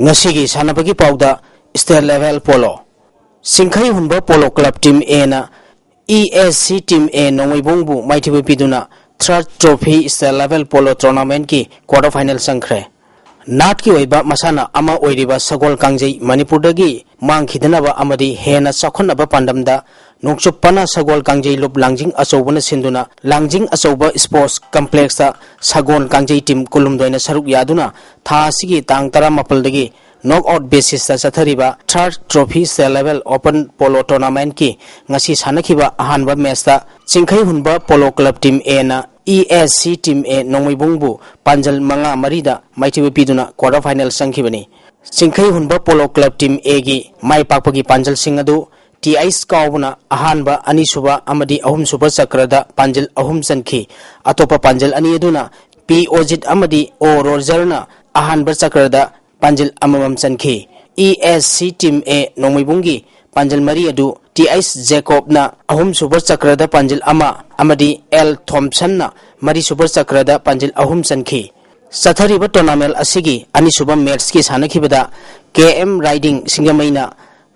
ꯉꯁꯤꯒꯤ ꯁꯥꯟꯅꯕꯒꯤ ꯄꯥꯎꯗ state level polo꯫ Chingkhei Hunba polo club team ꯑꯦꯅ E S C team A ꯅꯣꯡꯃꯩꯕꯨꯡꯕꯨ ꯃꯥꯏꯊꯤꯕ ꯄꯤꯗꯨꯅ ꯊꯥꯔꯠ ꯇ꯭ꯔꯣꯐꯤ ꯁ꯭ꯇꯦꯠ ꯂꯦꯚꯦꯜ ꯄꯣꯂꯣ ꯇꯣꯔꯅꯥꯃꯦꯟꯠꯀꯤ ꯀ꯭ꯋꯥꯔꯇꯔ ꯐꯥꯏꯅꯦꯜ ꯆꯪꯈ꯭ꯔꯦ꯫ ꯅꯥꯠꯀꯤ ꯑꯣꯏꯕ ꯃꯁꯥꯟꯅ ꯑꯃ ꯑꯣꯏꯔꯤꯕ ꯁꯒꯣꯜ ꯀꯥꯡꯖꯩ ꯃꯅꯤꯄꯨꯔꯗꯒꯤ ꯃꯥꯡꯈꯤꯗꯅꯕ ꯑꯃꯗꯤ ꯍꯦꯟꯅ ꯆꯥꯎꯈꯠꯅꯕ ꯄꯥꯟꯗꯝꯗ ꯅꯣꯡꯆꯨꯞ ꯄꯅꯥ ꯁꯒꯣꯜ ꯀꯥꯡꯖꯩ ꯂꯨꯞ ꯂꯥꯡꯖꯤꯡ ꯑꯆꯧꯕꯅ ꯁꯤꯟꯗꯨꯅ ꯂꯥꯡꯖꯤꯡ ꯑꯆꯧꯕ ꯁ꯭ꯄꯣꯔꯠꯁ ꯀꯝꯄ꯭ꯂꯦꯛꯁꯇ ꯁꯒꯣꯜ ꯀꯥꯡꯖꯩ ꯇꯤꯝ ꯀꯨꯟꯍꯨꯝꯗꯣꯏꯅ ꯁꯔꯨꯛ ꯌꯥꯗꯨꯅ ꯊꯥ ꯑꯁꯤꯒꯤ ꯇꯥꯡ ꯇꯔꯥꯃꯥꯄꯜꯗꯒꯤ ꯅꯣꯛ ꯑꯥꯎꯠ ꯕꯦꯁꯤꯁꯇ ꯆꯠꯊꯔꯤꯕ ꯊꯥꯔꯠ trophy state level open polo ꯇꯣꯔꯅꯥꯃꯦꯟꯠꯀꯤ ꯉꯁꯤ ꯁꯥꯟꯅꯈꯤꯕ ꯑꯍꯥꯟꯕ ꯃꯦꯆꯇ Chingkhei Hunba polo club team ꯑꯦꯅ E S C team A ꯅꯣꯡꯃꯩꯕꯨꯡꯕꯨ ꯄꯥꯟꯖꯜ ꯃꯉꯥ ꯃꯔꯤꯗ ꯃꯥꯏꯊꯤꯕ ꯄꯤꯗꯨꯅ quarter final ꯆꯪꯈꯤꯕꯅꯤ꯫ ꯆꯤꯡꯈꯩ Hunba polo club team ꯑꯦꯒꯤ ꯃꯥꯏ ꯄꯥꯛꯄꯒꯤ ꯄꯥꯟꯖꯜꯁꯤꯡ ꯑꯗꯨ ꯇꯤ ꯑꯩꯁ ꯀꯥꯎꯕꯅ ꯑꯍꯥꯟꯕ, ꯑꯅꯤꯁꯨꯕ ꯑꯃꯗꯤ ꯑꯍꯨꯝꯁꯨꯕ ꯆꯀ꯭ꯔꯗ ꯄꯥꯟꯖꯤꯜ ꯑꯍꯨꯝ ꯆꯟꯈꯤ꯫ ꯑꯇꯣꯞꯄ ꯄꯥꯟꯖꯤꯜ ꯑꯅꯤ ꯑꯗꯨꯅ ꯄꯤ ꯑꯣꯖꯤꯠ ꯑꯃꯗꯤ ꯑꯣ ꯔꯣꯖꯔꯅ ꯑꯍꯥꯟꯕ ꯆꯀ꯭ꯔꯗ ꯄꯥꯟꯖꯤꯜ ꯑꯃꯃꯝ ꯆꯟꯈꯤ꯫ ꯏ ꯑꯦꯁ ꯁꯤ ꯇꯤꯝ ꯑꯦ ꯅꯣꯡꯃꯩꯕꯨꯡꯒꯤ ꯄꯥꯟꯖꯤꯜ ꯃꯔꯤ ꯑꯗꯨ ꯇꯤ ꯑꯩꯁ ꯖꯦꯀꯣꯕꯅ ꯑꯍꯨꯝꯁꯨꯕ ꯆꯀ꯭ꯔꯗ ꯄꯥꯟꯖꯤꯜ ꯑꯃ ꯑꯃꯗꯤ ꯑꯦꯜ ꯊꯣꯝꯁꯟꯅ ꯃꯔꯤꯁꯨꯕ ꯆꯀ꯭ꯔꯗ ꯄꯥꯟꯖꯤꯜ ꯑꯍꯨꯝ ꯆꯟꯈꯤ꯫ ꯆꯠꯊꯔꯤꯕ ꯇꯣꯔꯅꯥꯃꯦꯟ ꯑꯁꯤꯒꯤ ꯑꯅꯤꯁꯨꯕ ꯃꯦꯠꯁꯀꯤ ꯁꯥꯟꯅꯈꯤꯕꯗ ꯀꯦ ꯑꯦꯝ ꯔꯥꯏꯗꯤꯡ ꯁꯤꯡꯖꯃꯩꯅ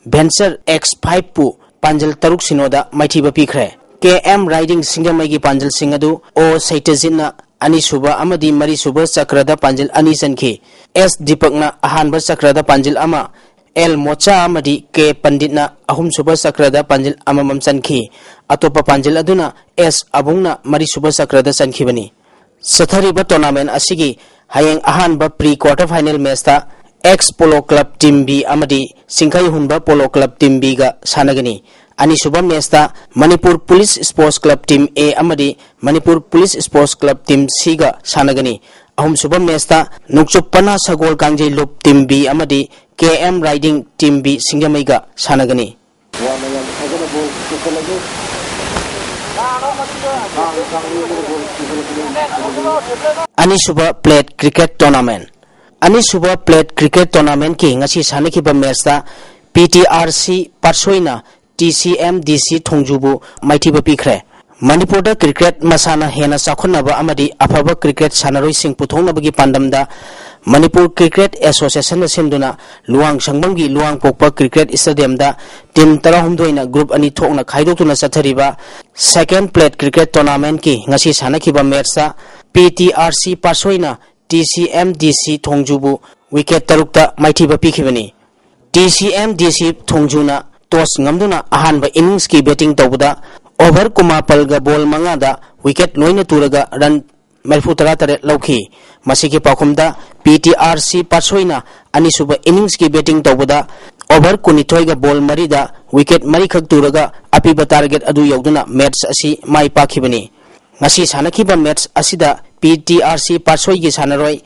ꯚꯦꯟꯆꯔ ꯑꯦꯛꯁ ꯐꯥꯏꯚꯄꯨ ꯄꯥꯟꯖꯤꯜ ꯇꯔꯨꯛ ꯁꯤꯅꯣꯗ ꯃꯥꯏꯊꯤꯕ ꯄꯤꯈ꯭ꯔꯦ꯫ ꯀꯦ ꯑꯦꯝ ꯔꯥꯏꯗꯤꯡ ꯁꯤꯡꯖꯃꯩꯒꯤ ꯄꯥꯟꯖꯤꯜꯁꯤꯡ ꯑꯗꯨ ꯑꯣ ꯁꯩꯇꯖꯤꯠꯅ ꯑꯅꯤꯁꯨꯕ ꯑꯃꯗꯤ ꯃꯔꯤꯁꯨꯕ ꯆꯀ꯭ꯔꯗ ꯄꯥꯟꯖꯤꯜ ꯑꯅꯤ ꯆꯟꯈꯤ꯫ ꯑꯦꯁ ꯗꯤꯄꯛꯅ ꯑꯍꯥꯟꯕ ꯆꯀ꯭ꯔꯗ ꯄꯥꯟꯖꯤꯜ ꯑꯃ, ꯑꯦꯜ ꯃꯣꯆꯥ ꯑꯃꯗꯤ ꯀꯦ ꯄꯟꯗꯤꯠꯅ ꯑꯍꯨꯝꯁꯨꯕ ꯆꯀ꯭ꯔꯗ ꯄꯥꯟꯖꯤꯜ ꯑꯃꯃꯝ ꯆꯟꯈꯤ꯫ ꯑꯇꯣꯞꯄ ꯄꯥꯟꯖꯤꯜ ꯑꯗꯨꯅ ꯑꯦꯁ ꯑꯕꯨꯡꯅ ꯃꯔꯤꯁꯨꯕ ꯆꯀ꯭ꯔꯗ ꯆꯟꯈꯤꯕꯅꯤ꯫ ꯆꯠꯊꯔꯤꯕ ꯇꯣꯔꯅꯥꯃꯦꯟ ꯑꯁꯤꯒꯤ ꯍꯌꯦꯡ ꯑꯍꯥꯟꯕ ꯄ꯭ꯔꯤ ꯀ꯭ꯋꯥꯔꯇꯔ ꯐꯥꯏꯅꯦꯜ ꯃꯦꯆꯇ X polo club team B ꯑꯃꯗꯤ Chingkhei Hunba polo club team ꯕꯤꯒ ꯁꯥꯟꯅꯒꯅꯤ꯫ ꯑꯅꯤꯁꯨꯕ ꯃꯦꯆꯇ Manipur police sports club team A ꯑꯃꯗꯤ Manipur police sports club team ꯁꯤꯒ ꯁꯥꯟꯅꯒꯅꯤ꯫ ꯑꯍꯨꯝꯁꯨꯕ ꯃꯦꯆꯇ ꯅꯣꯡꯆꯨꯞ ꯄꯅꯥ ꯁꯒꯣꯜ ꯀꯥꯡꯖꯩ ꯂꯨꯞ ꯇꯤꯝ ꯕꯤ ꯑꯃꯗꯤ ꯀꯦ ꯑꯦꯝ ꯔꯥꯏꯗꯤꯡ ꯇꯤꯝ ꯕꯤ ꯁꯤꯡꯖꯃꯩꯒ ꯁꯥꯟꯅꯒꯅꯤ꯫ ꯑꯅꯤꯁꯨꯕ ꯄ꯭ꯂꯦꯠ ꯀ꯭ꯔꯤꯀꯦꯠ ꯇꯣꯔꯅꯥꯃꯦꯟ꯫ ꯑꯅꯤꯁꯨꯕ ꯄ꯭ꯂꯦꯠ ꯀ꯭ꯔꯤꯀꯦꯠ ꯇꯣꯔꯅꯥꯃꯦꯟꯀꯤ ꯉꯁꯤ ꯁꯥꯟꯅꯈꯤꯕ ꯃꯦꯆꯇ P T R C ꯄꯥꯠꯁꯣꯏꯅ T C M D ꯁꯤ ꯊꯣꯡꯖꯨꯕꯨ ꯃꯥꯏꯊꯤꯕ ꯄꯤꯈ꯭ꯔꯦ꯫ ꯃꯅꯤꯄꯨꯔꯗ ꯀ꯭ꯔꯤꯀꯦꯠ ꯃꯁꯥꯟꯅ ꯍꯦꯟꯅ ꯆꯥꯎꯈꯠꯅꯕ ꯑꯃꯗꯤ ꯑꯐꯕ ꯀ꯭ꯔꯤꯀꯦꯠ ꯁꯥꯟꯅꯔꯣꯏꯁꯤꯡ ꯄꯨꯊꯣꯛꯅꯕꯒꯤ ꯄꯥꯟꯗꯝꯗ ꯃꯅꯤꯄꯨꯔ ꯀ꯭ꯔꯤꯀꯦꯠ ꯑꯦꯁꯣꯁꯤꯌꯦꯁꯟꯅ ꯁꯤꯟꯗꯨꯅ ꯂꯨꯋꯥꯡ ꯁꯪꯕꯝꯒꯤ ꯂꯨꯋꯥꯡꯄꯣꯛꯄ ꯀ꯭ꯔꯤꯀꯦꯠ ꯁ꯭ꯇꯦꯗꯤꯌꯝꯗ ꯇꯤꯝ ꯇꯔꯥꯍꯨꯝꯗꯣꯏꯅ ꯒ꯭ꯔꯨꯞ ꯑꯅꯤ ꯊꯣꯛꯅ ꯈꯥꯏꯗꯣꯛꯇꯨꯅ ꯆꯠꯊꯔꯤꯕ ꯁꯦꯀꯦꯟ ꯄ꯭ꯂꯦꯠ ꯀ꯭ꯔꯤꯀꯦꯠ ꯇꯣꯔꯅꯥꯃꯦꯟꯠꯀꯤ ꯉꯁꯤ ꯁꯥꯟꯅꯈꯤꯕ ꯃꯦꯠꯁꯇ P T R C ꯄꯥꯠꯁꯣꯏꯅ T C M D ꯁꯤ ꯊꯣꯡꯖꯨꯕꯨ ꯋꯤꯀꯦꯠ ꯇꯔꯨꯛꯇ ꯃꯥꯏꯊꯤꯕ ꯄꯤꯈꯤꯕꯅꯤ꯫ ꯇꯤ ꯁꯤ ꯑꯦꯝ ꯗꯤ ꯁꯤ ꯊꯣꯡꯖꯨꯅ ꯇꯣꯁ ꯉꯝꯗꯨꯅ ꯑꯍꯥꯟꯕ ꯏꯅꯤꯡꯁꯀꯤ ꯕꯦꯇꯤꯡ ꯇꯧꯕꯗ ꯑꯣꯚꯔ ꯀꯨꯟꯃꯥꯄꯜꯒ ꯕꯣꯜ ꯃꯉꯥꯗ ꯋꯤꯀꯦꯠ ꯂꯣꯏꯅ ꯇꯨꯔꯒ ꯔꯟ ꯃꯔꯤꯐꯨ ꯇꯔꯥ ꯇꯔꯦꯠ ꯂꯧꯈꯤ꯫ ꯃꯁꯤꯒꯤ ꯄꯥꯎꯈꯨꯝꯗ ꯄꯤ ꯇꯤ ꯑꯥꯔ ꯁꯤ ꯄꯥꯠꯁꯣꯏꯅ ꯑꯅꯤꯁꯨꯕ ꯏꯅꯤꯡꯁꯀꯤ ꯕꯦꯇꯤꯡ ꯇꯧꯕꯗ ꯑꯣꯚꯔ ꯀꯨꯟꯅꯤꯊꯣꯏꯒ ꯕꯣꯜ ꯃꯔꯤꯗ ꯋꯤꯀꯦꯠ ꯃꯔꯤꯈꯛ ꯇꯨꯔꯒ ꯑꯄꯤꯕ ꯇꯥꯔꯒꯦꯠ ꯑꯗꯨ ꯌꯧꯗꯨꯅ ꯃꯦꯠꯁ ꯑꯁꯤ ꯃꯥꯏ ꯄꯥꯛꯈꯤꯕꯅꯤ꯫ ꯉꯁꯤ ꯁꯥꯟꯅꯈꯤꯕ ꯃꯦꯠꯁ ꯑꯁꯤꯗ ꯄꯤ ꯇꯤ ꯑꯥꯔ ꯁꯤ ꯄꯥꯠꯁꯣꯏꯒꯤ ꯁꯥꯟꯅꯔꯣꯏ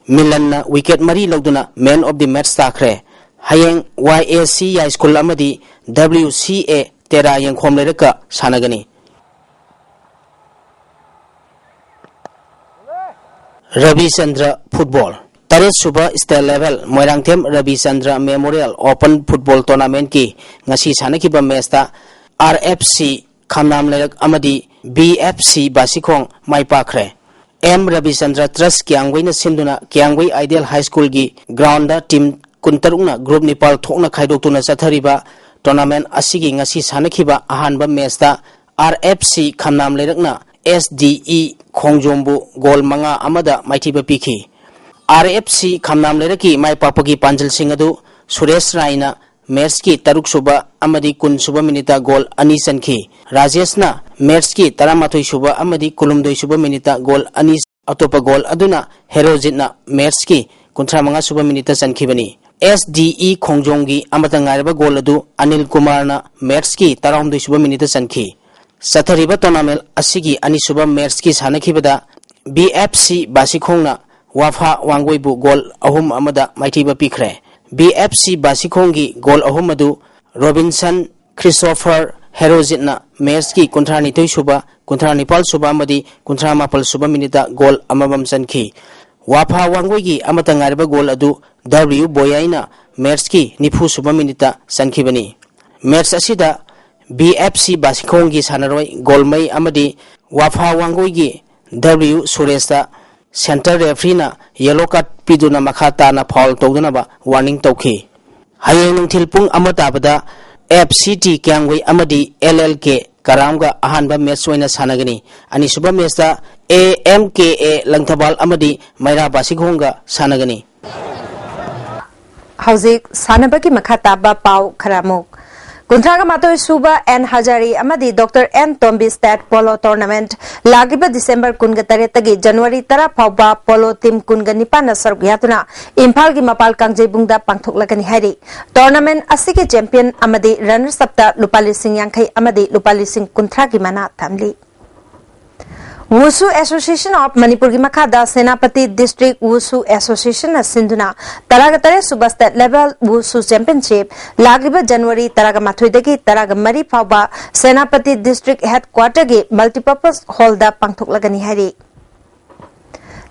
ꯃꯤꯂꯟꯅ ꯋꯤꯀꯦꯠ ꯃꯔꯤ ꯂꯧꯗꯨꯅ ꯃꯦꯟ ꯑꯣꯐ ꯗꯤ ꯃꯦꯠꯁ ꯇꯥꯈ꯭ꯔꯦ꯫ ꯍꯌꯦꯡ ꯋꯥꯏ ꯑꯦ ꯁꯤ ꯌꯥꯏꯁ꯭ꯀꯨꯜ ꯑꯃꯗꯤ ꯗꯕ꯭ꯂꯤꯎ ꯁꯤ ꯑꯦ ꯇꯦꯔꯥ ꯌꯦꯡꯈꯣꯝ ꯂꯩꯔꯛꯀ ꯁꯥꯟꯅꯒꯅꯤ꯫ ꯔꯕꯤꯆꯟꯗ꯭ꯔ ꯐꯨꯠꯕꯣꯜ꯫ ꯇꯔꯦꯠ ꯁꯨꯕ state level Moirangthem Rabichandra memorial open football ꯇꯣꯔꯅꯥꯃꯦꯟꯠꯀꯤ ꯉꯁꯤ ꯁꯥꯟꯅꯈꯤꯕ ꯃꯦꯠꯁꯇ ꯑꯥꯔ ꯑꯦꯐ ꯁꯤ ꯈꯝꯅꯥꯝ ꯂꯩꯔꯛ ꯑꯃꯗꯤ ꯕꯤ ꯑꯦꯐ ꯁꯤ ꯕꯥꯁꯤꯈꯣꯡ ꯃꯥꯏ ꯄꯥꯛꯈ꯭ꯔꯦ꯫ ꯑꯦꯝ ꯔꯕꯤꯆꯟꯗ꯭ꯔ ꯇ꯭ꯔꯁ ꯀꯤꯌꯥꯡꯒꯣꯏꯅ ꯁꯤꯟꯗꯨꯅ ꯀꯤꯌꯥꯡꯒꯣꯏ ꯑꯥꯏꯗꯤꯌꯦꯜ ꯍꯥꯏ ꯁ꯭ꯀꯨꯜꯒꯤ ꯒ꯭ꯔꯥꯎꯟꯗ ꯇꯤꯝ ꯀꯨꯟꯇꯔꯨꯛꯅ ꯒ꯭ꯔꯨꯞ ꯅꯤꯄꯥꯜ ꯊꯣꯛꯅ ꯈꯥꯏꯗꯣꯛꯇꯨꯅ ꯆꯠꯊꯔꯤꯕ ꯇꯣꯔꯅꯥꯃꯦꯟꯠ ꯑꯁꯤꯒꯤ ꯉꯁꯤ ꯁꯥꯟꯅꯈꯤꯕ ꯑꯍꯥꯟꯕ ꯃꯦꯠꯁꯇ R F C ꯈꯝꯅꯥꯝ ꯂꯩꯔꯛꯅ S D E ꯈꯣꯡꯖꯣꯝꯕꯨ goal ꯃꯉꯥ ꯑꯃꯗ ꯃꯥꯏꯊꯤꯕ ꯄꯤꯈꯤ꯫ ꯑꯥꯔ ꯑꯦꯐ ꯁꯤ ꯈꯝꯅꯥꯝ ꯂꯩꯔꯛꯀꯤ ꯃꯥꯏ ꯄꯥꯛꯄꯒꯤ ꯄꯥꯟꯖꯤꯜꯁꯤꯡ ꯑꯗꯨ ꯁꯨꯔꯦꯁ ꯔꯥꯏꯅ ꯃꯦꯠꯁꯀꯤ ꯇꯔꯨꯛ ꯁꯨꯕ ꯑꯃꯗꯤ ꯀꯨꯟ ꯁꯨꯕ ꯃꯤꯅꯤꯠꯇ ꯒꯣꯜ ꯑꯅꯤ ꯆꯟꯈꯤ꯫ ꯔꯥꯖꯦꯁꯅ ꯃꯦꯠꯁꯀꯤ ꯇꯔꯥꯃꯥꯊꯣꯏ ꯁꯨꯕ ꯑꯃꯗꯤ ꯀꯨꯟꯍꯨꯝꯗꯣꯏ ꯁꯨꯕ ꯃꯤꯅꯤꯠꯇ ꯒꯣꯜ ꯑꯅꯤ, ꯑꯇꯣꯞꯄ ꯒꯣꯜ ꯑꯗꯨꯅ ꯍꯦꯔꯣꯖꯤꯠꯅ ꯃꯦꯠꯁꯀꯤ ꯀꯨꯟꯊ꯭ꯔꯥ ꯃꯉꯥ ꯁꯨꯕ ꯃꯤꯅꯤꯠꯇ ꯆꯟꯈꯤꯕꯅꯤ꯫ ꯑꯦꯁ ꯗꯤ ꯏ ꯈꯣꯡꯖꯣꯝꯒꯤ ꯑꯃꯠꯇ ꯉꯥꯏꯔꯕ ꯒꯣꯜ ꯑꯗꯨ ꯑꯅꯤꯜ ꯀꯨꯃꯥꯔꯅ ꯃꯦꯠꯁꯀꯤ ꯇꯔꯥꯍꯨꯝꯗꯣꯏ ꯁꯨꯕ ꯃꯤꯅꯤꯠꯇ ꯆꯟꯈꯤ꯫ ꯆꯠꯊꯔꯤꯕ ꯇꯣꯔꯅꯥꯃꯦꯟꯠ ꯑꯁꯤꯒꯤ ꯑꯅꯤꯁꯨꯕ ꯃꯦꯠꯁꯀꯤ ꯁꯥꯟꯅꯈꯤꯕꯗ ꯕꯤ ꯑꯦꯐ ꯁꯤ ꯕꯥꯁꯤꯈꯣꯡꯅ ꯋꯥꯐꯥ ꯋꯥꯡꯒꯣꯏꯕꯨ ꯒꯣꯜ ꯑꯍꯨꯝ ꯑꯃꯗ ꯃꯥꯏꯊꯤꯕ ꯄꯤꯈ꯭ꯔꯦ꯫ ꯕꯤ ꯑꯦꯐ ꯁꯤ ꯕꯥꯁꯤꯈꯣꯡꯒꯤ ꯒꯣꯜ ꯑꯍꯨꯝ ꯑꯗꯨ ꯔꯣꯕꯤꯟꯁꯟ ꯈ꯭ꯔꯤꯁꯇꯣꯐꯔ ꯍꯦꯔꯣꯖꯤꯠꯅ ꯃꯦꯠꯁꯀꯤ ꯀꯨꯟꯊ꯭ꯔꯥꯅꯤꯊꯣꯏ ꯁꯨꯕ, ꯀꯨꯟꯊ꯭ꯔꯥꯅꯤꯄꯥꯜ ꯁꯨꯕ ꯑꯃꯗꯤ ꯀꯨꯟꯊ꯭ꯔꯥꯃꯥꯄꯜ ꯁꯨꯕ ꯃꯤꯅꯤꯠꯇ ꯒꯣꯜ ꯑꯃꯃꯝ ꯆꯟꯈꯤ꯫ ꯋꯥꯐꯥ ꯋꯥꯡꯒꯣꯏꯒꯤ ꯑꯃꯠꯇ ꯉꯥꯏꯔꯕ ꯒꯣꯜ ꯑꯗꯨ ꯗꯕ꯭ꯂꯤꯎ ꯕꯣꯌꯥꯏꯅ ꯃꯦꯠꯁꯀꯤ ꯅꯤꯐꯨ ꯁꯨꯕ ꯃꯤꯅꯤꯠꯇ ꯆꯟꯈꯤꯕꯅꯤ꯫ ꯃꯦꯠꯁ ꯑꯁꯤꯗ ꯕꯤ ꯑꯦꯐ ꯁꯤ ꯕꯥꯁꯤꯈꯣꯡꯒꯤ ꯁꯥꯟꯅꯔꯣꯏ ꯒꯣꯜꯃꯩ ꯑꯃꯗꯤ ꯋꯥꯐꯥ ꯋꯥꯡꯒꯣꯏꯒꯤ ꯗꯕ꯭ꯂꯤꯎ ꯁꯨꯔꯦꯁꯇ Center refereeꯅ yellow card ꯄꯤꯗꯨꯅ ꯃꯈꯥ ꯇꯥꯅ foul ꯇꯧꯗꯅꯕ warning ꯇꯧꯈꯤ꯫ ꯍꯌꯦꯡ ꯅꯨꯡꯊꯤꯜ ꯄꯨꯡ ꯑꯃ ꯇꯥꯕꯗ F C T ꯀ꯭ꯌꯥꯝꯒꯩ ꯑꯃꯗꯤ L L K ꯀꯔꯥꯝꯒ ꯑꯍꯥꯟꯕ match ꯑꯣꯏꯅ ꯁꯥꯟꯅꯒꯅꯤ꯫ ꯑꯅꯤꯁꯨꯕ matchꯇ A M K A Langthabal ꯑꯃꯗꯤ ꯃꯩꯔꯥ ꯕꯥꯁꯤꯈꯣꯡꯒ ꯁꯥꯟꯅꯒꯅꯤ꯫ ꯍꯧꯖꯤꯛ ꯁꯥꯟꯅꯕꯒꯤ ꯃꯈꯥ ꯇꯥꯕ ꯄꯥꯎ ꯈꯔ ꯑꯃꯨꯛ꯫ ꯀꯨꯟꯊ꯭ꯔꯥꯒ ꯃꯥꯊꯣꯏ ꯁꯨꯕ ꯑꯦꯟ ꯍꯖꯥꯔꯤ ꯑꯃꯗꯤ doctor N Tombi state polo tournament ꯂꯥꯛꯂꯤꯕ December ꯀꯨꯟꯒ ꯇꯔꯦꯠꯇꯒꯤ January ꯇꯔꯥ ꯐꯥꯎꯕ polo team ꯀꯨꯟꯒ ꯅꯤꯄꯥꯟꯅ ꯁꯔꯨꯛ ꯌꯥꯗꯨꯅ ꯏꯝꯐꯥꯜꯒꯤ ꯃꯄꯥꯜ ꯀꯥꯡꯖꯩꯕꯨꯡꯗ ꯄꯥꯡꯊꯣꯛꯂꯒꯅꯤ ꯍꯥꯏꯔꯤ꯫ Tournament ꯑꯁꯤꯒꯤ champion ꯑꯃꯗꯤ runners upꯇ ꯂꯨꯄꯥ ꯂꯤꯁꯤꯡ ꯌꯥꯡꯈꯩ ꯑꯃꯗꯤ ꯂꯨꯄꯥ ꯂꯤꯁꯤꯡ ꯀꯨꯟꯊ꯭ꯔꯥꯒꯤ ꯃꯅꯥ ꯊꯝꯂꯤ꯫ Wushu Association of ꯃꯅꯤꯄꯨꯔꯒꯤ ꯃꯈꯥꯗ ꯁꯦꯅꯥꯄꯇꯤ District Wushu Associationꯅ ꯁꯤꯟꯗꯨꯅ ꯇꯔꯥꯒ ꯇꯔꯦꯠ ꯁꯨꯕ state level Wushu championship ꯂꯥꯛꯂꯤꯕ January ꯇꯔꯥꯒ ꯃꯥꯊꯣꯏꯗꯒꯤ ꯇꯔꯥꯒ ꯃꯔꯤ ꯐꯥꯎꯕ ꯁꯦꯅꯥꯄꯇꯤ District Headquarterꯒꯤ multipurpose hallꯗ ꯄꯥꯡꯊꯣꯛꯂꯒꯅꯤ ꯍꯥꯏꯔꯤ꯫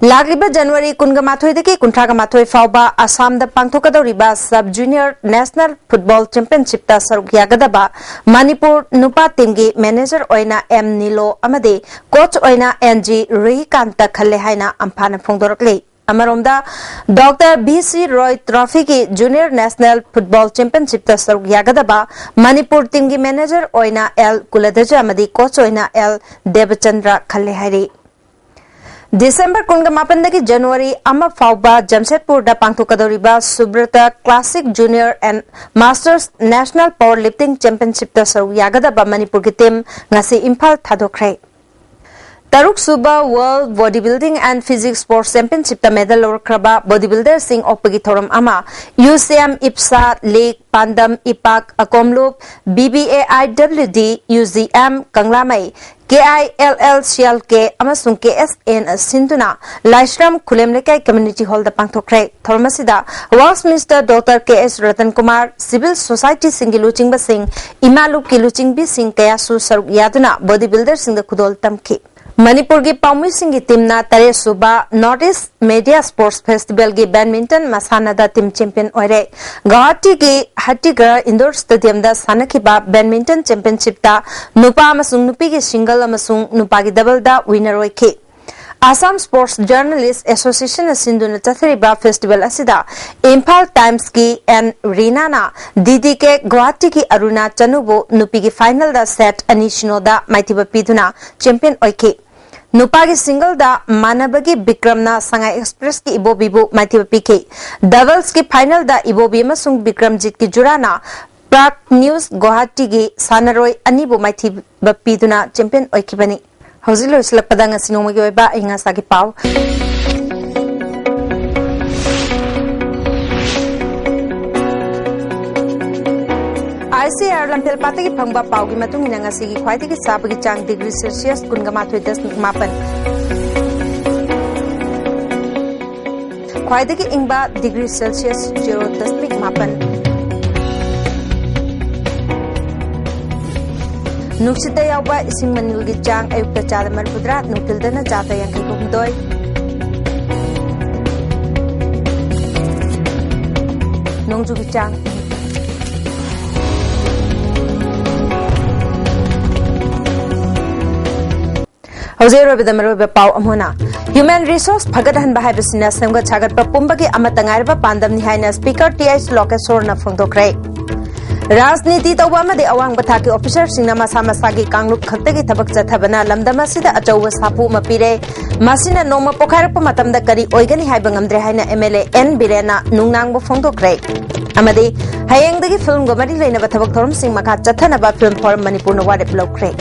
ꯂꯥꯛꯂꯤꯕ January ꯀꯨꯟꯒ ꯃꯥꯊꯣꯏꯗꯒꯤ ꯀꯨꯟꯊ꯭ꯔꯥꯒ ꯃꯥꯊꯣꯏ ꯐꯥꯎꯕ ꯑꯁꯥꯝꯗ ꯄꯥꯡꯊꯣꯛꯀꯗꯧꯔꯤꯕ Sub Junior National Football Championshipꯇ ꯁꯔꯨꯛ ꯌꯥꯒꯗꯕ ꯃꯅꯤꯄꯨꯔ ꯅꯨꯄꯥ teamꯒꯤ manager ꯑꯣꯏꯅ M ꯅꯤꯂꯣ ꯑꯃꯗꯤ coach ꯑꯣꯏꯅ N G ꯔꯨꯍꯤꯀꯥꯟꯇ ꯈꯜꯂꯦ ꯍꯥꯏꯅ ꯑꯝꯐꯥꯅ ꯐꯣꯡꯗꯣꯔꯛꯂꯤ꯫ ꯑꯃꯔꯣꯝꯗ, ꯗꯣꯛꯇꯔ ꯚꯤ ꯁꯤ ꯔꯣꯏ trophyꯒꯤ Junior National Football Championshipꯇ ꯁꯔꯨꯛ ꯌꯥꯒꯗꯕ ꯃꯅꯤꯄꯨꯔ teamꯒꯤ manager ꯑꯣꯏꯅ L ꯀꯨꯂꯙꯖ ꯑꯃꯗꯤ coach ꯑꯣꯏꯅ L ꯗꯦꯕꯆꯟꯗ꯭ꯔ ꯈꯜꯂꯦ ꯍꯥꯏꯔꯤ꯫ December ꯀꯨꯟꯒ ꯃꯥꯄꯟꯗꯒꯤ January ꯑꯃ ꯐꯥꯎꯕ ꯖꯝꯁꯦꯗꯄꯨꯔꯗ ꯄꯥꯡꯊꯣꯛꯀꯗꯧꯔꯤꯕ ꯁꯨꯕ꯭ꯔꯇ Classic Junior and Masters National Power Lifting Championshipꯇ ꯁꯔꯨꯛ ꯌꯥꯒꯗꯕ ꯃꯅꯤꯄꯨꯔꯒꯤ team ꯉꯁꯤ ꯏꯝꯐꯥꯜ ꯊꯥꯗꯣꯛꯈ꯭ꯔꯦ꯫ ꯇꯔꯨꯛ ꯁꯨꯕ World Bodybuilding and Physique Sports Championshipꯇ medal ꯂꯧꯔꯛꯈ꯭ꯔꯕ bodybuilderꯁꯤꯡ ꯑꯣꯛꯄꯒꯤ ꯊꯧꯔꯝ ꯑꯃ U C M ꯏꯞꯁꯥ, ꯂꯤꯛ, ꯄꯥꯟꯗꯝ, ꯏꯄꯥꯛ, ꯑꯀꯣꯝꯂꯨꯞ, B B A I W D, U G M, ꯀꯪꯂꯥꯃꯩ, K I L L C L K ꯑꯃꯁꯨꯡ K S Aꯅ ꯁꯤꯟꯗꯨꯅ ꯂꯥꯏꯁ꯭ꯔꯝ ꯈꯨꯂꯦꯝ ꯂꯩꯀꯥꯏ community hallꯗ ꯄꯥꯡꯊꯣꯛꯈ꯭ꯔꯦ꯫ ꯊꯧꯔꯝ ꯑꯁꯤꯗ Works Minister ꯗꯣꯛꯇꯔ ꯀꯦ ꯑꯦꯁ Ratan Kumar, civil societyꯁꯤꯡꯒꯤ ꯂꯨꯆꯤꯡꯕꯁꯤꯡ, ꯏꯃꯥ ꯂꯨꯞꯀꯤ ꯂꯨꯆꯤꯡꯕꯤꯁꯤꯡ ꯀꯌꯥꯁꯨ ꯁꯔꯨꯛ ꯌꯥꯗꯨꯅ bodybuilderꯁꯤꯡꯗ ꯈꯨꯗꯣꯜ ꯇꯝꯈꯤ꯫ ꯃꯅꯤꯄꯨꯔꯒꯤ ꯄꯥꯎꯃꯤꯁꯤꯡꯒꯤ teamꯅ ꯇꯔꯦꯠ ꯁꯨꯕ North East Media Sports Festivalꯒꯤ badminton ꯃꯁꯥꯟꯅꯗ team champion ꯑꯣꯏꯔꯦ꯫ ꯒꯧꯍꯥꯇꯤꯒꯤ ꯍꯠꯇꯤꯒꯔ indoor stadiumꯗ ꯁꯥꯟꯅꯈꯤꯕ badminton championshipꯇ ꯅꯨꯄꯥ ꯑꯃꯁꯨꯡ ꯅꯨꯄꯤꯒꯤ single ꯑꯃꯁꯨꯡ ꯅꯨꯄꯥꯒꯤ doubleꯗ winner ꯑꯣꯏꯈꯤ꯫ Assam Sports Journalist Association ꯅ ꯁꯤꯟꯗꯨꯅ ꯆꯠꯊꯔꯤꯕ festival ꯑꯁꯤꯗ Imphal ꯇꯥꯏꯝꯁꯀꯤ and ꯔꯤꯅꯥꯅ D D K ꯒꯨꯋꯥꯍꯥꯇꯤꯒꯤ ꯑꯔꯨꯅꯥ ꯆꯅꯨꯕꯨ ꯅꯨꯄꯤꯒꯤ ꯐꯥꯏꯅꯦꯜꯗ ꯁꯦꯠ ꯑꯅꯤ ꯁꯤꯅꯣꯗ ꯃꯥꯏꯊꯤꯕ ꯄꯤꯗꯨꯅ ꯆꯦꯝꯄꯤꯌꯟ ꯑꯣꯏꯈꯤ꯫ ꯅꯨꯄꯥꯒꯤ ꯁꯤꯡꯒꯜꯗ ꯃꯥꯟꯅꯕꯒꯤ ꯕꯤꯀ꯭ꯔꯝꯅ ꯁꯉꯥꯏ ꯑꯦꯛꯁꯄ꯭ꯔꯦꯁꯀꯤ ꯏꯕꯣꯕꯤꯕꯨ ꯃꯥꯏꯊꯤꯕ ꯄꯤꯈꯤ꯫ ꯗꯕꯜꯁꯀꯤ ꯐꯥꯏꯅꯦꯜꯗ ꯏꯕꯣꯕꯤ ꯑꯃꯁꯨꯡ ꯕꯤꯀ꯭ꯔꯝꯖꯤꯠꯀꯤ ꯖꯨꯔꯥꯅ ꯄ꯭ꯔꯥꯒ ꯅ꯭ꯌꯨꯁ ꯒꯨꯋꯥꯍꯥꯇꯤꯒꯤ ꯁꯥꯟꯅꯔꯣꯏ ꯑꯅꯤꯕꯨ ꯃꯥꯏꯊꯤꯕ ꯄꯤꯗꯨꯅ ꯆꯦꯝꯄꯤꯌꯟ ꯑꯣꯏꯈꯤꯕꯅꯤ꯫ ꯍꯧꯖꯤꯛ ꯂꯣꯏꯁꯤꯜꯂꯛꯄꯗ ꯉꯁꯤ ꯅꯣꯡꯃꯒꯤ ꯑꯣꯏꯕ ꯑꯏꯪ ꯑꯁꯥꯒꯤ ꯄꯥꯎ꯫ ꯑꯥꯏ ꯁꯤ ꯑꯥꯔ ꯂꯝꯐꯦꯜ ꯄꯥꯠꯇꯒꯤ ꯐꯪꯕ ꯄꯥꯎꯒꯤ ꯃꯇꯨꯡ ꯏꯟꯅ ꯉꯁꯤꯒꯤ ꯈ꯭ꯋꯥꯏꯗꯒꯤ ꯁꯥꯕꯒꯤ ꯆꯥꯡ ꯗꯤꯒ꯭ꯔꯤ ꯁꯦꯜꯁꯤꯌꯁ ꯀꯨꯟꯒ ꯃꯥꯊꯣꯏ ꯗꯁꯃꯤꯛ ꯃꯥꯄꯟ꯫ ꯈ꯭ꯋꯥꯏꯗꯒꯤ ꯏꯪꯕ ꯗꯤꯒ꯭ꯔꯤ ꯁꯦꯜꯁꯤꯌꯁ ꯖꯦꯔꯣ ꯗꯁꯃꯤꯛ ꯃꯥꯄꯟ꯫ ꯅꯨꯡꯁꯤꯠꯇ ꯌꯥꯎꯕ ꯏꯁꯤꯡ ꯃꯅꯤꯜꯒꯤ ꯆꯥꯡ ꯑꯌꯨꯛꯇ ꯆꯥꯗ ꯃꯔꯤꯐꯨꯇꯔꯥ, ꯅꯨꯡꯊꯤꯜꯗꯅ ꯆꯥꯗ ꯌꯥꯡꯈꯩꯒ ꯍꯨꯝꯗꯣꯏ꯫ ꯅꯣꯡꯖꯨꯒꯤ ꯆꯥꯡ꯫ ꯍꯧꯖꯤꯛ ꯑꯔꯣꯏꯕꯗ ꯃꯔꯨꯑꯣꯏꯕ ꯄꯥꯎ ꯑꯃꯨꯛ ꯍꯟꯅ꯫ Human resource ꯐꯒꯠꯍꯟꯕ ꯍꯥꯏꯕꯁꯤꯅ ꯁꯦꯝꯒꯠ ꯁꯥꯒꯠꯄ ꯄꯨꯝꯕꯒꯤ ꯑꯃꯠꯇ ꯉꯥꯏꯔꯕ ꯄꯥꯟꯗꯝꯅꯤ ꯍꯥꯏꯅ Speaker ꯇꯤ ꯑꯩꯆ ꯂꯣꯀꯦꯁꯣꯔꯅ ꯐꯣꯡꯗꯣꯛꯈ꯭ꯔꯦ꯫ ꯔꯥꯖꯅꯤꯇꯤ ꯇꯧꯕ ꯑꯃꯗꯤ ꯑꯋꯥꯡꯕ ꯊꯥꯛꯀꯤ officerꯁꯤꯡꯅ ꯃꯁꯥ ꯃꯁꯥꯒꯤ ꯀꯥꯡꯂꯨꯞ ꯈꯛꯇꯒꯤ ꯊꯕꯛ ꯆꯠꯊꯕꯅ ꯂꯝꯗꯝ ꯑꯁꯤꯗ ꯑꯆꯧꯕ ꯁꯥꯐꯨ ꯑꯃ ꯄꯤꯔꯦ꯫ ꯃꯁꯤꯅ ꯅꯣꯡꯃ ꯄꯣꯈꯥꯏꯔꯛꯄ ꯃꯇꯝꯗ ꯀꯔꯤ ꯑꯣꯏꯒꯅꯤ ꯍꯥꯏꯕ ꯉꯝꯗ꯭ꯔꯦ ꯍꯥꯏꯅ ꯑꯦꯝ ꯑꯦꯜ ꯑꯦ ꯑꯦꯟ ꯕꯤꯔꯦꯟꯅ ꯅꯨꯡꯅꯥꯡꯕ ꯐꯣꯡꯗꯣꯛꯈ꯭ꯔꯦ꯫ ꯑꯃꯗꯤ ꯍꯌꯦꯡꯗꯒꯤ ꯐꯤꯜꯝꯒ ꯃꯔꯤ ꯂꯩꯅꯕ ꯊꯕꯛ ꯊꯧꯔꯝꯁꯤꯡ ꯃꯈꯥ ꯆꯠꯊꯅꯕ ꯐꯤꯜꯝ ꯐꯣꯔꯝ ꯃꯅꯤꯄꯨꯔꯅ ꯋꯥꯔꯦꯞ ꯂꯧꯈ꯭ꯔꯦ꯫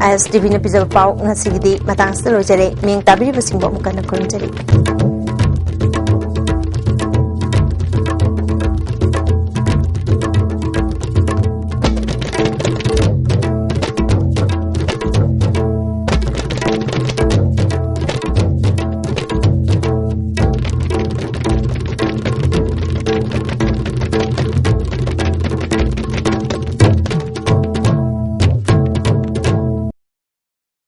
ꯑꯥꯏ ꯑꯦꯁ ꯇꯤ ꯚꯤꯅ ꯄꯤꯖꯕ ꯄꯥꯎ ꯉꯁꯤꯒꯤꯗꯤ ꯃꯇꯥꯡ ꯑꯁꯤꯗ ꯂꯣꯏꯖꯔꯦ꯫ ꯃꯤꯠꯌꯦꯡ ꯇꯥꯕꯤꯔꯤꯕꯁꯤꯡꯕꯨ ꯑꯃꯨꯛ ꯍꯟꯅ ꯈꯨꯔꯨꯝꯖꯔꯤ꯫